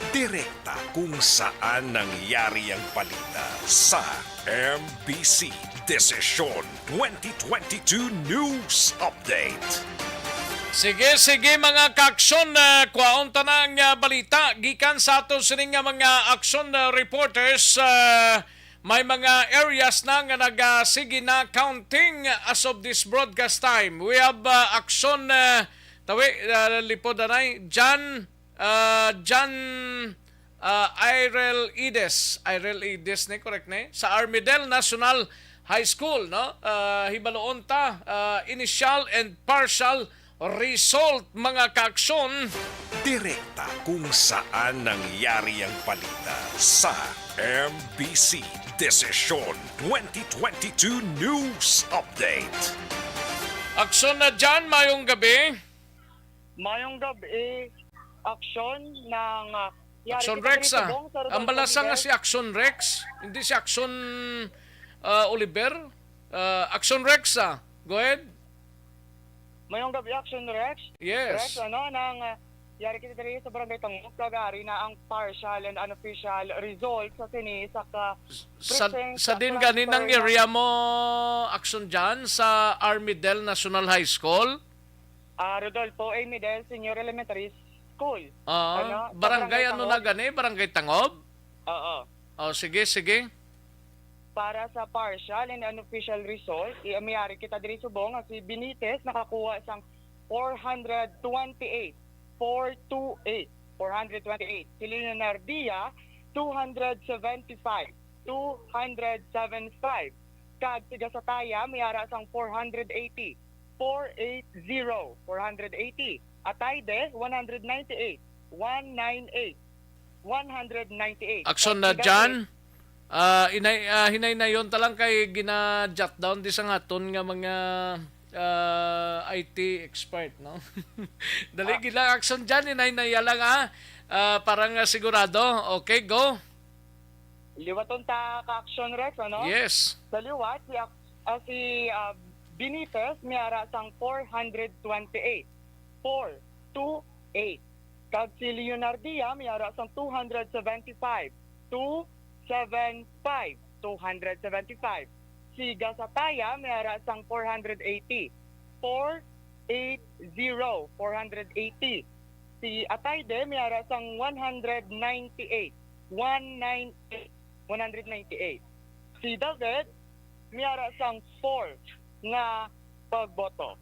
Direkta kung saan nangyari ang balita sa M B C Desisyon twenty twenty-two News Update. Sige, sige, mga ka-aksyon, ah, kwaon ta na ang, ah, balita gikan sa ato sini nga mga aksyon, ah, reporters. Ah, may mga areas na nga nagasige na counting as of this broadcast time. We have, ah, aksyon, ah, tawi, ah, lipod anay, Jan, ah, Jan, ah, Irel Ides, Irel Ides ni, correct ni, sa Armidel National High School, no? Ah, hibaluon ta, ah, initial and partial result, mga ka-aksyon. Direkta kung saan nangyari ang balita sa M B C Desisyon twenty twenty-two News Update. Aksyon na dyan, mayong gabi. Mayong gabi, aksyon ng, ah, yari Aksyon kita Rex, diri ah. subong sa Rodolfo Ang balasan nga Oliver. Si Aksyon Rex, hindi si Aksyon, ah, Oliver. Ah, Aksyon Rex, ah. Go ahead. Mayong gabi, Action Rex. Yes. Rex, ano, nang, ah, yari kita diri sa Barangay Tangub, kag ari na ang partial and unofficial result sa sini sa ka Sa, precinct sa din cluster gani nang na- area mo, Aksyon dyan, sa Armidel National High School? Ah, Rodolfo A. Midel Senior Elementary School. Ah, Ano, sa barangay Barangay ano Tangub. na gani? Barangay Tangob? Oo. Oh, sige, sige. Para sa partial and unofficial result, i-, miyari kita diri subong nga si Benitez nakakuha sang four hundred twenty-eight, four two eight, four hundred twenty-eight. Si Leonardia, two hundred seventy-five, two hundred seven five. Kag si Gasataya, miyara sang four hundred eighty, four eight zero, four hundred eighty. Atayde, one hundred ninety-eight, one nine eight, one hundred ninety-eight. Aksyon na Kag si dyan. Ah, inay, ah, hinay-nayon ta lang kay gina-jot down di sa ngaton nga mga, ah, I T expert, no? Dali Ah. gila, Aksyon dyan, hinay-naya lang, ah. Ah, para nga sigurado. Okay, go. Liwaton ta ka Action Rex, ano? Yes. Sa liwat, si, Ak- ah, si ah, Benitez miyara sang four hundred twenty-eight, four two eight. Kag si Leonardia miyara sang two hundred seventy-five, two seven five, two hundred seventy-five. Si Gasataya miyara sang four hundred eighty, four eight zero, four hundred eighty. Si Atayde miyara sang one hundred ninety-eight, one nine eight, one hundred ninety-eight. Si David miyara sang four nga pagboto.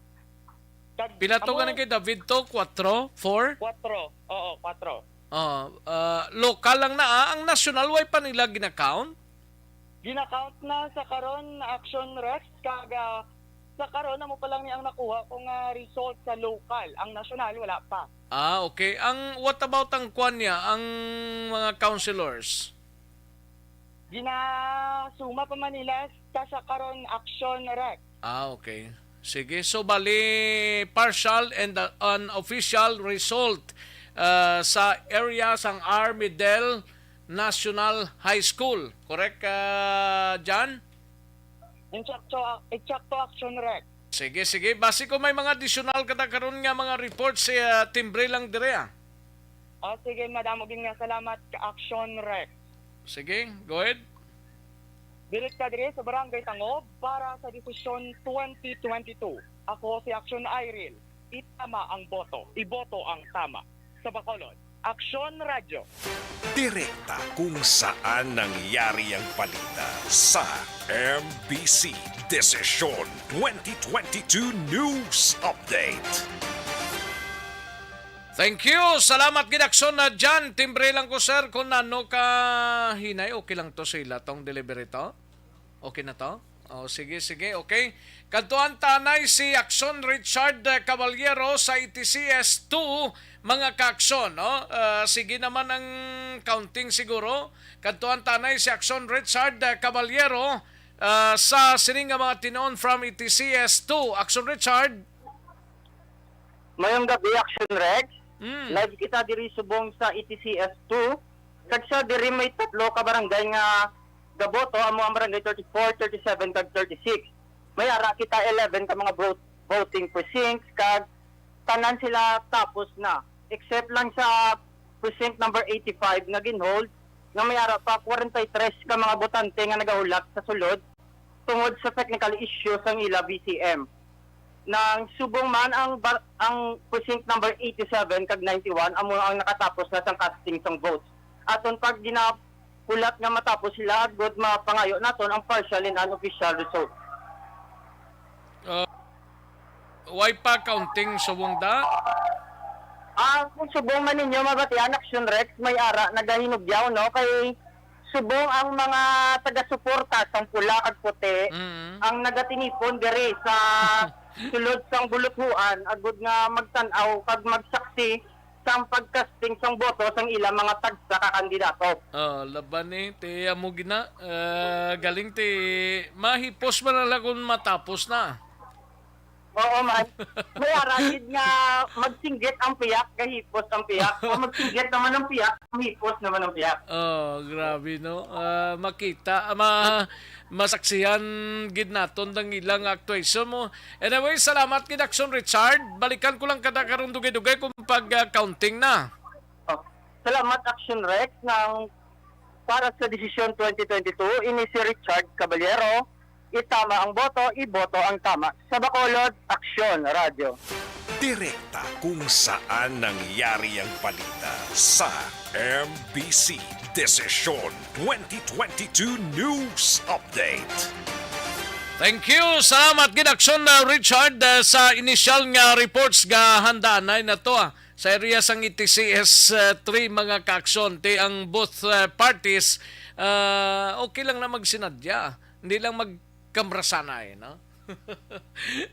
Kag Pila to amo- gani kay David to? Kwatro? Four? Kwatro. Oo, kwatro. Ah, ah, lokal lang na, ah. Ang national, way pa nila gina-count? Gina-count na sa karon, Action Rex, kag ah, sa karon amo pa lang ni ang nakuha ko nga result sa local. Ang national wala pa. Ah, okay. Ang, what about ang kwan niya, ang mga councilors? Ginasuma pa man nila ta sa karon, Action Rex. Ah, okay. Sige, so bali partial and uh, unofficial result uh, sa area sang Armidel National High School. Correct, uh, John? Insakto, insakto, Action Rex. Sige, sige. Basi ko may mga additional kada karon nga mga report, si uh, Timbre lang dire, ah. O sige, madamo gid nga salamat ka Action Rex. Sige, go ahead. Direkta diri sa Barangay Tangob para sa Desisyon twenty twenty-two. Ako si Action Iril. Itama ang boto. Iboto ang tama. Sa Bacolod, Action Radyo. Direkta kung saan nangyari ang balita sa M B C Desisyon twenty twenty-two News Update. Thank you. Salamat gid, Action na John. Timbre lang ko, sir, kung ano ka hinay. Okay lang to sa ila tong delivery to? Okay na to? Oh, sige, sige. Okay. Kadtuan tanay si Action Richard, eh, Caballero sa A T C S two, mga ka-aksyon, no? Ah, sige naman ang counting siguro. Kadtuan tanay si Action Richard, eh, Caballero Ah, sa sini nga mga tinuon from E T C S two, Action Richard. Mayong gabi, Action Rex. Mm. Live kita diri subong sa E T C S two. Kag sa diri may tatlo ka barangay nga gaboto, amo ang barangay thirty-four, thirty-seven, kag thirty-six. May ara kita eleven ka mga vote, voting precincts, kag tanan sila tapos na. Except lang sa precinct number eighty-five nga ginhold, nga may ara pa forty-three ka mga botante nga nagahulat sa sulod tungod sa technical issue sang ila V C M. Nang subong man ang bar- ang precinct number eighty-seven kag ninety-one amo ang nakatapos na sang casting sang votes. Aton pag ginahulat nga matapos sila agud mapangayo naton ang partial and unofficial result. Uh, why pa counting subong da? Ah, kung subong man ninyo mabatian, Action Rex, may ara nagahinugyaw, no? Kay subong ang mga taga-suporta sang pula kag puti Mm. ang nagatinipon diri sa sulod sang buluthuan agud nga magtan-aw kag magsaksi sang pagkasting sang boto sang ila mga tagsa ka kandidato. Oh, laban ni ti amo gina. Ah, galing ti mahipos man lang kung matapos na. Oo man. May aragid nga magsinggit ang piyak, gahipos ang piyak. O magsinggit naman ang piyak, mahipos naman ang piyak. Oh, grabe, no? Ah, makita, ah, ma masaksihan gid naton ang ilang actuation mo. Anyway, salamat gid, Action Richard. Balikan ko lang kada karon dugay-dugay kung pag ah, counting na. Oh. Salamat, Action Rex, ng para sa desisyon twenty twenty-two, ini si Richard Caballero. Itama ang boto, iboto ang tama. Sa Bacolod, Aksyon, Radyo. Direkta kung saan nangyari ang balita sa M B C Desisyon twenty twenty-two News Update. Thank you. Salamat gid, Action, uh, Richard, uh, sa initial nga reports nga handaan na to, ah, sa area sang E T C S three, mga ka-aksyon. Ti ang both uh, parties, uh, okay lang na magsinadya. Hindi lang magkamrasanay, no?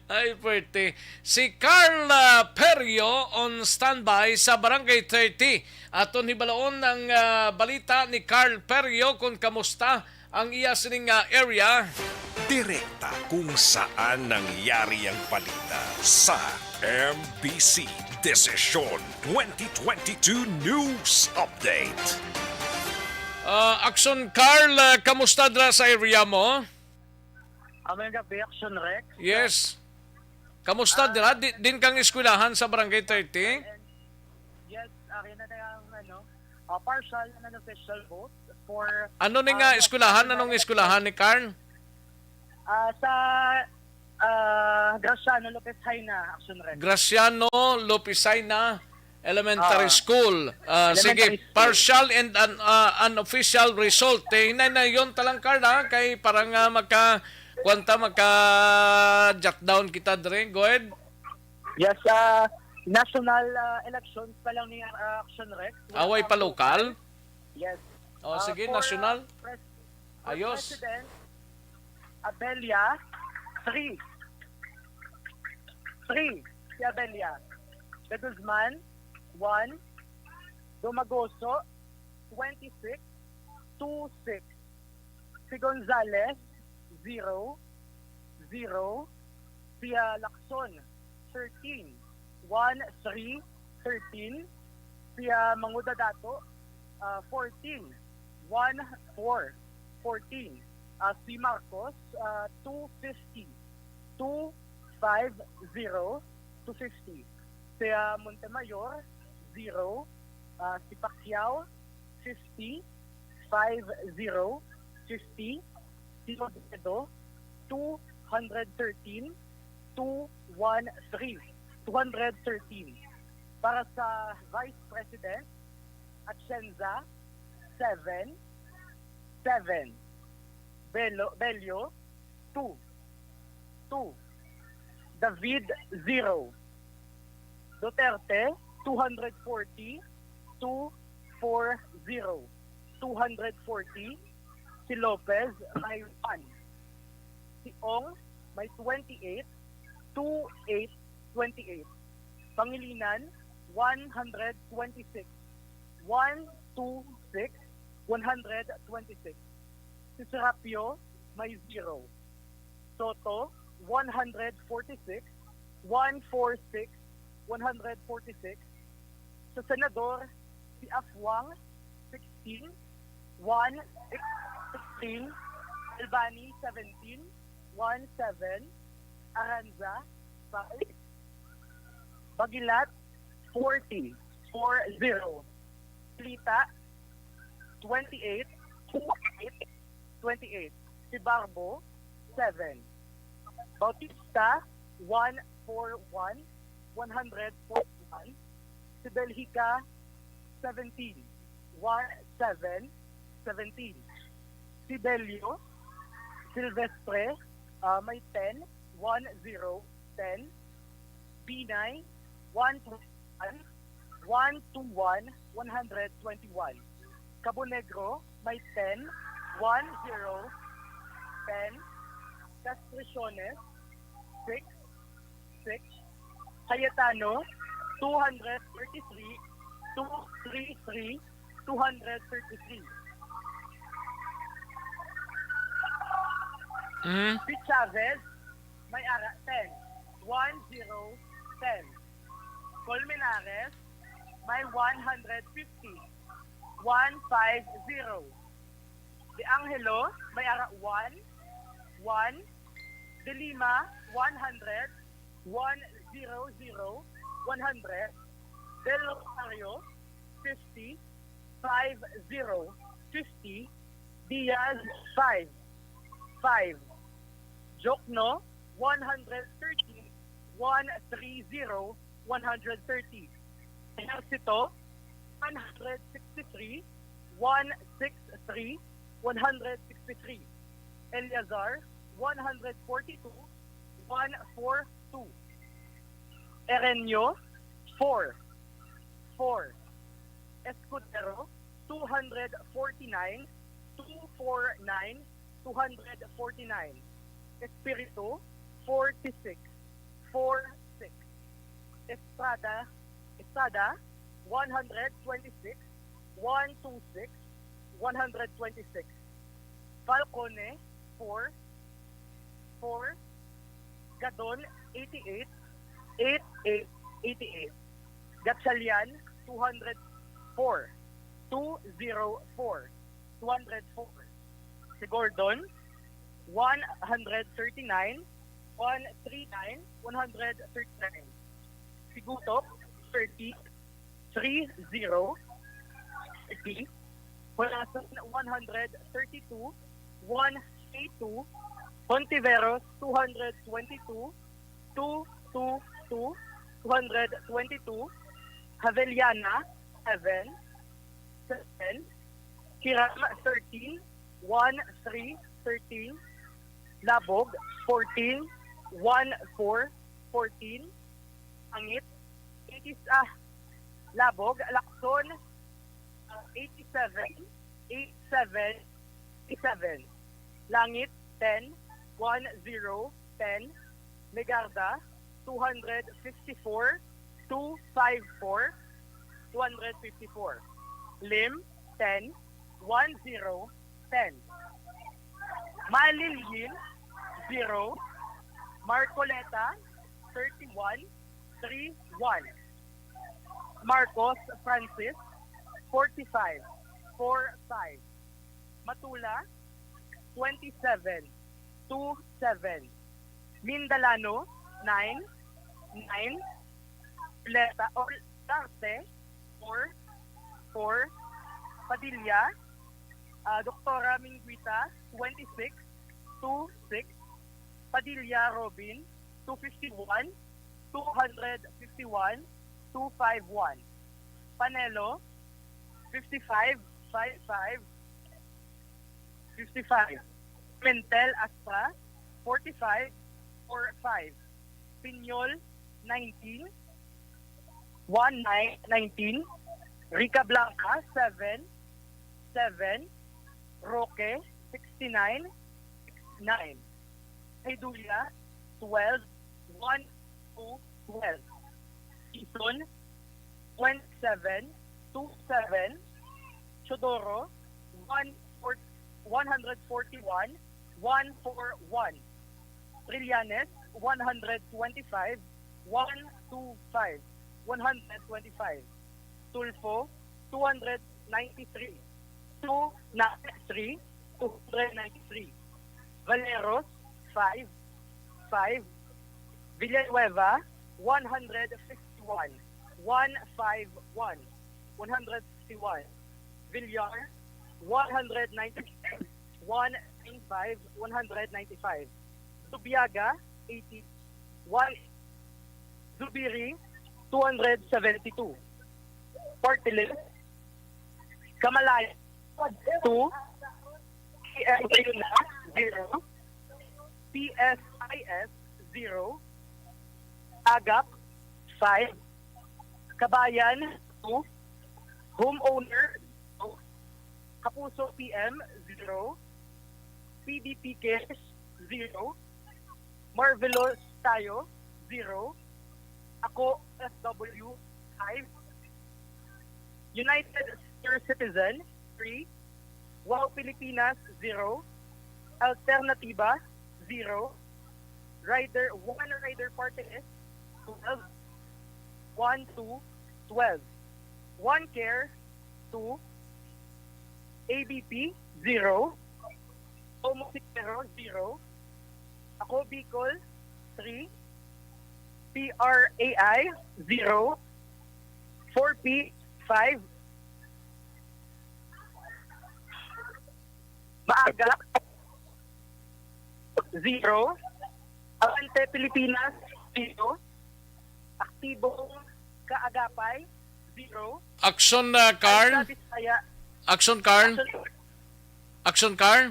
Ay, pwerte. Si Carl uh, Perio on standby sa Barangay thirty. Aton hibaloon ang uh, balita ni Carl Perio kung kamusta ang iya sining nga area. Direkta kung saan nangyari ang balita sa M B C Desisyon twenty twenty-two News Update. Ah, Action Carl, ah, kamusta dira sa area mo? Amay nga reaction, Rex. Yes. Kamusta dira? Di, din kang eskwelahan sa Barangay thirty? Yes, ari na na ang ano, uh, partial and unofficial vote for Ano ni nga uh, eskwelahan? Anong eskwelahan ni Carl? Ah, sa uh, Graciano Lopez Jaena, Action Rex. Graciano Lopez Jaena Elementary Ah. School. Ah, sige, Elementary School. Partial and un, ah, unofficial result. Eh, hinay na yon talang, Carl, ha? Kay parang uh, magka, kwanta, magka jot down kita dre. Go ahead. Yes, uh, national uh, elections pa lang ni uh, Action Rex. Away pa lokal? Yes. O, Uh, sige, for, national. uh, pres- for Ayos. President, Abella, three. Three, si Abella. De Guzman, one. Domagoso, twenty-six, two six. Si Gonzales, zero, zero. Si uh, Lacson, thirteen, one, three, thirteen. Si uh, Manguda Dato, uh, fourteen, one, four, fourteen. Uh, si Marcos, uh, two fifty, two five zero, two fifty. Si uh, Montemayor, zero. Uh, si Pacquiao, fifty, five zero, fifty. Si Robredo, two hundred thirteen, two one three, two hundred thirteen. Para sa Vice President, Atienza, seven, seven. Bello, Bello, two, two. David, zero. Duterte, two hundred forty, two four zero. Two hundred forty. Si Lopez, may one. Si Ong, may twenty-eight, two eight twenty-eight. Pangilinan, one hundred twenty-six, one two six, one hundred twenty-six. Si Serapio, may zero. Soto, one hundred forty-six, one forty-six, one hundred forty-six. Sa senador, si Afwang, sixteen, one, sixteen, Albani, seventeen, one, seven, Aranza, five, Bagilat, forty, four zero, Lita, twenty-eight, two eight, twenty-eight. Si Barbo, seven. Bautista, one four one, one hundred forty-one. Si Belgica, seventeen, one seven, seventeen. Si Delio, Silvestre, ah, may ten, one zero, ten. Binay, one twenty-one, one two one, one hundred twenty-one. Cabo Negro, may ten, one zero, ten. Castricione, six, six. Cayetano, two hundred thirty-three, two three three, two hundred thirty-three. Mm. Si Chavez, may ara ten, one zero ten. Colmenares, may one hundred fifty, one five zero. De Angelo, may ara one, one. De Lima, one hundred, one zero zero, one hundred. Del Rosario, fifty, five zero, fifty. Diaz, five, five. Jokno, one hundred thirty, one three zero, one hundred thirty. Ejercito, one hundred sixty-three, one six three, one hundred sixty-three. Eleazar, one hundred forty-two, one four two. Erenyo, four, four. Escudero, two hundred forty-nine, two four nine, two hundred forty-nine. Espiritu, forty-six, four six. Estrada, Estrada, one hundred twenty-six, one two six, one hundred twenty-six. Falcone, four, four. Gadon, eighty-eight, eight eight, eighty-eight. Gatchalian, two hundred four, two zero four, two hundred four. Si Gordon, one hundred thirty-nine, one three nine, one hundred thirty-nine. Si Gutok, thirty, three zero, thirty. Honasan, one hundred thirty-two, one three two. Hontiveros, two hundred twenty-two, two two two, two hundred twenty-two. Javellana, seven, seven. Kiram, thirteen, one three, thirteen. Labog, fourteen, one four, fourteen. Langit, eighty, ah, Labog, Lacson, eighty-seven, eighty-seven, eighty-seven. Langit, ten, one zero, ten. Legarda, two hundred fifty-four, two five four, two hundred fifty-four. Lim, ten, one zero, ten. Malilin, zero. Marcoleta, thirty-one, three one. Marcos Francis, forty-five, four five. Matula, twenty-seven, two seven. Mindalano, nine, nine. Pleta, Olarte, four, four. Padilla, ah, Doktora Minguita, twenty-six, two six. Padilla Robin, two fifty-one, two hundred fifty-one, two five one. Panelo, fifty-five, five five, fifty-five. Mentel Astra, forty-five, four five. Piñol, nineteen, one nine, nineteen. Rica Blanca, seven, seven. Roque, sixty-nine, six nine. Heduya, twelve, one two twelve. Quezon, twenty-seven, two seven. Teodoro, one four, one hundred forty-one, one four one. Trillanes, one hundred twenty-five, one two five, one hundred twenty-five. Tulfo, two hundred ninety-three, two nine three, two hundred ninety-three. Valeros, five, five. Villanueva, one hundred fifty-one, one five one, one hundred fifty-one. Villar, one hundred ninety-six, one nine five, one hundred ninety-five. Zubiaga, eighty-one. Zubiri, two hundred seventy-two. Party list, Kamalay, two. P M Ayun na, zero. P S I S, zero. Agap, five. Kabayan, two. Homeowner, two. Kapuso P M, zero. P D P Cares, zero. Marvelous Tayo, zero. Ako, F W, five. United Senior Citizen, three. Wow Pilipinas, zero. Alternativa, zero. Rider, one Rider Party List, twelve. One, two, twelve. One Care, two. A B P, zero. Tomo Sicero, zero. Ako Bicol, three. P R A I, zero. Four P, five. Maaga, zero. Avante Pilipinas, zero. Aktibong Kaagapay, zero. Action, uh, Carl? Alta Vizcaya. Action, Carl? Action, Action, Carl?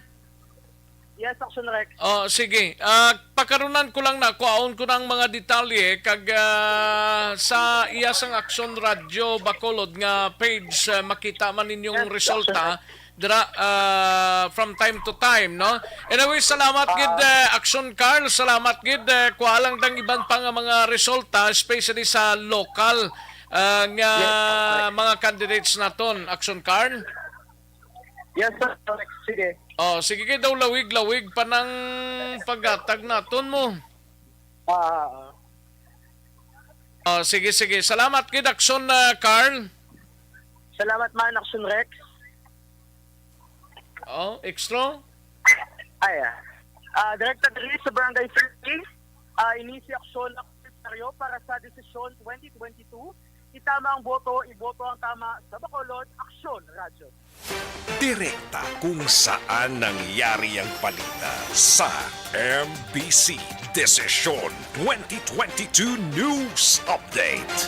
Yes, Action Rex. Oh, sige. Ah, pakarunan ko lang na, kuhaon ko na ang mga detalye kag, ah, sa iya sang Action Radio Bacolod nga page, ah, makita man ninyong Yes, resulta Action Rex. dira, ah, from time to time, no? Anyway, salamat Ah. gid, ah, Action Carl. Salamat gid, ah, kuha lang dang iban pa nga mga resulta, especially sa local, ah, nga Yes, Action Rex. mga candidates naton, Action Carl. Yes, sir. Sige. Oh, sige kay daw lawig-lawig pa nang paghatag naton mo. Ah, ah, ah. Oh, sige, sige. Salamat gid, Action, ah, Carl. Salamat man, Action Rex. Oh, extra? Ay, ah. Ah, direkta diri sa Barangay thirty, ah, ini si Action Aksyon para sa Desisyon twenty twenty-two. Itama ang boto, iboto ang tama sa Bacolod, Aksyon Radyo. Direkta kung saan nangyari ang balita sa M B C Desisyon twenty twenty-two News Update.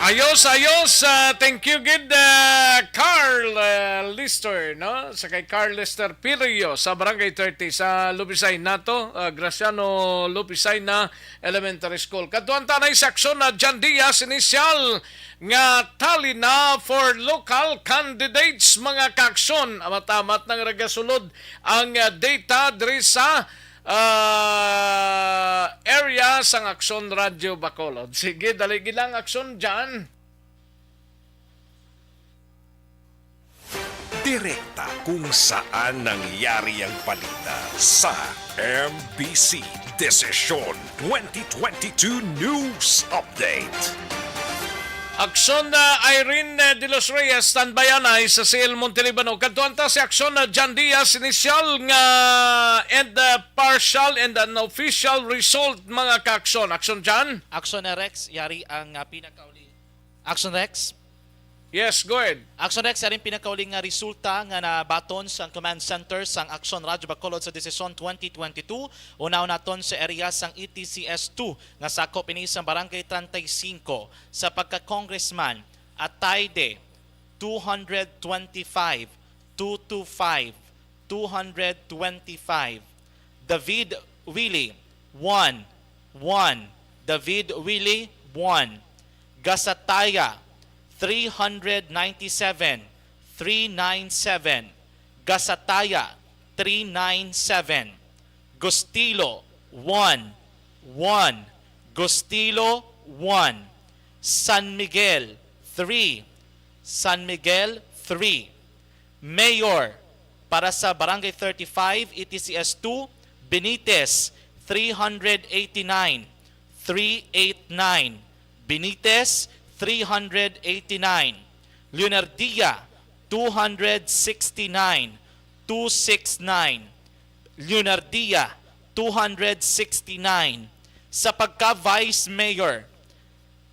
Ayos, ayos. Ah, thank you gid, ah, Carl, ah, Lister, no? Sa kay Carl Lester Pirio sa Barangay thirty sa Lubisay nato, ah, Graciano Lubisay na Elementary School. Kadtuan ta na sa aksyon na John Diaz, initial nga tali na for local candidates, mga kaaksyon. Amat-amat nang ragasulod ang, ah, data diri sa, ah, area sang Aksyon Radyo Bacolod. Sige, dali gilang aksyon dyan. Direkta kung saan nangyari ang balita sa M B C Desisyon twenty twenty-two News Update. Aksyon na Irene, eh, De Los Reyes, standby anay sa C L Montelibano. Kadtuan ta si Aksyon na John Diaz, initial nga and, uh, partial and unofficial result, mga kaaksyon. Aksyon, John? Aksyon na, Rex, yari ang, uh, pinakauli. Aksyon, Rex? Yes, go ahead. Aksyon, Rex, yari ang pinakauli nga resulta nga nabaton sang Command Center sang Aksyon Radyo Bacolod sa Desisyon twenty twenty-two. Unaon naton sa area sang E T C S two nga sakop ini sang Barangay treinta y cinco. Sa pagka-congressman, Atayde, two hundred twenty-five, two two five, two hundred twenty-five. David Willie, one, one. David Willie, one. Gasataya, three hundred ninety-seven, three nine seven. Gasataya, three nine seven. Gustilo, one, one. Gustilo, one. San Miguel, three. San Miguel, three. Mayor, Para sa Barangay thirty-five, E T C S two, Benitez, three hundred eighty-nine, three eight nine. Benitez, three hundred eighty-nine. Leonardia, two hundred sixty-nine, two six nine. Leonardia, two hundred sixty-nine. Sa pagka-Vice Mayor,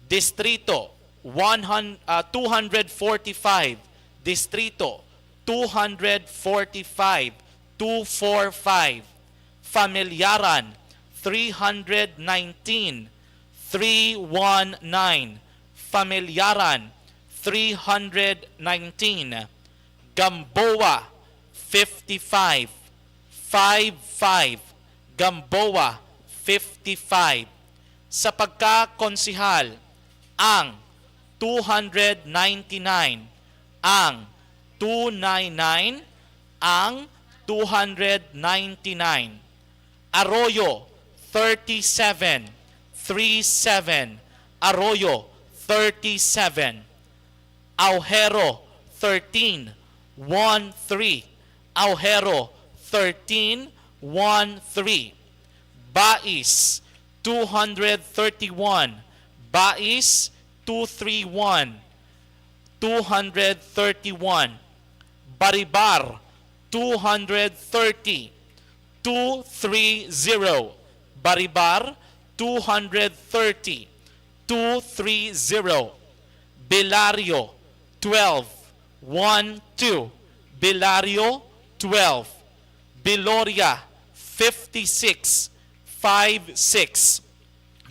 Distrito, one hundred, ah, two hundred forty-five. Distrito, two hundred forty-five, two four five. Familiaran, three hundred nineteen, three one nine. Familiaran, three hundred nineteen. Gamboa, fifty-five, five five. Gamboa, fifty-five. Sa pagkakonsehal, ang two hundred ninety-nine, ang two nine nine, ang two hundred ninety-nine. Arroyo, thirty-seven, three seven. Arroyo, thirty-seven. Aujero, thirteen, one three. Aujero, thirteen, one three. Bais, two hundred thirty-one. Bais, two three one. Two hundred thirty-one. Baribar, two hundred thirty, two three zero. Baribar, two hundred thirty, two three zero. Belario, twelve, one two. Belario, twelve. Beloria, fifty-six, five six.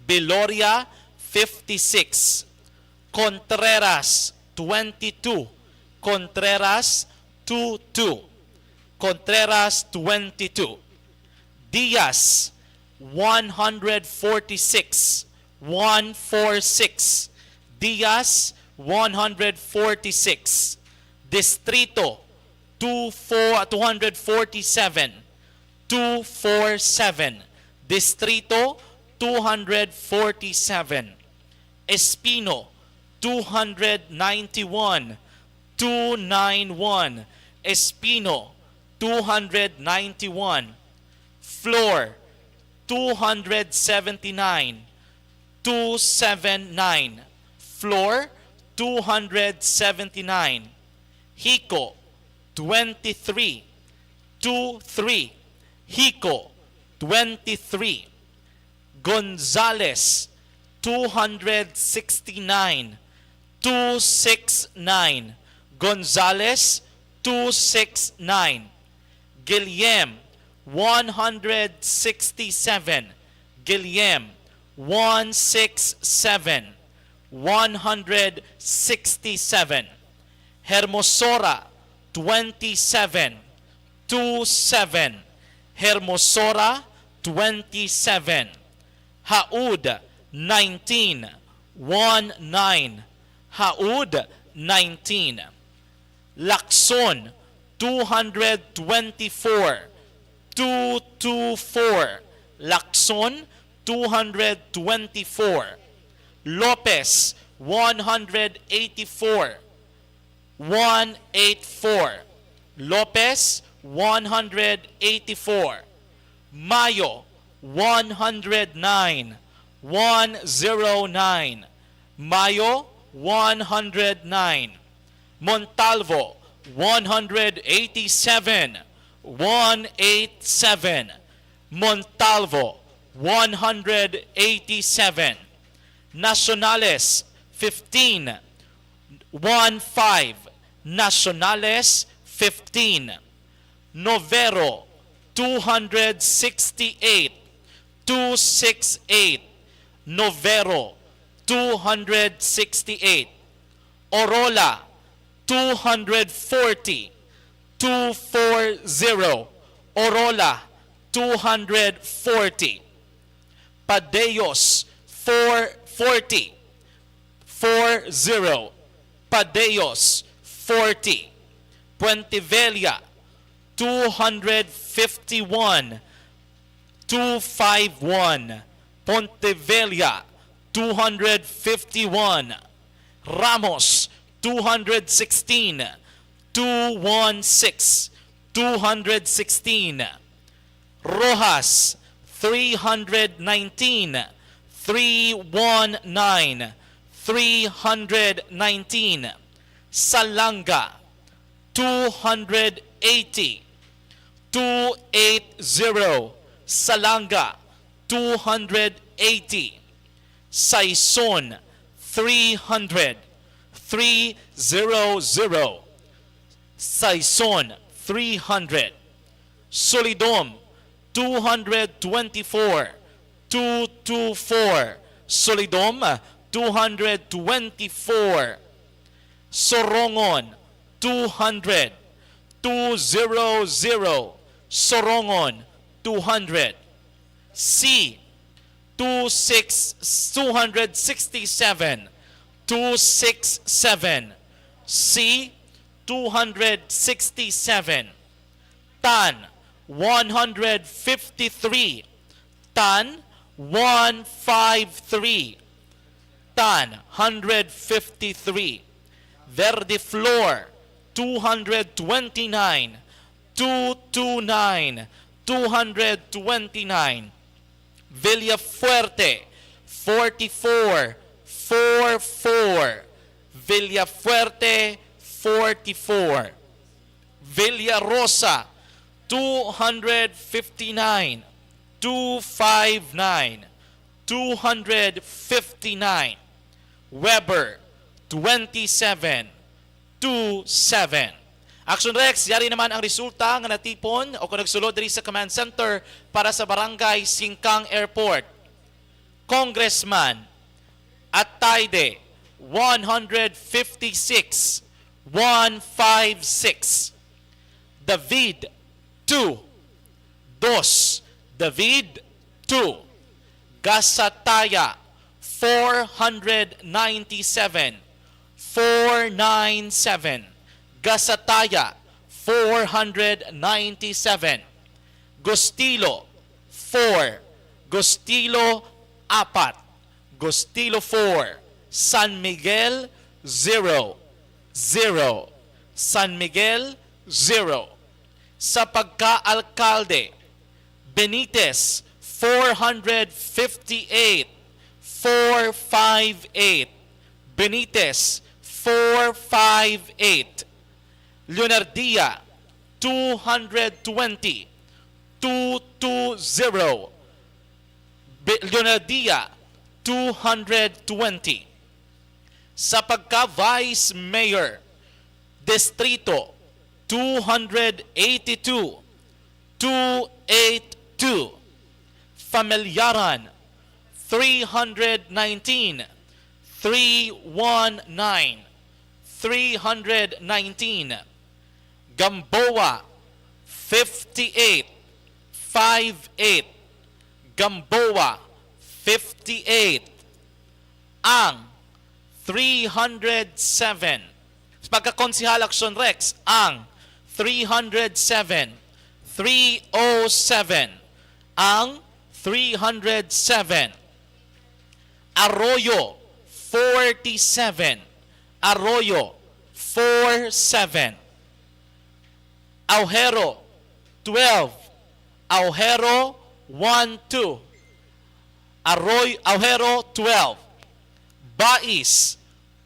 Beloria, fifty-six. Contreras, twenty-two. Contreras, two two. Contreras, twenty-two. Diaz, one hundred forty-six, one four six. Diaz, one hundred forty-six. Distrito, two four, two hundred forty-seven, two four seven. Distrito, two hundred forty-seven. Espino, two hundred ninety-one, two nine one. Espino, two hundred ninety-one. Flor, two hundred seventy-nine, two seven nine. Flor, two hundred seventy-nine. Hico, twenty-three, two three. Hico, twenty-three. Gonzales, two hundred sixty-nine, two six nine. Gonzales, two six nine. Guillem, one hundred sixty-seven. Guillem, one six seven. One hundred sixty-seven. Hermosora, twenty-seven, two seven. Hermosora, twenty-seven. Haud, nineteen, one nine. Haud, nineteen. Lacson, two hundred twenty-four, two two four. Lacson, two hundred twenty-four. Lopez, one hundred eighty-four, one eight four. Lopez, one hundred eighty-four. Mayo, one hundred nine, one zero nine. Mayo, one hundred nine. Montalvo, one hundred eighty-seven, one eight seven. Montalvo, one hundred eighty-seven. Nacionales, fifteen, one five. Nacionales, fifteen. Novero, two hundred sixty-eight, two six eight. Novero, two hundred sixty-eight. Orola, two hundred forty, two four zero. Orola, two hundred forty. Padeos, four forty, four zero. Padeos, forty. Puente Vella, two hundred fifty-one, two five one. Puente Vella, two hundred fifty-one. Ramos, two hundred sixteen, two one six. two hundred sixteen. Roxas, three hundred nineteen, three one nine, three hundred nineteen. Salanga, two hundred eighty, two eight zero. Salanga, two hundred eighty. Sison, three hundred, three zero zero. Sison, three hundred. Solidom, two hundred twenty-four, two two four. Solidom, two hundred twenty-four. Sorongon, two hundred, two zero zero. Sorongon, two hundred. C, two six, two hundred sixty-seven, two six seven. C, two hundred sixty-seven. Tan, one hundred fifty-three. Tan, one five three. Tan, hundred fifty-three. Verdiflor, two hundred twenty-nine, two two nine, two hundred twenty-nine. Villafuerte, forty-four, four four. Villafuerte, forty-four. Villarosa, two hundred fifty-nine, two five nine, two hundred fifty-nine. Weber, twenty-seven, two seven. Action Rex, yari naman ang resulta nga natipon o kung nagsulod diri sa Command Center para sa Barangay Singkang Airport. Congressman, Ataide, one hundred fifty-six, one five six. David, two, dos. David, two. Gasataya, four hundred ninety-seven, four nine seven. Gasataya, four hundred ninety-seven. Gustilo, four. Gustilo, apat. Gustilo, four. San Miguel, zero, zero. San Miguel, zero. Sa pagka-alkalde, Benitez, four hundred fifty-eight, four five eight. Benitez, four five eight. Leonardia, two hundred twenty, two two zero. Be-, Leonardia, two hundred twenty. Sa pagka-Vice Mayor, Distrito, two hundred eighty-two, two eight two. Familiaran, three hundred nineteen, three one nine, three hundred nineteen. Gamboa, fifty-eight, five eight. Gamboa, fifty-eight. Ang, three hundred seven. Pagka-Konsehal, Action Rex, ang three hundred seven, three oh seven. Ang three hundred seven. Arroyo, forty-seven. Arroyo, four seven. Aujero, twelve. Aujero, one two. Arroy-, Aujero, twelve. Bais,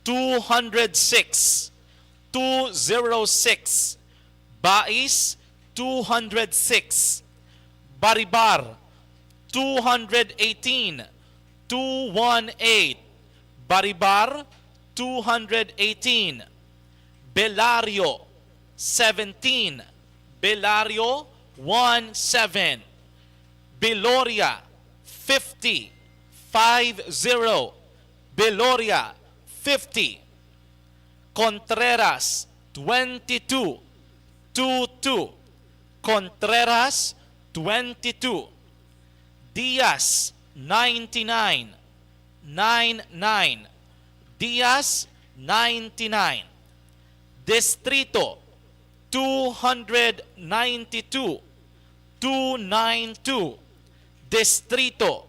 two hundred six, two zero six. Bais, two hundred six. Baribar, two hundred eighteen, two one eight. Baribar, two hundred eighteen. Belario, seventeen. Belario, one seven. Beloria, fifty, five zero. Beloria, fifty. Contreras, twenty-two, two two. Contreras, twenty-two. Diaz, ninety-nine, nine nine. Diaz, ninety-nine. Distrito, two hundred ninety-two, two nine two. Distrito,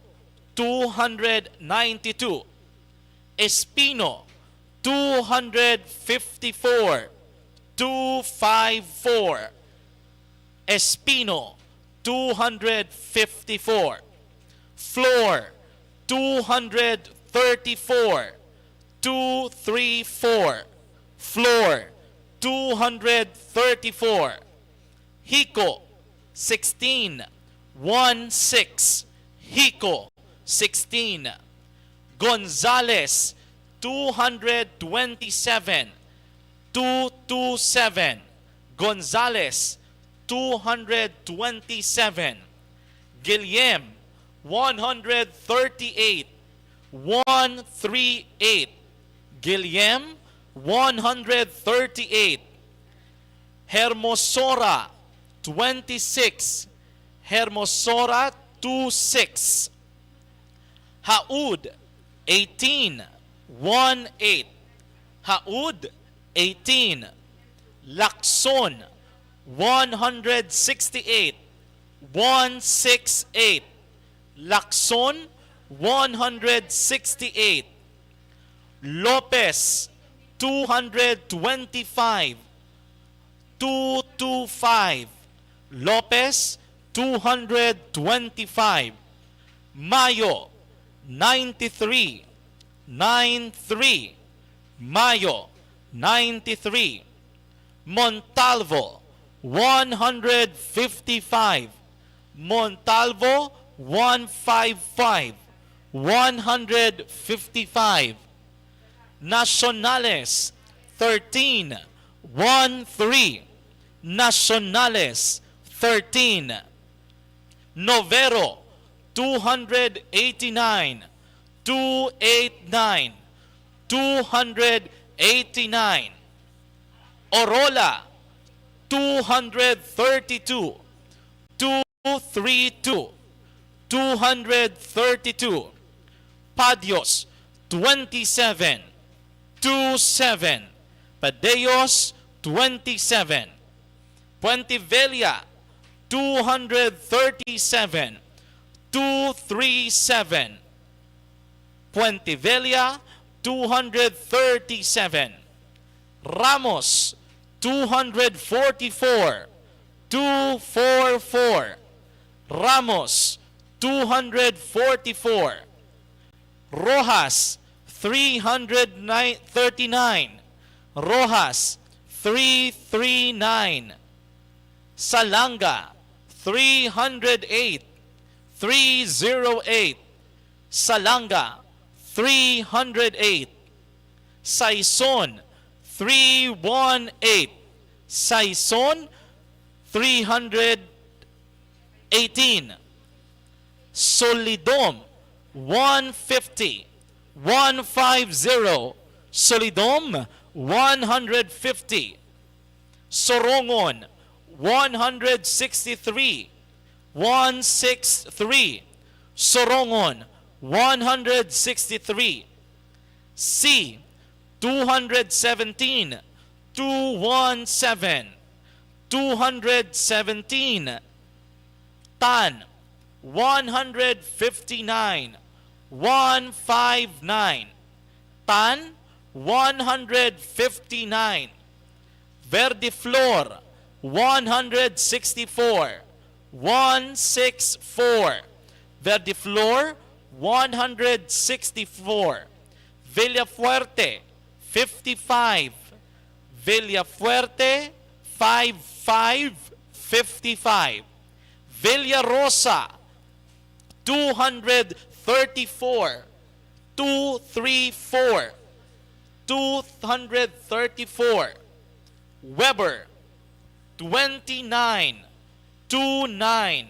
two hundred ninety-two. Espino, two hundred fifty-four, two five four. Espino, two hundred fifty-four. Flor, two hundred thirty-four. Two three four. Flor, two hundred thirty-four. Hico, sixteen. One six. Hico, sixteen. Gonzales, two hundred twenty-seven. Two two seven. Gonzales, two hundred twenty-seven. Guillem, one hundred thirty-eight. One three eight. Guillem, one hundred thirty-eight. Hermosora, twenty-six. Hermosora, two six. Haud, eighteen. One eight. Haud, eighteen. Lacson, one hundred sixty-eight. One six eight. Lacson, one hundred sixty-eight. Lopez, two hundred twenty-five. Two two five. Lopez, two hundred twenty-five. Mayo, ninety-three. Nine three. Mayo, ninety-three. Montalvo, one hundred fifty-five. Montalvo, one five five. One hundred fifty-five. Nacionales, thirteen. One three. Nacionales, thirteen. Novero, two hundred eighty-nine. Two eight nine. Two hundred eighty-nine. Orola, two hundred thirty-two. Two three two. Two hundred thirty-two. Padios, twenty-seven. Two seven. Padeos, twenty-seven. Puente Vella, two hundred thirty-seven. Two three seven. Puente Vella, two hundred thirty-seven. Ramos, two hundred forty-four. Two four four. Ramos, two hundred forty-four. Roxas, three hundred thirty-nine. Roxas, three three nine. Salanga, three hundred eight. Three zero eight. Salanga, three hundred eight. Sison, three one eight. Sison, three hundred eighteen. Solidom, one fifty. One five zero. Solidom, one hundred fifty. Sorongon, one hundred sixty-three. One six three. Sorongon, one hundred sixty-three. Si, two hundred seventeen. Two one seven. Two hundred seventeen. Tan, one hundred fifty-nine. One five nine. Tan, one hundred fifty-nine. Verdiflor, one hundred sixty-four. One six four. Verdiflor, one hundred sixty-four. Villafuerte, fifty-five. Villafuerte, five five, fifty-five. Villarosa, two hundred thirty-four. Two three four. Two hundred thirty-four. Weber, twenty-nine. Two nine.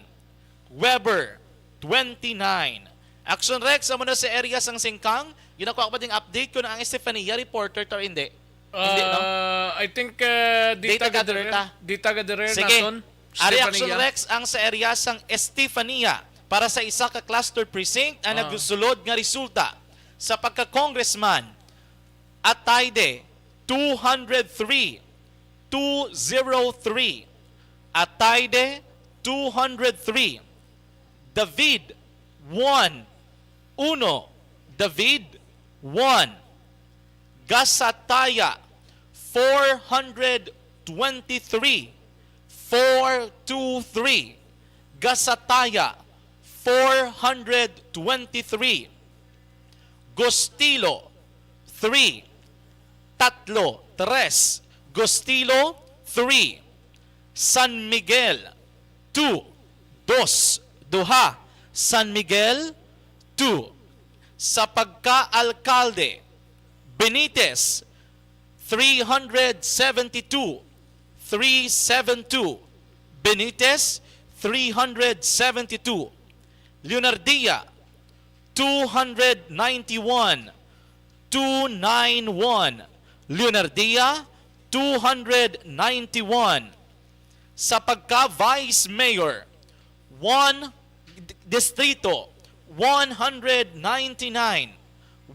Weber, twenty-nine. Action Rex, amo na sa area sang Singkang. Ginakuha ko ba ding update kung ang Estefania reporter to or hindi? Hindi, no? Ah, I think uh, di Data taga gatherer dire, ta. Di taga dire Sige. naton. Ari Action Stefania. Rex ang sa area sang Estefania para sa isa ka cluster precinct ang Ah. nagsulod nga resulta sa pagka-congressman. Atayde, two hundred three. Two zero three. Atayde, two hundred three. David, one. Uno. David, one. Gasataya, four hundred twenty-three. four two three. Gasataya, four hundred twenty-three. Gustilo, three, tatlo, tres. Gustilo, three. San Miguel, two, dos, duha. San Miguel, two. Sa pagka-alkalde, Benitez, three hundred seventy-two, three seven two. Benitez, three hundred seventy-two. Leonardia, two hundred ninety-one, two nine one. Leonardia, two hundred ninety-one. Sa pagka-vice mayor, one, distrito, one hundred ninety-nine,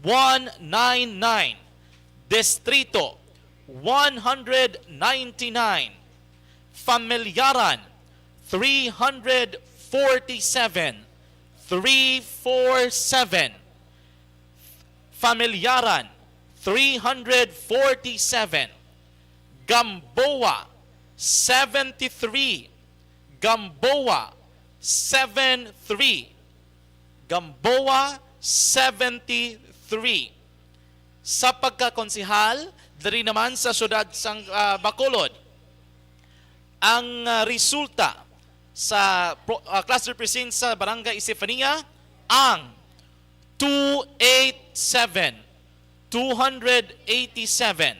one nine nine. Distrito, one hundred ninety-nine. Familyaran, three hundred forty-seven, three four seven. Familyaran, three hundred forty-seven. Gamboa, seventy-three. Gamboa, seven three. Gamboa, seventy-three. Sa pagkakonsehal, diri naman sa siyudad sang, ah, Bacolod, ang, ah, resulta sa pro-, ah, cluster precinct sa Barangay Estefania, ang two eight seven, two hundred eighty-seven.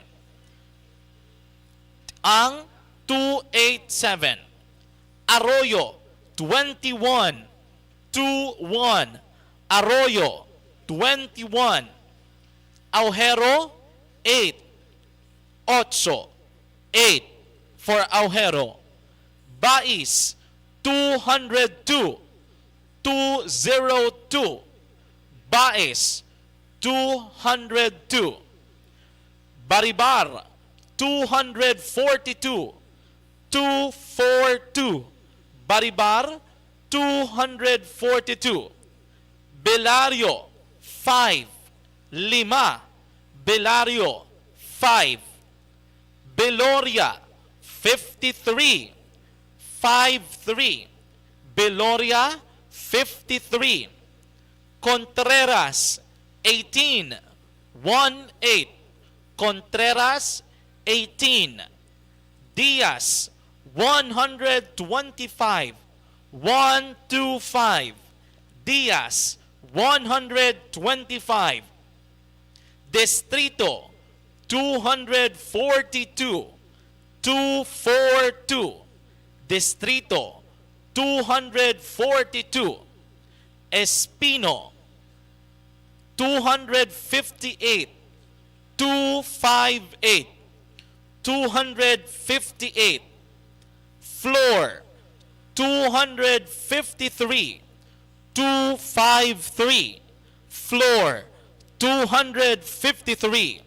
Ang two eight seven. Arroyo, twenty-one, two one. Arroyo, twenty-one. Aujero, eight, ocho, eight for Aujero. Bais, two hundred two, two zero two. Bais, two hundred two. Baribar, two hundred forty-two, two four two. Baribar, two hundred forty-two. Belario, five, lima. Belario, five. Beloria, fifty-three, five three. Beloria, fifty-three. Contreras, eighteen, one eight. Contreras, eighteen. Diaz, one hundred twenty-five, one two five. Diaz, one hundred twenty-five. Distrito, two hundred forty-two, two four two. Distrito, two hundred forty-two. Espino, two hundred fifty-eight, two five eight. Two hundred fifty-eight. Flor, two hundred fifty-three, two five three. Flor, two hundred fifty-three.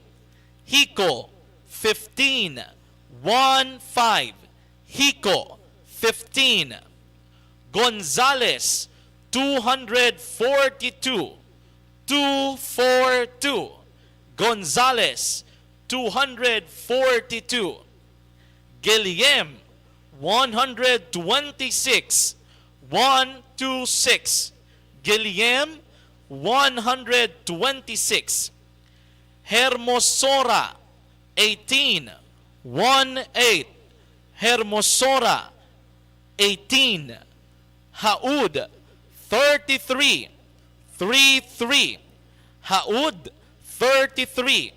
Hico, fifteen, one five. Hico, fifteen. Gonzales, two hundred forty-two, two four two. Gonzales, two hundred forty-two. Guillem, one hundred twenty-six, one two six. Guillem, one hundred twenty-six. Hermosora, eighteen, one eight. Hermosora, eighteen. Haud, thirty-three, three three. Haud, thirty-three.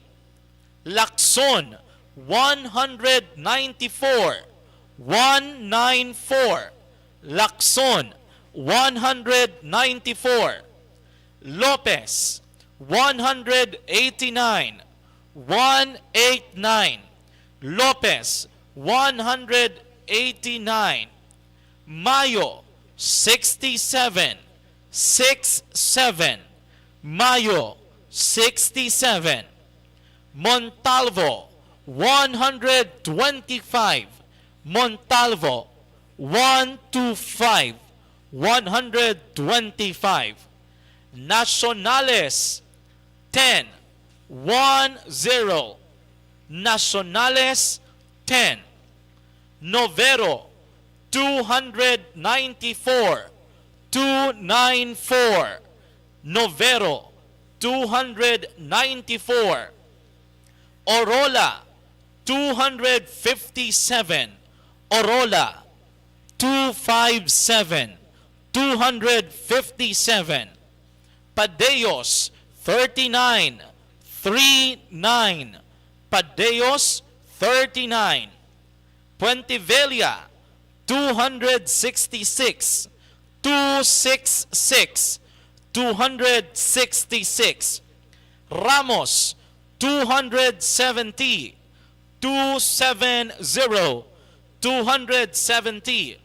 Lacson, one hundred ninety-four, one nine four. Lacson, one hundred ninety-four. Lopez, one hundred eighty-nine, one eight nine. Lopez, one hundred eighty-nine. Mayo, sixty-seven, six seven. Mayo, sixty-seven. Montalvo, one hundred twenty-five. Montalvo, one two five, one hundred twenty-five. Nacionales, ten, one zero. Nacionales, ten. Novero, two hundred ninety-four, two nine four. Novero, two hundred ninety-four. Orola, two hundred fifty-seven. Orola, two five seven, two hundred fifty-seven. Padeos, thirty-nine, three nine. Padeos, thirty-nine. Puente Vella, two hundred sixty-six, two six six, two hundred sixty-six. Ramos, two hundred seventy, two seven zero, two hundred seventy.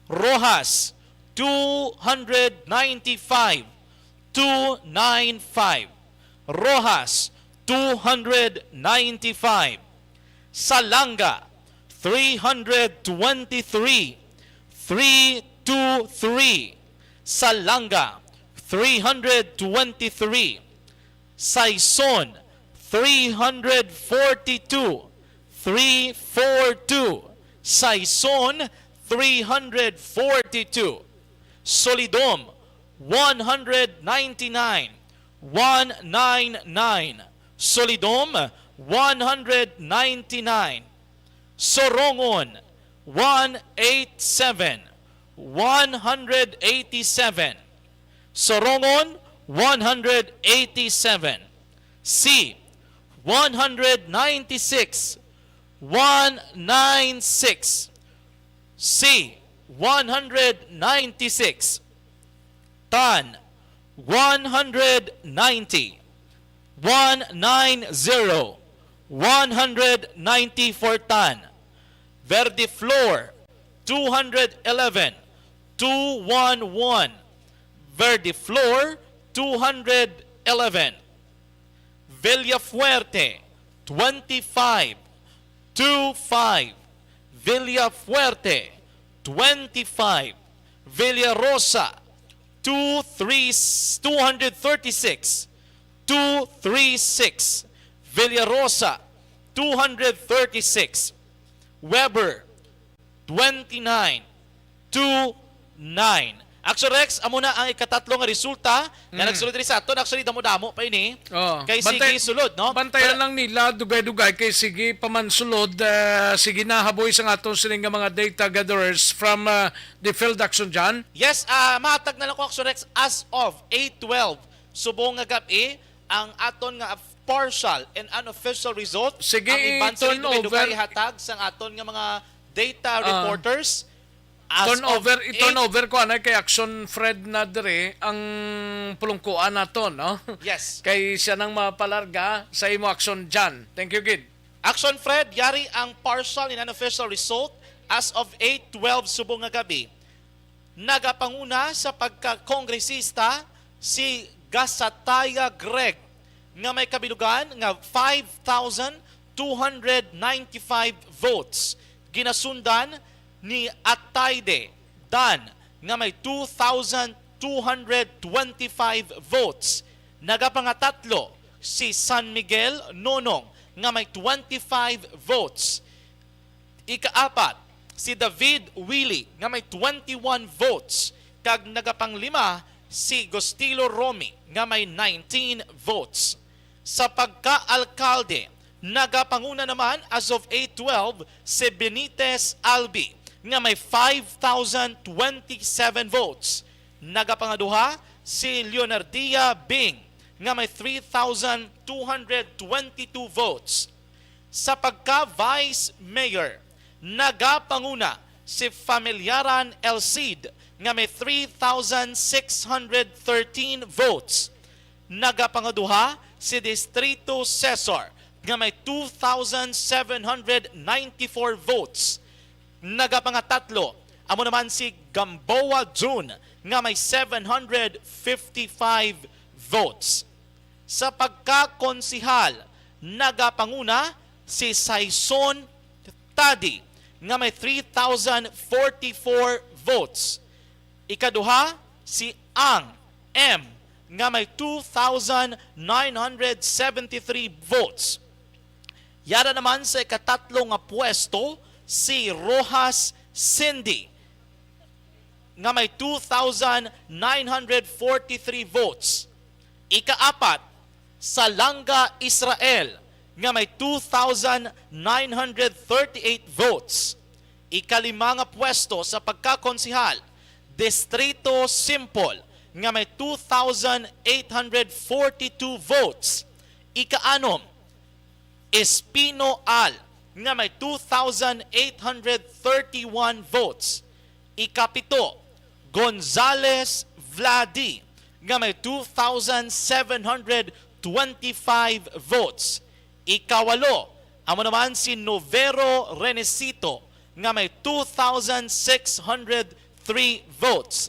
Roxas, two hundred ninety-five, two nine five. Roxas, two hundred ninety-five. Salanga, three hundred twenty-three, three two three. Salanga, three hundred twenty-three. Sison, three hundred forty-two, three four two. Sison, three hundred forty-two. Solidom, one hundred ninety-nine, one nine nine. Solidom, one hundred ninety-nine. Sorongon, one eight seven, one hundred eighty-seven. Sorongon, one hundred eighty-seven. C, one hundred ninety-six, one nine six. C, one hundred ninety-six. Tan, one hundred ninety. One nine zero, one hundred ninety for Tan. Verdiflor, two hundred eleven, two one one. Verdiflor, two hundred eleven. Villafuerte, twenty-five, two five. Villafuerte, twenty-five. Villarosa, two three, two hundred thirty-six, two three six. Villarosa, two hundred thirty-six. Weber, twenty-nine, two nine. Action Rex, amo na ang ikatatlo nga resulta nga Mm. nagsulod diri sa aton. Actually, damo-damo pa ini. Oh, Kay bantay-, sige, sulod, no? Bantayan Pero lang nila, dugay-dugay kay sige pa man sulod, ah, sige na haboy sa aton sining nga mga data gatherers from, ah, the field, Action John. Yes, ah, mahatag na lang ko, Action Rex, as of eight twelve, subong nga gab-i, ang aton nga partial and unofficial result. Sige, Ang iban sa i-turn dugay-dugay over. Hatag sang aton nga mga data Ah. reporters. As Turn of over, i-turn eight over ko anay kay Action Fred na dire ang pulungkuan naton, no? Yes. Kay siya nang mapalarga sa imo, Action John. Thank you, gid. Action Fred, yari ang partial and unofficial result as of eight twelve subong nga gab-i. Nagapanguna sa pagkakongresista si Gasataya Greg nga may kabilugan nga five thousand two hundred ninety-five votes. Ginasundan ni Atayde Dan nga may two thousand two hundred twenty-five votes. Nagapangatatlo si San Miguel Nonong nga may twenty-five votes. Ikaapat, si David Willie nga may twenty-one votes, kag nagapanglima si Gustilo Romy nga may nineteen votes. Sa pagka-alkalde, nagapanguna naman as of eight twelve si Benitez Albi nga may five thousand twenty-seven votes. Nagapangaduha si Leonardia Bing nga may three thousand two hundred twenty-two votes. Sa pagka-Vice Mayor, nagapanguna si Familiaran El Cid nga may three thousand six hundred thirteen votes. Nagapangaduha si Distrito Cesar nga may two thousand seven hundred ninety-four votes. Nagapangatatlo, amo naman si Gamboa June nga may seven hundred fifty-five votes. Sa pagkakonsihal, nagapanguna si Saison Tadi nga may three thousand forty-four votes. Ikaduha, si Ang M nga may two thousand nine hundred seventy-three votes. Yara naman sa ikatatlo nga pwesto si Roxas Cindy nga may two thousand nine hundred forty-three votes. Ikaapat, Salanga Israel, nga may two thousand nine hundred thirty-eight votes. Ikalima nga pwesto sa pagkakonsehal, Distrito Simpol, nga may two thousand eight hundred forty-two votes. Ikaanom, Espino Al, nga may two thousand eight hundred thirty-one votes. Ikapito, Gonzales Vladi, nga may two thousand seven hundred twenty-five votes. Ikawalo, amo naman si Novero Renesito, nga may two thousand six hundred three votes.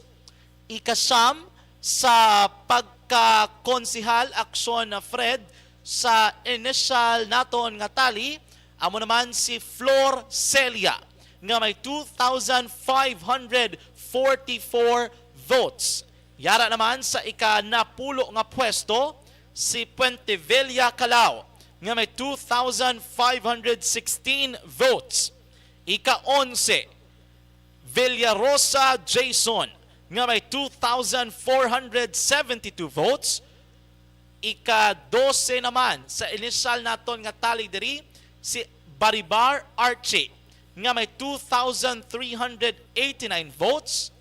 Ikasyam, sa pagkakonsehal, Aksyon Fred, sa initial naton nga tally, amo naman si Flor Celia, nga may two thousand five hundred forty-four votes. Yara naman sa ikanapulo nga pwesto, si Puentevilla Calao, nga may two thousand five hundred sixteen votes. Ika-onse, Villarosa Jason, nga may two thousand four hundred seventy-two votes. Ika-dose naman sa initial naton nga tally diri, si Baribar Archie, nga may two thousand three hundred eighty-nine votes.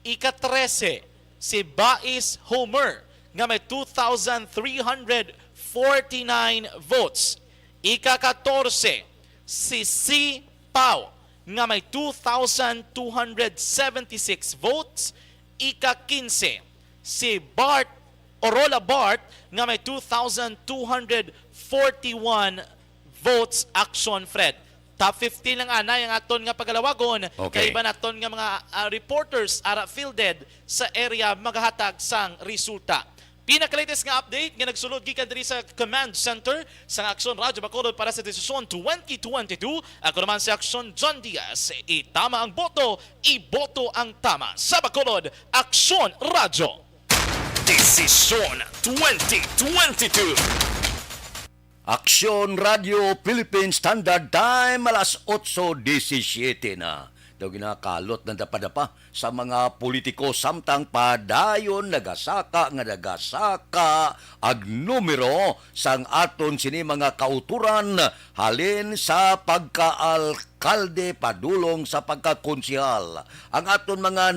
Ika-trese, si Bais Homer, nga may two thousand three hundred forty-nine votes. Ika-katorse, si C Pau, nga may two thousand two hundred seventy-six votes. Ika-kinse, si Bart, Orola Bart, nga may two thousand two hundred forty-one votes. Aksyon Fred. Top fifteen lang anay ang aton nga pagalawagon. Okay. Kay iban naton nga mga, ah, reporters ara fielded sa area magahatag sang resulta. Pinaka-latest nga update nga nagsulod gikan diri sa Command Center sang Aksyon Radyo Bacolod para sa Desisyon twenty twenty-two. Ako naman si Aksyon John Diaz. Itama ang boto, iboto ang tama. Sa Bacolod, Aksyon Radyo. Desisyon twenty twenty-two. Aksyon Radio Philippine Standard Time, alas otso disisiete na. Daw ginakalot na dapadapa sa mga politiko, samtang padayon nagasaka nga nagasaka ang numero sang aton sini mga kauturan halin sa pagkaalkalde padulong sa pagkakonsehal. Ang aton mga